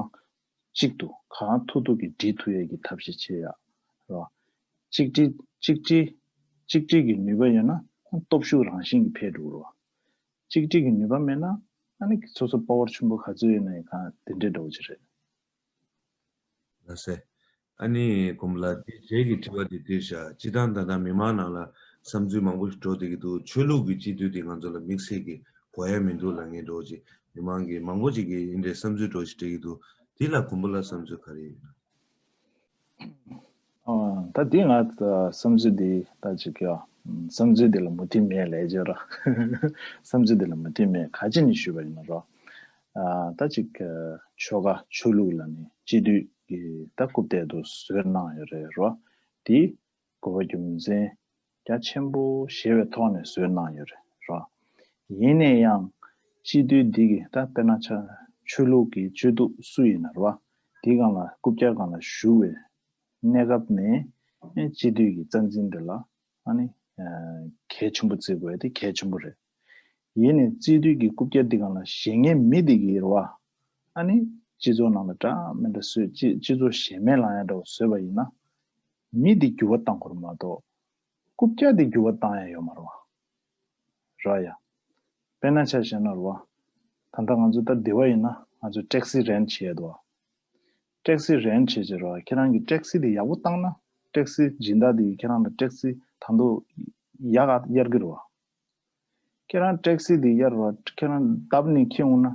གཅིག་ཏུ་གང་ཐུབ་ཐུབ་ཀྱིས་སྒྲིལ་ཐུབ་ཡས་ཀྱི་ཐབས་ཤེས་བྱེད་ཡ་རོ། གཅིག་སྒྲིལ་གཅིག་སྒྲིལ་གཅིག་སྒྲིལ་གྱི་ནུས་པ་ཡོད་ན་སྟོབས་ཤུགས་རང་བཞིན་གྱིས་འཕེལ་འགྲོ་གི་རོ། གཅིག་སྒྲིལ་གྱི་ནུས་པ་མེད་ན་ཨ་ནི་སོ་སོ་པ་ཝར་ཆེན་པོ་ག་ཚོད་ཡོད་ན་ཡང་གང་དེ་འདྲའི་འདྲ་བོ་ཅིག་རེད། ལགས་སེ། ཨ་ནི་གོང་མ་ལགས་འདི་རྗེས་ཀྱི་དྲི་བ་འདི་འདིར་བཞག་སྤྱིར་བཏང་ད་ལྟ་མི་མང་ནང་ལ་བསམ་ཚུལ་མང་པོ་ཞིག་འགྲོ་བསྡད་ཀྱི་འདུག་ཆོས་ལུགས་ཀྱི་སྤྱི་འཐུས་འདི་ང་ཚོ་ལ་དམིགས་བསལ་གྱི་དགོས་ཡ་མི་འདུག་ལབ་མཁན་འདྲ་བོ་ཅིག་མི་མང་གི་མང་པོ་ཅིག་གིས་འདི་འདྲའི་བསམ་ཚུལ་འདྲ་བོ་ཞིག་སྤྲད་ཀྱི་འདུག་འདི་ལ་གོང་མ་ལགས་བསམ་ཚུལ་ག་རེ་ཡོད་ན། ཨ། ད་འདི་ང་ད་བསམ་ཚུལ་འདི་ད་ཅིག་ཡ། བསམ་ཚུལ་འདི་ལ་མུ་མཐུད་མེད་ལབ་བྱས་ར། བསམ་ཚུལ་འདི་ལ་མུ་མཐུད་མེད། ག་ཅི་ནས་ཞུས་པ་ཡིན་ན་ར། ཨ། ད་ཅིག་ཆོལ་ཁ་ཆོས་ལུགས་ལ་ནི་སྤྱི་འཐུས་ཀྱི་ད་རྐུབ་སྟེགས་དུ་བཟོས་གནང་ཡོད་རེད་ར། འདི་དགོས་པ་རྒྱུ་མཚན་རྒྱ་ཆེན་པོ་བཞེས་པའི་ཐོག་ནས་བཟོས་གནང་ཡོད་རེད་ར། ཡིན་ན་ཡང་སྤྱི་འཐུས་འདི་གི་ད་དཔེར་ན་ཆ་ཆོས་ལུགས་ཀྱི་སྤྱི་འཐུས་སུ་ཡིན་ན་ར། འདི་སྒང་ལ་རྐུབ་བཀྱག་སྒང་ལ་བཞུགས་པའི་གནས་སྐབས་ནས་སྤྱི་འཐུས་ཀྱི་རྩ་འཛིན་འདི་ལ་ཨ་ནི་གལ་ཆེན་པོ་བརྩི་དགོས་དེ་གལ་ཆེན་པོ་རེད། ཡིན་ནའི་སྤྱི་འཐུས་ཀྱི་རྐུབ་བཀྱག་འདི་སྒང་ལ་བཞེངས་མཁན་མི་འདི་གིས་ར་བ། ཨ་ནི་སྤྱི་ཚོགས་ནང་ལ་འདྲ་མི་འདྲ་བཟོས་སྤྱི་སྤྱི་ཚོགས་ཞེ་མེར་ལངས་ཡ་འདྲ་བོ་བཟོས་པ་ཡིན་ན། མི་འདི་འགྱུར་བ་གཏང་དགོས་རེད་མ་གཏོགས། རྐུབ་བཀྱག་འདི་འགྱུར་བ་གཏང་ཡ་ཡོད་མ་རེད་བ། ར་ཡ། དཔེར་ན་ཆ་བཞག་ན་ར་བ། ད་ལྟ་ང་ཚོ་ད་སྡེ་བ་ཡིན་ན་ང་ཚོ་ཊེག་སི་རེན་ཊི་བྱེད་ཡ་འདུག་བ། ཊེག་སི་རེན་ཊི་བྱེད་བྱེད་ར་བ། ཁྱེད་རང་གིས་ཊེག་སི་དེ་ཡག་པོ་བཏང་ན་ཊེག་སི་སྦྱིན་བདག་དེ་ཁྱེད་རང་ལ་ཊེག་སི་ད་དུང་ཡག་ག་གཡར་གི་རེད་བ། ཁྱེད་རང་ཊེག་སི་དེ་གཡར་བ་ཁྱེད་རང་བརྡབས་ནས་འཁྱེར་འོང་ན།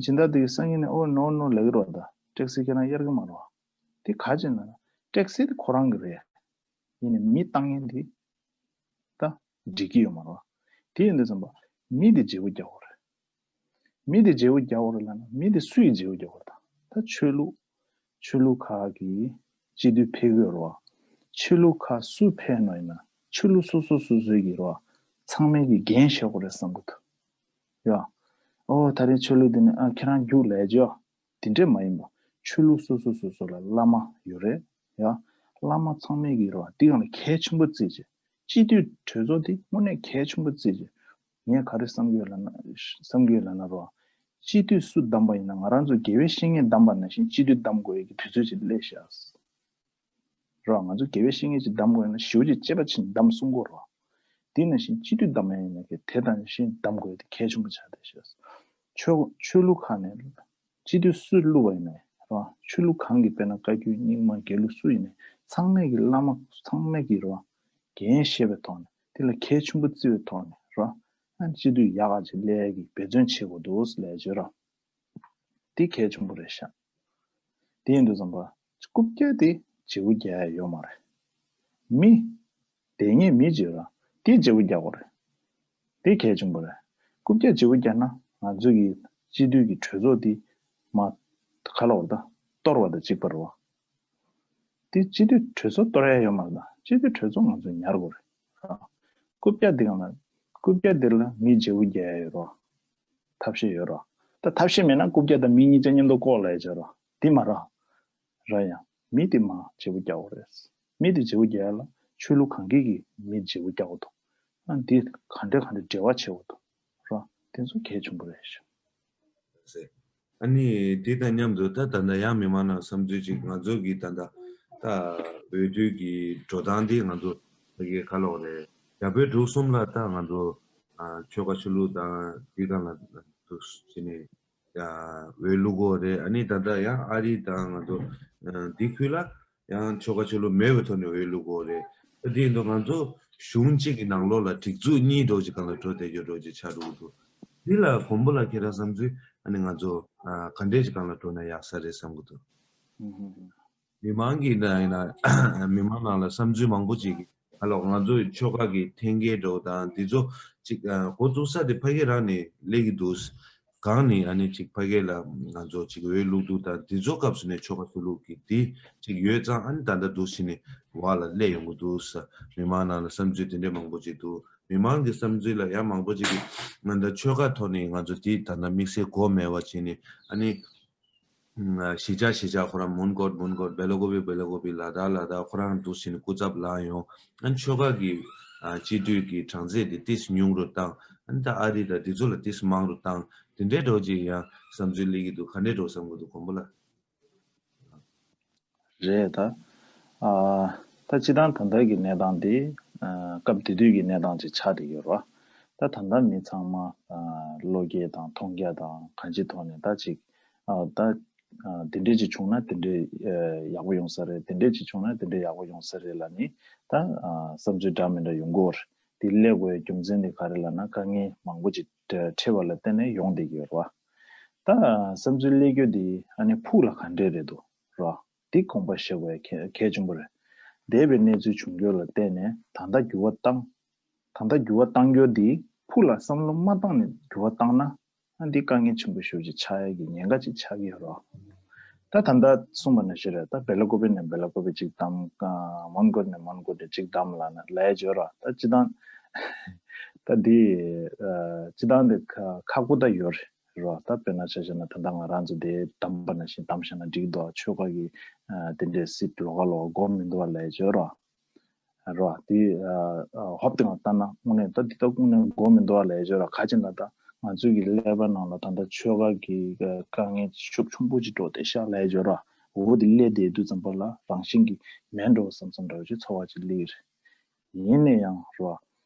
སྦྱིན་བདག་དེ་གིས་སང་ཉིན་ནས་ཨོ་ནོ་ནོ་ལབ་ཀྱི་རེད་བ། ད་ཊེག་སི་ཁྱེད་རང་གཡར་གི་མ་རེད་བ། དེ་ག་ཅི་ན་ཊེག་སི་དེ་ཁོ་རང་གི་རེད། ཡིན་ནའི་མི་བཏང་མཁན་དེ་ད་འགྲིག་གི་ཡོད་མ་རེད་བ། དེ་ཡིན་དུས་ཙམ་པ་མི་དེ་བརྗེ་པོ་རྒྱག་དགོས་རེད། མི་དེ་བརྗེ་པོ་རྒྱག་དགོས་རེད་ལབ་ན་མི་དེ་སུ་ཡིས་བརྗེ་པོ་རྒྱག་དགོས་རེད། ད་ད་ཆོས་ལུགས་ཆོས་ལུགས་ཁག་གི་སྤྱི་འཐུས་ཕེབས་ཀྱི་ཡོད་རེད་བ། ཆོས་ལུགས་ཁག་སུ་ཕེབས་ན་ཡིན་ན་ཆོས་ལུགས་སོ་སོ་སོ་སོའི་གི་རེད་བ། ཚང་མས་གི་འགན་བཞེས་དགོས་རེད་བསམ་གི་འདུག་ཡ། ཨོ་ད་རེས་ཆོས་ལུགས་འདི་ནི་ཨ་ཁྱེད་རང་རྒྱུགས་ལབ་ཀྱི་ཡོད། དེ་འདྲས་མ་ཡིན་པ། ཆོས་ལུགས་སོ་སོ་སོ་སོ་ལ་བླ་མ་ཡོད་རེད། ཡ། བླ་མ་ཚང་མས་ཀྱི་རེད་བ། འདི་སྒང་ལ་གལ་ཆེན་པོ་བརྩིས་བྱས། སྤྱི་འཐུས་གྲོས་ཚོགས་འདི་དངོས་གནས་གལ་ཆེན་པོ་བརྩིས་བྱས། ངས་ག་རེ་བསམ་གྱི་ཡོད་ལབ་ན། བསམ་གྱི་ཡོད་ལབ་ན་རེད་བ། སྤྱི་འཐུས་སུ་བདམས་པ་ཡིན་ན་ང་རང་ཚོ་དགེ་བའི་བཤེས་གཉེན་བདམས་པ་ནང་བཞིན་སྤྱི་འཐུས་བདམས་དགོས་ཡས་ཀྱི་དུས་ཚོད་ཅིག་སླེབས་ཤག་རོ། ང་ཚོ་དགེ་བའི་བཤེས་གཉེན་ཅིག་བདམས་དགོས་ན་ཞེ་པོ་ཅིག་དཔྱད་པ་ཅིག་བདམས་གསུང་གི་རོ། དེ་ནང་བཞིན་སྤྱི་འཐུས་བདམས་ཡ་ཡིན་ན་གི་དེ་དང་བཞིན་བདམས་དགོས་དེ་གལ་ཆེན་པོ་ཆགས་བསྡད་ཤག་ཆོས་ཆོས་ལུགས་ཁག་ནས་སྤྱི་འཐུས་སུ་བླུགས་པ་ཡིན་ནའི་རོ། ཆོས་ལུགས་གང་གི་དཔེར་ན་བཀའ་བརྒྱུད་རྙིང་མ་དགེ་ལུགས་སུ་ཡིན་ནའི་ཚང་མས་ཀྱི་བླ་མ་ཚང་མས་ཀྱི་རོ། འགན་བཞེས་པའི་ཐོག་ནས་དེ་ལ་གལ་ཆེན་པོ་བརྩི་བའི་ཐོག་ནས་རོ། ཨ་སྤྱི་འཐུས་ཡག་ག་ཅིག་སླེབས་ཡ་གི་འབད་བརྩོན་བྱེད་དགོས་འདུག་ལབ་བརྗོད་རོ། དེ་གལ་ཆེན་པོ་རེད་ཤག་དེ་ཡིན་དུས་ཙམ་པ། རྐུབ་བཀྱག་དེ་བརྗེ་པོ་རྒྱག་ཡ་ཡོད་མ་རེད། མི། དེ་ངས་མི་བརྗེ་ར། དེ་བརྗེ་པོ་རྒྱག་དགོས་རེད། དེ་གལ་ཆེན་པོ་རེད། རྐུབ་བཀྱག་བརྗེ་པོ་རྒྱག་ན་ང་ཚོ་གི་སྤྱི་འཐུས་ཀྱི་གྲོས་ཚོགས་དེ་མ། ག་ལ་བར་ད་གཏོར་བ་དང་གཅིག་པ་རེད་བ། དེ་སྤྱི་འཐུས་གྲོས་ཚོགས་གཏོར་ཡ་ཡོད་མ་རེད་ད། སྤྱི་འཐུས་གྲོས་ཚོགས་ང་ཚོ་ཉར་དགོས་རེད། རྐུབ་བཀྱག་འདི་གང་ལ། རྐུབ་བཀྱག་འདི་ལ་མི་བརྗེ་པོ་རྒྱག་ཡ་ཡོད་རོ། ཐབས་ཤེས་ཡོད་རོ། ད་ཐབས་ཤེས་མེད་ན་རྐུབ་བཀྱག་དང་མི་གཉིས་ཆ་མཉམ་དུ་བཀོག་ལ་ཡ་བྱ་རོ། འདི་མ་ར། ར་ཡ། མི་དེ་མར་བརྗེ་པོ་རྒྱག་དགོས་རེད། མི་དེ་བརྗེ་པོ་རྒྱག་ཡ་ལ་ཆོས་ལུགས་གང་གིས་ཀྱིས་མི་བརྗེ་པོ་རྒྱག་དགོས་འདུག་ཨ་འདི་ག་འདྲ་ག་འདྲ་འབྲེལ་བ་བྱེད་དགོས་འདུག་ར། དེ་ཚོ་གལ་ཆེན་པོ་རེད་ཤག་ཨ་ནི་དེ་དང་མཉམ་དུ་ད་ད་ལྟ་ཡང་མི་མང་ནང་བསམ་ཚུལ་ཅིག་ང་ཚོ་གི་ད་ལྟ་ད་འོས་བསྡུ་གི་འགྲོ་སྟངས་དེ་ང་ཚོ་ཕ་གི་ཁ་ལོག་རེད། རྒྱ་བོད་འབྲུག་གསུམ་ལ་ད་ང་ཚོ་ཨ་ཆོལ་ཁ་ཆོས་ལུགས་དང་དེ་སྒང་ལ་འདུག་བྱས་ནས་ཡ་འོས་བླུག་གོ་རེད། ཨ་ནི་ད་ལྟ་ཡང་ཨ་རི་དང་ང་ཚོ་ཨ་འདི་ཁུལ་ལ་ཡང་ཆོལ་ཁ་ཆོས་ལུགས་མེད་པའི་ཐོག་ནས་འོས་བླུག་གོ་རེད། ཨ་དེ་ཡིན་དུས་ང་ཚོ་གཞུང་གཅིག་གི་ནང་ལོགས་ལ་སྒྲིག་འཛུགས་གཉིས་འགྲོ་ཅིག་སྒང་ལ་འགྲོ་བསྡད་རྒྱུ་འགྲོ་ཅིག་ཆགས་འགྲོ་གི་འདུག་འདི་ལ་མགོན་པོ་ལགས་ཁྱེད་རང་བསམ་ཚུལ་ཨ་ནི་ང་ཚོ་ཨ་ག་འདྲས་ཅིག་སྒང་ལ་འགྲོ་ན་ཡག་ས་རེད་བསམ་གི་འདུག་ཨུ་ཧུ་ཧུ། མི་མང་གི་ནང་ཡིན་ན་མི་མང་ནང་ལ་བསམ་ཚུལ་མང་པོ་ཅིག་ཨ་ལོ་ང་ཚོའི་ཆོལ་ཁ་གི་འཐེན་འཁྱེར་འགྲོ་དང་འདི་ཚོ་ཅིག་ཨ་འགོ་བཙུགས་ས་དེ་ཕ་གི་རང་ནས་སླེབས་ཀྱི་འདུག་གང་ནས་ཨ་ནི་ཅིག་ཕ་གི་ལ་ང་ཚོ་ཅིག་འོས་བླུག་འདུག་དང་འདི་ཚོ་སྐབས་སུ་ནས་ཆོལ་ཁ་ཆོས་ལུགས་ཀྱི་འདི་ཅིག་ཡོད་ཙང་ཨ་ནི་ད་ལྟ་འདུག་ཕྱིན་ནས་བར་ལ་སླེབས་ཡོང་གི་འདུག་ས། མི་མང་ནང་ལ་བསམ་ཚུལ་དེ་འདྲས་མང་པོ་ཅིག་འདུག་མི་མང་གི་བསམ་ཚུལ་ལ་ཡང་མང་པོ་ཅིག་གིས་ང་ཚོ་ཆོལ་ཁ་ཐོག་ནས་ང་ཚོ་འདི་ད་ལྟ་དམིགས་བསལ་གོ་མེད་པ་བྱས་ནས་ཨ་ནི། གཞིས་ཆགས་གཞིས་ཆགས་ཁོ་རང་མོན་གྷོ་མོན་གྷོ་སྦེལ་ཀོབ་སྦེལ་ཀོབ་ལ་དྭགས་ལ་དྭགས་ཁོ་རང་འདུག་བྱས་ནས་སྐུ་ཚབ་ལངས་ཡོང་། ཨ་ནི་ཆོལ་ཁ་གི་སྤྱི་འཐུས་ཀྱི་གྲངས་ཚད་དེ་ཏིས་ཉུང་རུ་བཏང་། ཨ་ནི་ད་ཨ་རི་དང་དེ་ཚོ་ལ་ཏིས་མང་རུ་བཏང་། དེ་འདྲའི་འགྲོ་ཅིག་ཡང་བསམ་ཚུལ་སླེབས་ཀྱི་འདུག་ག་འདྲའི་འགྲོ་བསམ་གྱི་འདུག་མགོན་པོ་ལགས། རེད་ད། ཨ་ད་སྤྱི་བཏང་ད་ལྟ་གི་གནས་སྟངས་དེ་ཨ་སྐབས་དེ་དུས་ཀྱི་གནས་སྟངས་ཅིག་ཆགས་བསྡད་ཡོད་རེད་བ། ད་ད་ལྟ་མི་ཚང་མ་ཨ་བློ་སྐྱེད་དང་མཐོང་རྒྱ་དང་གང་ཅིའི་ཐོག་ནས་ད་ཅིག་ཨ་ད་ཨ་དེ་འདྲས་ཅིག་བྱུང་ན་དེ་འདྲས་ཨ་ཡག་པོ་ཡོང་ས་རེད། དེ་འདྲས་ཅིག་བྱུང་ན་དེ་འདྲས་ཡག་པོ་ཡོང་ས་རེད་ལབ་ནས་ད་ཨ་བསམ་ཚུལ་འདྲ་མི་འདྲ་ཡོང་གི་ཡོད་རེད། དེ་སླེབས་དགོས་རྒྱུ་མཚན་དེ་ག་རེ་ལབ་ན་དཀའ་ངལ་མང་པོ་ཅིག་འཕྲད་པ་ལ་བརྟེན་ནས་ཡོང་བསྡད་ཀྱི་ཡོད་རེད་བ། ད་བསམ་ཚུལ་སླེབས་རྒྱུ་དེ་ཨ་ནི་ཕུགས་ལ་ག་འདྲས་རེད་འདུག་ར། དེ་དགོངས་པ་བཞེས་དགོས་གལ་གལ་ཆེན་པོ་རེད། འདས་པའི་གནས་ཚུལ་བྱུང་རྒྱུ་ལ་བརྟེན་ནས་ད་ལྟ་འགྱུར་བ་བཏང་། ད་ལྟ་འགྱུར་བ་བཏང་རྒྱུ་དེ་ཕུགས་ལ་བསམ་བློ་མ་བཏང་ནས་འགྱུར་བ་བཏང་ན་ཨ་འདི་དཀའ་ངལ་ཆེན་པོ་ཞེ་པོ་ཅིག་ཆགས་ཡ་གི་ཉེན་ཁ་ཅིག་ཆགས་ཀྱི་ཡོད་རེད། ད་ད་ལྟ་གསུངས་པ་ནང་བཞིན་རེད། ད་སྦེལ་ཀོབ་ནས་སྦེལ་ཀོབ་ཅིག་བདམས། ཨ་མོན་གྷོ་ནས་མོན་གྷོ་ནས་ཅིག་བདམས་ལབ་ན་ལས་བྱོས་ར། ད་སྤྱི་བཏང་ད་འདི་ཨ་སྤྱི་བཏང་འདི་ཁ་ཁག་པོ་ད་ཡོད་རེད་ར། ད་དཔེར་ན་ཆ་བཞག་ན་ད་ལྟ་ང་རང་ཚོ་འདི་བདམས་པ་ནང་བཞིན་བདམས་བཞག་ན་འགྲིག་འདུག་ཆོལ་ཁ་གི་ཨ་དེ་འདྲའི་སྲིད་ལོགས་ཀ་ལོགས་ཀ་དགོས་མི་འདུག་ལས་བྱོས་ར། རོ། དེ་ཨ་ཨ་ཧོབ་སྟེ་ང་ལྟ་ན་དངོས་གནས་ད་འདི་ད་དངོས་གནས་དགོས་མི་འདུག་ལས་བྱོས་ར། ག་ཅི་ན་ད་ང་ཚོའི་གི་ཀླད་པ་ནང་ལ་ད་ལྟ་ཆོལ་ཁ་གི་དཀའ་ངལ་ཤུགས་ཆེན་པོ་ཅིག་འགྲོ་བསྡད་ཤག་ལས་བྱོས་ར། འོ་དེ་སླེབས་བསྡད་དུས་ཙམ་པ་ལ་རང་བཞིན་གྱིས་མེད་འགྲོ་བསམ་བསམ་འདྲ་བོ་ཅིག་ཚོར་བ་ཅིག་སླེབས་ཀྱི་རེད། ཡིན་ན་ཡང་རོ།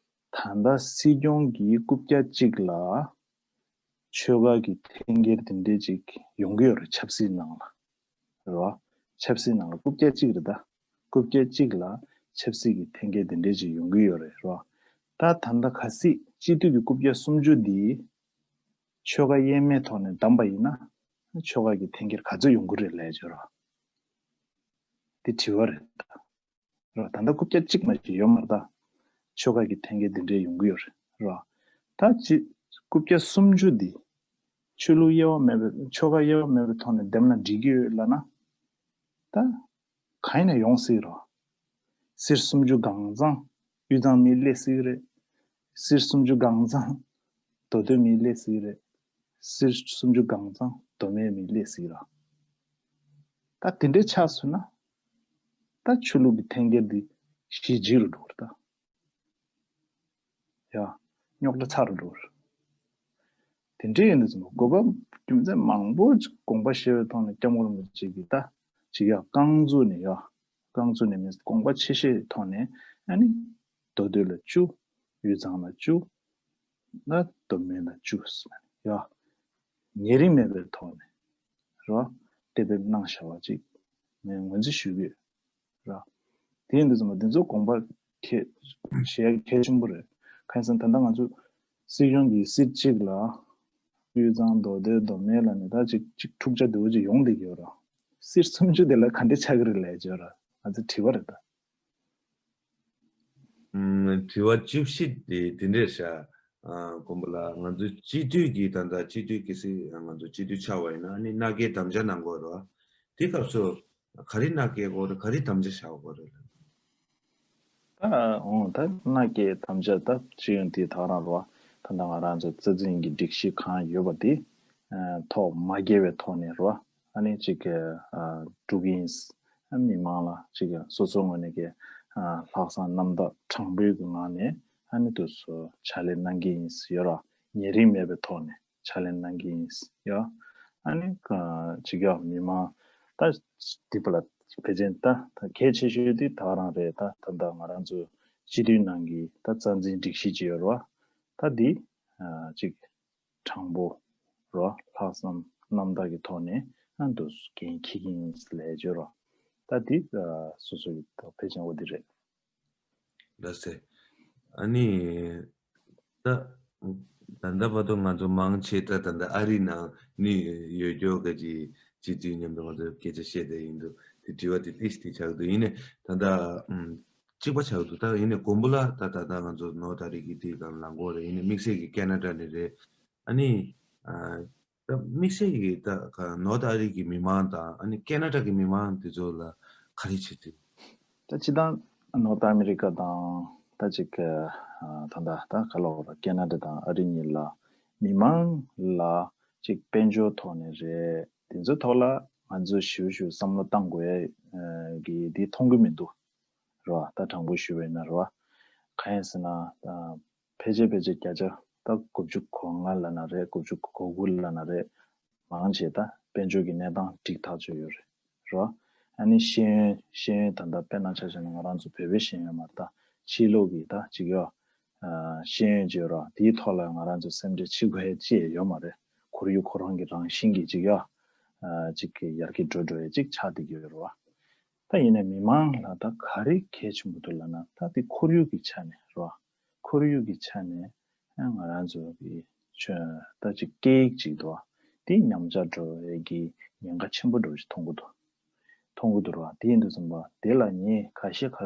ད་ལྟ་སྲིད་སྐྱོང་གི་རྐུབ་བཀྱག་གཅིག་ལ་ཆོལ་ཁ་གི་འཐེན་འཁྱེར་དེ་འདྲས་ཅིག་ཡོང་གི་ཡོད་རེད། ཆབ་སྲིད་ནང་ལ། རེད་བ། ཆབ་སྲིད་ནང་ལ་རྐུབ་བཀྱག་གཅིག་རེད་ད། རྐུབ་བཀྱག་གཅིག་ལ་ཆབ་སྲིད་ཀྱི་འཐེན་འཁྱེར་དེ་འདྲས་ཅིག་ཡོང་གི་ཡོད་རེད་རོ། ད་ད་ལྟ་གལ་སྲིད་སྤྱི་འཐུས་ཀྱི་རྐུབ་བཀྱག་སུམ་ཅུ་འདི་ཆོལ་ཁ་དབྱེར་མེད་ཐོག་ནས་བདམས་པ་ཡིན་ན་ཆོལ་ཁ་གི་འཐེན་འཁྱེར་ག་ཚོད་ཡོང་གི་རེད་ལས་བྱོས་རོ། དེ་དྲི་བ་རེད་ད། རོ། ད་ལྟ་རྐུབ་བཀྱག་གཅིག་མ་ཞིག་ཡོད་མ་རེད་ད། ཆོལ་ཁ་གི་འཐེན་འཁྱེར་འདི་འདྲས་ཡོང་གི་ཡོད་རེད་རོ། ད་ཅི་རྐུབ་བཀྱག་སུམ་ཅུ་འདི་ཆོས་ལུགས་དབྱེ་བ་མེད་པའི་ཆོལ་ཁ་དབྱེ་བ་མེད་པའི་ཐོག་ནས་འདེམས་ན་འགྲིག་གི་ཡོད་ལབ་ན། ད་གང་ཡིན་ན་ཡོང་སྲིད་རོ། སེར་སུམ་ཅུ་གང་ཚང་དབུས་གཙང་མི་སླེབས་སྲིད་རེད། སེར་སུམ་ཅུ་གང་ཚང་མདོ་སྟོད་མི་སླེབས་སྲིད་རེད། སེར་སུམ་ཅུ་གང་ཚང་མདོ་སྨད་མི་སླེབས་སྲིད་རོ། ད་དེ་འདྲའི་ཆགས་སོང་ན། ད་ཆོས་ལུགས་ཀྱི་འཐེན་འཁྱེར་འདི་གཞི་འཇིག་རུ་འགྲོ་གི་རེད་ད། ཡ། རྙོག་དྲ་ཚ་རུ་འགྲོ་གི་རེད། དེ་འདྲའི་ཡིན་དུས་ཙམ་པ་དགོས་པ་རྒྱུ་མཚན་མང་པོ་ཅིག་དགོངས་པ་བཞེས་པའི་ཐོག་ནས་སྐྱབས་མགོན་རིན་པོ་ཆེ་གིས་ད་ཅིག་ཡ་རྐང་བཙུགས་ནས་ཡ། རྐང་བཙུགས་ནས་མི་དགོངས་པ་ཆེ་བཞེས་ཐོག་ནས་ཨ་ནི། མདོ་སྟོད་ལ་བཅུ། དབུས་གཙང་ལ་བཅུ། ན་མདོ་སྨད་ལ་བཅུ། ཡ། ཉེ་རིང་མེད་པའི་ཐོག་ནས་རོ། གཏན་འབེབས་གནང་བཞག་པ་ཅིག་ངས་ངོས་འཛིན་ཞུ་གི་ཡོད་ར། དེ་ཡིན་དུས་ཙམ་པ་འདི་ཚོ་དགོངས་པ་ཁེ་བཞེས་ཡ་གལ་ཆེན་པོ་རེད། གང་ཡིན་ཟེར་ན་ད་ལྟ་ང་ཚོ་སྲིད་སྐྱོང་གི་སྲིད་གཅིག་ལ་དབུས་གཙང་མདོ་སྟོད་མདོ་སྨད་ལ་ནི་ད་ཅིག་ཅིག་འཁྲུག་ཆ་འདི་འོ་ཅིག་ཡོང་བསྡད་ཀྱི་ཡོད་ར། སྲིད་སུམ་ཅུ་དེ་ལ་ག་འདྲ་ཆགས་ཀྱི་རེད་ལས་བྱས་ར། ང་ཚོ་དྲི་བ་རེད་ད། ཨུམ། དྲི་བ་བཅུ་བཞི་དེ་དེ་འདྲས་ཤག་ཨ། མགོན་པོ་ལགས། ང་ཚོའི་སྤྱི་འཐུས་ཀྱི་ད་ལྟ་སྤྱི་འཐུས་ཀྱི་སྲིད་ང་ཚོ་སྤྱི་འཐུས་ཆགས་པ་ཡིན་ན་ཨ་ནི་མནའ་སྐྱེལ་དམ་བཅའ་གནང་དགོས་རེད་བ། དེ་སྐབས་སུ་ག་རེ་མནའ་སྐྱེལ་དགོས་རེད། ག་རེ་དམ་བཅའ་བཞག་དགོས་རེད། ད་འོང་ད་མནའ་སྐྱེལ་དམ་བཅའ་ད་སྤྱི་ཡོངས་དེ་ད་ག་རང་རེད་བ། ད་ལྟ་ང་རང་ཚོ་རྩ་འཛིན་གྱི་སྒྲིག་གཞི་གང་ཡོད་པ་དེ་ཐོག་མ་འགལ་བའི་ཐོག་ནས་རེད་བ། ཨ་ནི་ཅིག་གི་ཨ་སྒྲུབ་ཀྱི་ཡིན། ཨ་མི་མང་ལ་ཅིག་སོ་སོའི་ངོས་ནས་ཀྱི་ཨ་ལྷག་བསམ་རྣམ་དག་དྲང་པོའི་གི་ངང་ནས་ཨ་ནི་དུ་སུ་ཕྱག་ལས་གནང་གི་ཡིན་ཟེར་ཡོད་ར། ཉེ་རིང་མེད་པའི་ཐོག་ནས་ཕྱག་ལས་གནང་གི་ཡིན་ཟེར་ཡོད། ཨ་ནི་ཅིག་ཡོད་མི་མང་ད་དེ་པ་ལ་ཕལ་ཆེར་ད་ད་གལ་ཆེ་ཤོས་དེ་ད་ག་རང་རེད། ད་ད་ད་ང་རང་ཚོ་སྤྱི་འཐུས་ནང་གི་ད་རྩ་འཛིན་སྒྲིག་གཞི་ཅིག་ཡོད་ར། ད་འདི་ཨ་ཅིག་དྲང་པོ་རོ། ལྷག་བསམ་རྣམ་དག་གི་ཐོག་ནས་ཨ་འདུ་འགན་འཁྱེར་གྱི་ཡིན་ལས་བརྗོད་རོ། ད་འདི་ཨ་སོ་སོ་ཡི་ཐོག་ཕལ་ཆེན་འོ་འདི་རེད། ལགས་སེ། ཨ་ནི་ད་ད་ལྟ་བར་དུ་ང་ཚོ་མང་ཆེ་ད་ད་ལྟ་ཨ་རི་ནང་ནི་ཡོད་རྒྱུ་ག་ཅི་ཅི་ཅི་མཉམ་དུ་ང་ཚོ་སྐད་ཆ་བཤད་བསྡད་ཡིན་འདུག་དེ་དྲི་བ་དེ་ཏིས་དེ་ཆགས་འདུག་ཡིན་ནའི་ད་ལྟ་ཨམ། གཅིག་པ་ཆགས་འདུག་ད་ཡིན་ནའི་མགོན་པོ་ལགས་ད་ད་ད་ང་ཚོ་ནོར་ཐ་རི་གི་དེ་གང་ལ་མགོ་རེད། ཡིན་ནའི་དམིགས་བསལ་གྱི་ཁེ་ན་ཌ་ནས་རེད། ཨ་ནི་ཨ་ད་དམིགས་བསལ་གྱི་ད་ག་ནོར་ཐ་རི་གི་མི་མང་དང་ཨ་ནི་ཁེ་ན་ཌ་གི་མི་མང་དེ་ཚོ་ལ་ག་རེ་བྱེད་དུས། ད་སྤྱི་བཏང་ནོར་ཐ་ཨ་མི་རི་ཀ་དང་ད་ཅིག་ཨ་ད་ད་ད་ག་ལོག་ལ་ཁེ་ན་ཌ་དང་ཨ་རི་གཉིས་ལ་མི་མང་ལ་ཅིག་དཔལ་འབྱོར་ཐོག་ནས་རེད། དེ་ཚོའི་ཐོག་ལ་ང་ཚོས་ཞིབ་ཞིབ་བསམ་བློ་བཏང་དགོས་ཡ་གི་འདི་མཐོང་གི་མི་འདུག་རེད་བ། ད་དྲང་པོ་ཞུས་པ་ཡིན་ན་རེད་བ། གང་ཡིན་ཟེར་ན་ད་ཕལ་ཆེར་ཕལ་ཆེར་བརྒྱ་ཆ་ད་དགུ་བཅུ་གོ་ལྔ་ལབ་ན་རེད། དགུ་བཅུ་གོ་དགུ་ལབ་ན་རེད། མང་ཆེ་ད་དཔལ་འབྱོར་གྱི་གནས་སྟངས་འགྲིག་ཐག་ཆོད་ཡོད་རེད། རེད་བ། ཨ་ནི་ཤེས་ཡོན་ཤེས་ཡོན་ད་ལྟ་དཔེར་ན་ཆ་བཞག་ན་ང་རང་ཚོ་བོད་པའི་ཤེས་ཡོན་མ་རེད། ད་ཕྱི་ལོགས་ཀྱི་ད་ཅིག་ཡོད་ཨ་ཤེས་ཡོན་ཅིག་ཡོད་རེད་བ། དེའི་ཐོག་ལ་ང་རང་ཚོ་སེམས་ཁྲལ་བྱེད་དགོས་ཡ་ཅི་ཡང་ཡོད་མ་རེད། ཁོར་ཡུག་ཁོ་རང་གི་རང་བཞིན་གྱི་ཅིག་ཡོད་ཨ་ཅིག་གི་ཡར་རྒྱས་འགྲོ་འགྲོ་ཡ་ཅིག་ཆགས་བསྡད་ཀྱི་ཡོད་རེད་བ། ད་ཡིན་ནའི་མི་མང་ལ་ད་ག་རེ་གལ་ཆེན་པོ་འདུག་ལབ་ན་ད་དེ་ཁོར་ཡུག་གི་ཆ་ནས་རེད་བ། ཁོར་ཡུག་གི་ཆ་ནས་ང་རང་ཚོ་གི་ཆོས་ད་ཅིག་སྐད་ཡིག་ཅིག་འདུག་བ། དེ་ཉམས་ཆག་འགྲོ་བའི་གི་ཉེན་ཁ་ཆེན་པོ་འདྲ་བོ་ཞིག་མཐོང་གི་འདུག་མཐོང་གི་འདུག་རེད་བ། དེ་ཡིན་དུས་ཙམ་པ་དེ་ལ་ངས་ཁ་ཤས་ཁ་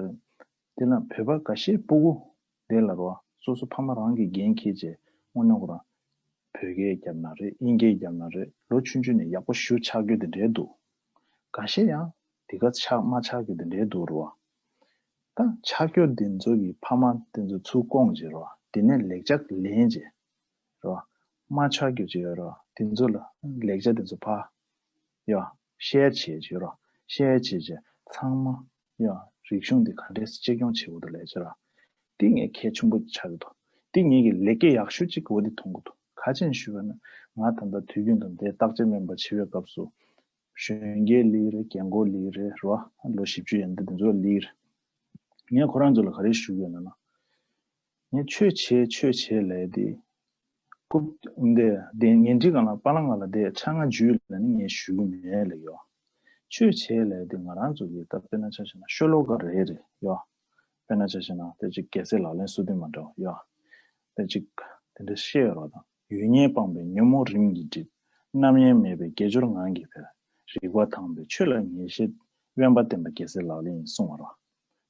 དེ་ལ་བོད་པ་ཁ་ཤས་སྤུ་གུ་དེ་ལ་རེད་བ། སོ་སོ་ཕ་མ་རང་གི་འགན་འཁྱེར་བྱས་དངོས་གནས་ཁོ་རང་བོད་སྐད་བརྒྱབ་ན་རེད། དབྱིན་སྐད་བརྒྱབ་ན་རེད། ལོ་ཆུང་ཆུང་ནས་ཡག་པོ་ཞུ་ཆགས་རྒྱུ་དེ་འདྲའི་འདུག་འགའ་ཤས་ཡང་དེ་ག་ཆགས་མ་ཆགས་རྒྱུ་དེ་འདྲའི་འདུག་རེད་བ། ད་ཆགས་རྒྱུ་དེ་ཚོ་གི་ཕ་མ་དེ་ཚོ་ཚུར་བསྐོང་བྱས་རེད་བ། དེ་ནས་ལེགས་ཆ་ལེན་བྱས་རེད་བ། མ་ཆགས་རྒྱུ་ཅིག་ཡོད་རེད་བ། དེ་ཚོ་ལ་ལེགས་ཆ་དེ་ཚོ་ཕར་ཡ་ཤེར་བྱས་བྱས་རེད་བ། ཤེར་བྱས་བྱས་ཚང་མ་ཡ་རིག་གཞུང་འདི་ག་འདྲས་གཅེས་སྐྱོང་བྱེད་དགོས་འདུག་ལས་བྱེད་ར། འདི་ངས་གལ་ཆེན་པོ་ཆགས་ཀྱི་འདུག་འདི་ངེད་ཀྱི་ལེགས་སྐྱེས་ཡག་ཤོས་གཅིག་གི་འོ་འདི་མཐོང་གི་འདུག་ག་ཅི་ཞུས་པ་ན་ང་ད་ལྟ་དུས་རྒྱུན་དུ་འདི་བརྟག་དཔྱད་སྨན་པ་བྱེད་པའི་སྐབས་སུ་གཞོན་སྐྱེས་ལི་རེད། རྒན་གོག་ལི་རེད། རེད་བ། ལོ་བཞི་བཅུ་ཡན་འདི་འདི་ཚོ་ལི་རེད། ངས་ཁོ་རང་ཚོ་ལ་ག་རེ་ཞུ་གི་ཡོད་ན་ན། ངས་ཆོས་བྱེད་ཆོས་བྱེད་ལས་དེ། རྐུབ་འདི་དེ་ཉིན་གཅིག་གང་ལ་པ་ལང་ག་ལ་དེ་ཆ་ང་འཇུས་ལ་ནི་ངས་ཞུ་གི་མེད་ལ་ཡོ། ཆོས་བྱེད་ལས་དེ་ང་རང་ཚོ་གི་ད་དཔེར་ན་ཆ་བཞག་ན་ཤོ་ལོ་ཀ་རེ་རེ་ཡོ། དཔེར་ན་ཆ་བཞག་ན་དེ་ཅིག་རྒྱལ་སྲས་ལག་ལེན་སོ་བདུན་མ་འདྲ་བ་ཡོ། དེ་ཅིག་དེ་འདྲ་བཤད་ཡོད་རོགས་དང་། ཡུལ་ངན་སྤངས་པས་ཉོན་མོངས་རིམ་གྱིས་འགྲིབ། རྣམ་གཡེང་མེད་པས་དགེ་སྦྱོར་ངང་གིས་འཕེལ། རིག་པ་དྭངས་པས་ཆོས་ལ་ངེས་ཤེས། དབེན་པ་བསྟེན་པ་རྒྱལ་སྲས་ལག་ལེན་ཡིན་གསུངས་པ་རོ།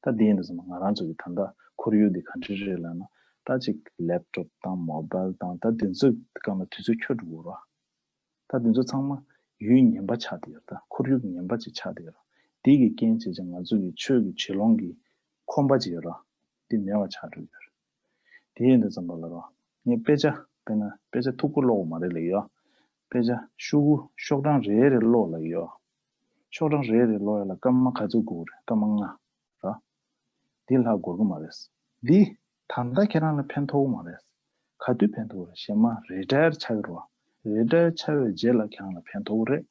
ད་འདི་ཡིན་དུས་ཙམ་པ་ང་རང་ཚོ་གི་ད་ལྟ་ཁོར་ཡུག་འདི་ག་འདྲ་རེད་ལབ་ན། ད་ཅིག་ལེབ་ཊོབ་དང་མོ་བལ་དང་ད་དེ་ཚོའི་སྒང་ལ་དུས་ཚོད་འཁྱོལ་འགྲོ་གི་རོ། ད་དེ་ཚོ་ཚང་མ་ཡུལ་ངན་པ་ཆགས་བསྡད་ཡོད། ད་ཁོར་ཡུག་ངན་པ་ཅིག་ཆགས་བསྡད་ཡོད། དེ་གི་རྐྱེན་བྱས་ཙང་ང་ཚོ་གི་ཆོས་ཀྱི་བྱེད་ལོང་གི་ཁོམ་པ་ཅིག་ཡོད་རོ། དེ་མེད་པ་ཆགས་འགྲོ་གི་ཡོད་རེད། དེ་ཡིན་དུས་ཙམ་པ་ལ་རོ། ངས་དཔེ་ཆ་དཔེར་ན་དཔེ་ཆ་མཐུག་པོ་ཀློག་པ་མ་རེད་ལབ་ཡོད། དཔེ་ཆ་ཤོག་གུ་ཤོག་གྲངས་རེ་རེ་ཀློག་ལབ་ཡོད། ཤོག་གྲངས་རེ་རེ་ཀློག་ཡ་ལ་སྐར་མ་ག་ཚོད་དགོས་རེད། སྐར་མ་ལྔ་ར། འདི་ལྷག་དགོས་ཀྱི་མ་རེད། འདི་ད་ལྟ་ཁྱེད་རང་ལ་ཕན་ཐོགས་ཀྱི་མ་རེད། ག་དུས་ཕན་ཐོགས་རེད། གཞན་མ་རི་ཊ་ཡར་ཆགས་ཀྱི་རེད་བ། རི་ཊ་ཡར་ཆགས་པའི་རྗེས་ལ་ཁྱེད་རང་ལ་ཕན་ཐོགས་ཀྱི་རེད།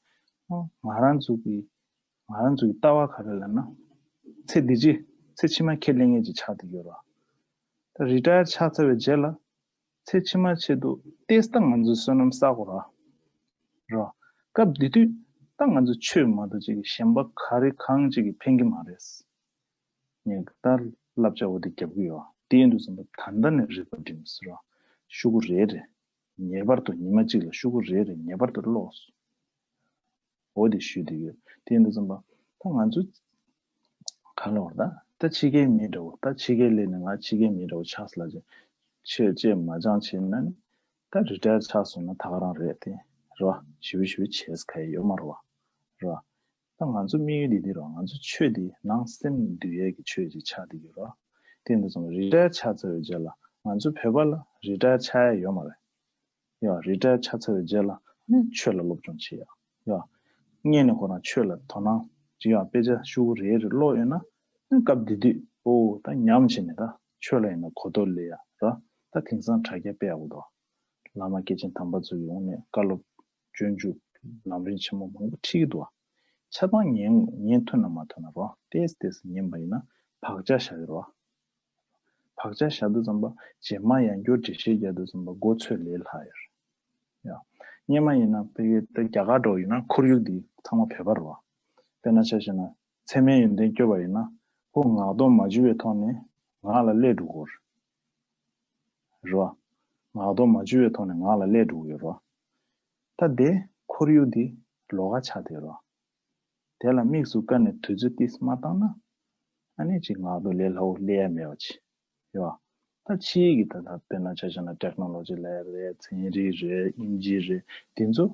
ཨོ། ང་རང་ཚོ་གི་ང་རང་ཚོ་གི་ལྟ་བ་ག་རེ་ལབ་ན། ཚེ་འདི་ཕྱི་ཚེ་ཕྱི་མ་ཁས་ལེན་མཁན་ཅིག་ཆགས་བསྡད་ཀྱི་ཡོད་རེད་བ། ད་རི་ཊ་ཡར་ཆགས་ཚར་བའི་རྗེས་ལ། ཚེ་ཕྱི་མ་ཆེད་དུ་ཏེས་ད་ང་ཚོའི་བསོད་ནམས་བསགས་དགོས་ར། ར། སྐབས་འདི་དུས་ད་ང་ཚོ་ཆོས་མ་གཏོགས་ཅིག་གཞན་པ་ག་རེ་གང་ཅིག་གིས་ཕན་གྱི་མ་རེད། ངས་ད་བསླབ་བྱ་འོ་དེ་རྒྱབ་ཀྱི་ཡོད། དེ་ཡིན་དུས་ཙམ་པ་ད་ལྟ་ནས་རིག་པ་སྒྲིམ་ཟེར་ར། ཤོག་གུ་རེ་རེ། ངེས་པར་དུ་ཉི་མ་གཅིག་ལ་ཤོག་གུ་རེ་རེ་ངེས་པར་དུ་ཀློག་འོ་དེ་ཞུས་བསྡད་ཡོད། དེ་ཡིན་དུས་ཙམ་པ་ད་ང་ཚོ་ག་ལ་བར་ད་ད་ཕྱི་རྒྱལ་མི་འདྲ་བོ། ད་ཕྱི་རྒྱལ་སླེབས་ནས་ང་ཕྱི་རྒྱལ་མི་འདྲ་བོ་ཆགས་སོང་ལབ་བྱས་ཆོས་བྱེད་མ་སྦྱངས་བྱས་ན་ནི་ད་རི་ཊ་ཡར་ཆགས་སོང་ན་ད་ག་རང་རེད་དེ་རེད་བ། ཞི་བ་ཞི་བ་བྱས་ཁ་ཡ་ཡོད་མ་རེད་བ། རེད་བ། ད་ང་ཚོ་དམིགས་ཡུལ་འདི་འདི་རེད་བ། ང་ཚོ་ཆོས་འདི་ནང་སེམས་འདུལ་ཡས་ཀྱི་ཆོས་ཅིག་ཆགས་བསྡད་ཡོད་རེད་བ། དེ་ཡིན་དུས་ཙམ་པ་རི་ཊ་ཡར་ཆགས་ཚར་བའི་རྗེས་ལ་ང་ཚོ་བོད་པ་ལ་རི་ཊ་ཡར་ཆགས་ཡ་ཡོད་མ་རེད། ཡ། རི་ཊ་ཡར་ཆགས་ཚར་བའི་རྗེས་ལ་ནི་ཆོས་ལ་སློབ་སྦྱོང་བྱེད་ཡ། ཡ། སྔོན་ནས་ཁོ་རང་ཆོས་ལ་དོ་སྣང་ ཅི་ཡང་དཔེ་ཆ་ཤོག་བུ་རེ་རེ་ཀློག་ཡོད་ན། ཨ་སྐབས་དེ་དུས་ཨོ་ད་ཉམས་བྱས་ནས་ད་ཆོས་ལ་ཡིན་ན་གོ་རྟོགས་སླེབས་ཡ་ར། ད་དེང་སང་དྲ་རྒྱ་དཔེ་ཡག་པོ་འདུག་བླ་མ་སྐྱེས་ཆེན་དམ་པ་ཚོ་ཡི་ངོས་ནས་བཀའ་སློབ་སྤྱོད་འཇུག་ལམ་རིམ་ཆེན་མོ་མང་པོ་ཁྲིད་ཀྱི་འདུག་བ། ཆ་ཚང་ཉན་ཉན་ཐུབ་ན་མ་ཐུབ་ན་རོ། ཏེས་ཏེས་ཉན་པ་ཡིན་ན་བག་ཆགས་བཞག་གི་རོ། བག་ཆགས་བཞག་དུས་ཙམ་པ་རྗེས་མ་ཡང་བསྐྱར་འགྲེལ་བཤད་རྒྱག་དུས་ཙམ་པ་མགོ་ཚོས་ལས་སླ་ཡོད་རེད། ཡ། སྔོན་མ་ཡིན་ན་དཔེ་ད་རྒྱ་གར་འགྲོ་ཡིན་ན་ཁོར་ཡུག་འདི་ཚང་མ་བོད་པ་རེད་བ། དཔེར་ན་ཆ་བཞག་ན་ཚད་མའི་ཡོན་ཏན་བསྐྱོད་པ་ཡིན་ན་ཁོ་ངག་ཐོག་མ་འཇུ་བའི་ཐོག་ནས་ངག་ལ་སླེབས་འགྲོ་གི་རེད། རེད་བ། ངག་ཐོག་མ་འཇུ་བའི་ཐོག་ནས་ངག་ལ་སླེབས་འགྲོ་གི་ཡོད་རེད་བ། ད་དེ་ཁོར་ཡུག་འདི་ལོགས་ཀ་ཆགས་བསྡད་རེད་བ། དེ་ལ་དམིགས་སུ་བཀར་ནས་དུས་ཚོད་ཏིས་མ་བཏང་ན། ཨ་ནི་ཅིག་ངག་ཐོག་ལས་སླ་བོ་སླེབས་ཡ་མེད་པ་ཅིག་ཡོད། ད་ཕྱིའི་གི་ད་ལྟ་དཔེར་ན་ཆ་བཞག་ན་ཊེག་ནོ་ལོ་ཇི་ལབ་ཡ་རེད། ཚན་རིག་རེད། དབྱིན་ཇི་རེད། དེ་ཚོ་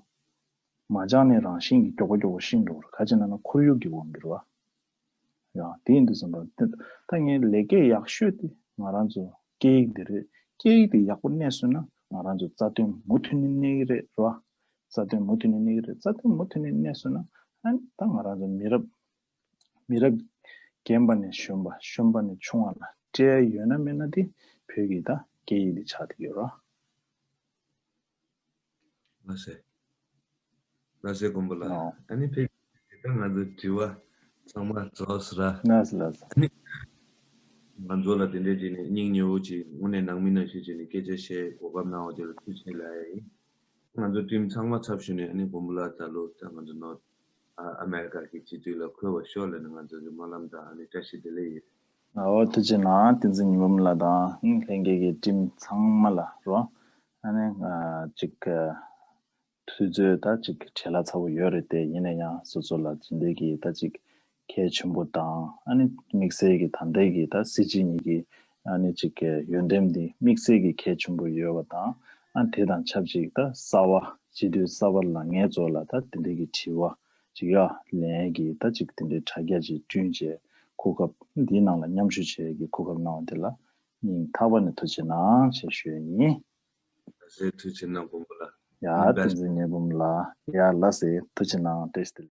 མ་སྦྱངས་ནས་རང་བཞིན་གྱིས་མགྱོགས་པོ་མགྱོགས་པོ་ཤེས་འགྲོ་གི་རེད། ག་ཅི་ན་ན་ཁོར་ཡུག་གི་དབང་གིས་རེད་བ། ཡང་དེ་ཡིན་དུས་ཙམ་པ་ད་ངའི་ལས་ཀ་ཡག་ཤོས་དེ་ང་རང་ཚོ་སྐད་ཡིག་དེ་རེད། སྐད་ཡིག་དེ་ཡག་པོ་གནས་སོང་ན་ང་རང་ཚོ་རྩ་དོན་མུ་མཐུད་ནས་གནས་ཀྱི་རེད་རོ། རྩ་དོན་མུ་མཐུད་ནས་གནས་ཀྱི་རེད། རྩ་དོན་མུ་མཐུད་ནས་གནས་སོང་ན་ཨ་ནི་ད་ང་རང་ཚོ་མི་རབས་མི་རབས་རྒན་པ་ནས་གཞོན་པ་གཞོན་པ་ནས་ཆུང་བ་ལ་སྤྲད་ཡོད་ན་མེད་ན་དེ་བོད་ཀྱི་ད་སྐད་ཡིག་དེ་ཆགས་བསྡད་ཡོད་རོ། ལགས་སེ། ལགས་སེ་མགོན་པོ་ལགས། ཨ་ནི་ཕེབས་ད་ང་ཚོ་དྲི་བ་ཚང་མ་རྫོགས་ར། ལགས་སེ་ལགས་སེ། ཨ་ནི་ང་ཚོ་ལ་དེ་འདྲས་བྱས་ནས་སྙིང་ཉེ་བོ་ཅིག་དངོས་གནས་ནང་མི་ནང་བཞིན་བྱས་ནས་སྐད་ཆ་བཤད་གོ་སྐབས་གནང་བ་དེ་ལ་ཐུགས་རྗེ་ཆེ་ལབ་ཡ་ཡིན། ང་ཚོ་ཊིམ་ཚང་མ་ཚབ་ཞུས་ནས་ཨ་ནི་མགོན་པོ་ལགས་ད་ལོ་ད་ང་ཚོ་ནོར་ཨ་ཨ་མེ་རི་ཀ་གི་སྤྱི་འཐུས་ལ་འཁོད་པར་ཤོག་ལབ་ནས་ང་ཚོ་གི་སྨོན་ལམ་དང་ཨ་ནི་བཀྲ་ཤིས་བདེ་ལེགས་ཡོད། ཨོ་ཐུགས་རྗེ་གནང་། བསྟན་འཛིན་ཉི་མ་ལགས་དང་ལྷན་རྒྱས་ཀྱི་ཊིམ་ཚང་མ་ལ་རོ། ཨ་ནི་ཅིག་དུས་ཚོད་ད་ཅིག་བྲེལ་བ་ཚ་པོ་ཡོད་རེད་དེ། ཡིན་ན་ཡང་སོ་སོ་ལ་ཇི་འདྲའི་གི་ད་ཅིག་གལ་ཆེན་པོ་དང་ཨ་ནི་དམིགས་བསལ་གྱི་ད་ལྟའི་གི་ད་སྲིད་སྤྱི་གཉིས་ཀྱི་ཨ་ནི་ཅིག་གི་ཡོན་ཏན་འདི་དམིགས་བསལ་གྱི་གལ་ཆེན་པོ་ཡོད་པ་དང་། ཨ་དེ་དང་ཆབས་ཅིག་ད་གསར་པ་སྤྱི་འཐུས་གསར་པ་ལ་ངས་ཚོ་ལ་ད་དེ་འདྲའི་གི་དྲི་བ་ཅིག་ཡ་ལན་གྱི་ད་ཅིག་དེ་འདྲའི་དྲ་རྒྱ་ཅིག་བསྐྲུན་བྱས་གོ་སྐབས་འདིའི་ནང་ལ་མཉམ་ཞུགས་བྱེད་ཀྱི་གོ་སྐབས་གནང་བ་དེ་ལ་སྙིང་ཐག་པ་ནས་ཐུགས་རྗེ་གནང་ཞེས་ཞུ་ཡ་ཡིན། ལགས་སེ་ཐུགས་རྗེ་གནང་མགོན་པོ་ལགས། ཡ་བསྟན་འཛིན་ཉི་མ་ལགས། ཡ་ལགས་སེ་ཐུགས་རྗེ་གནང་། བཀྲ་ཤིས་བདེ་ལེགས།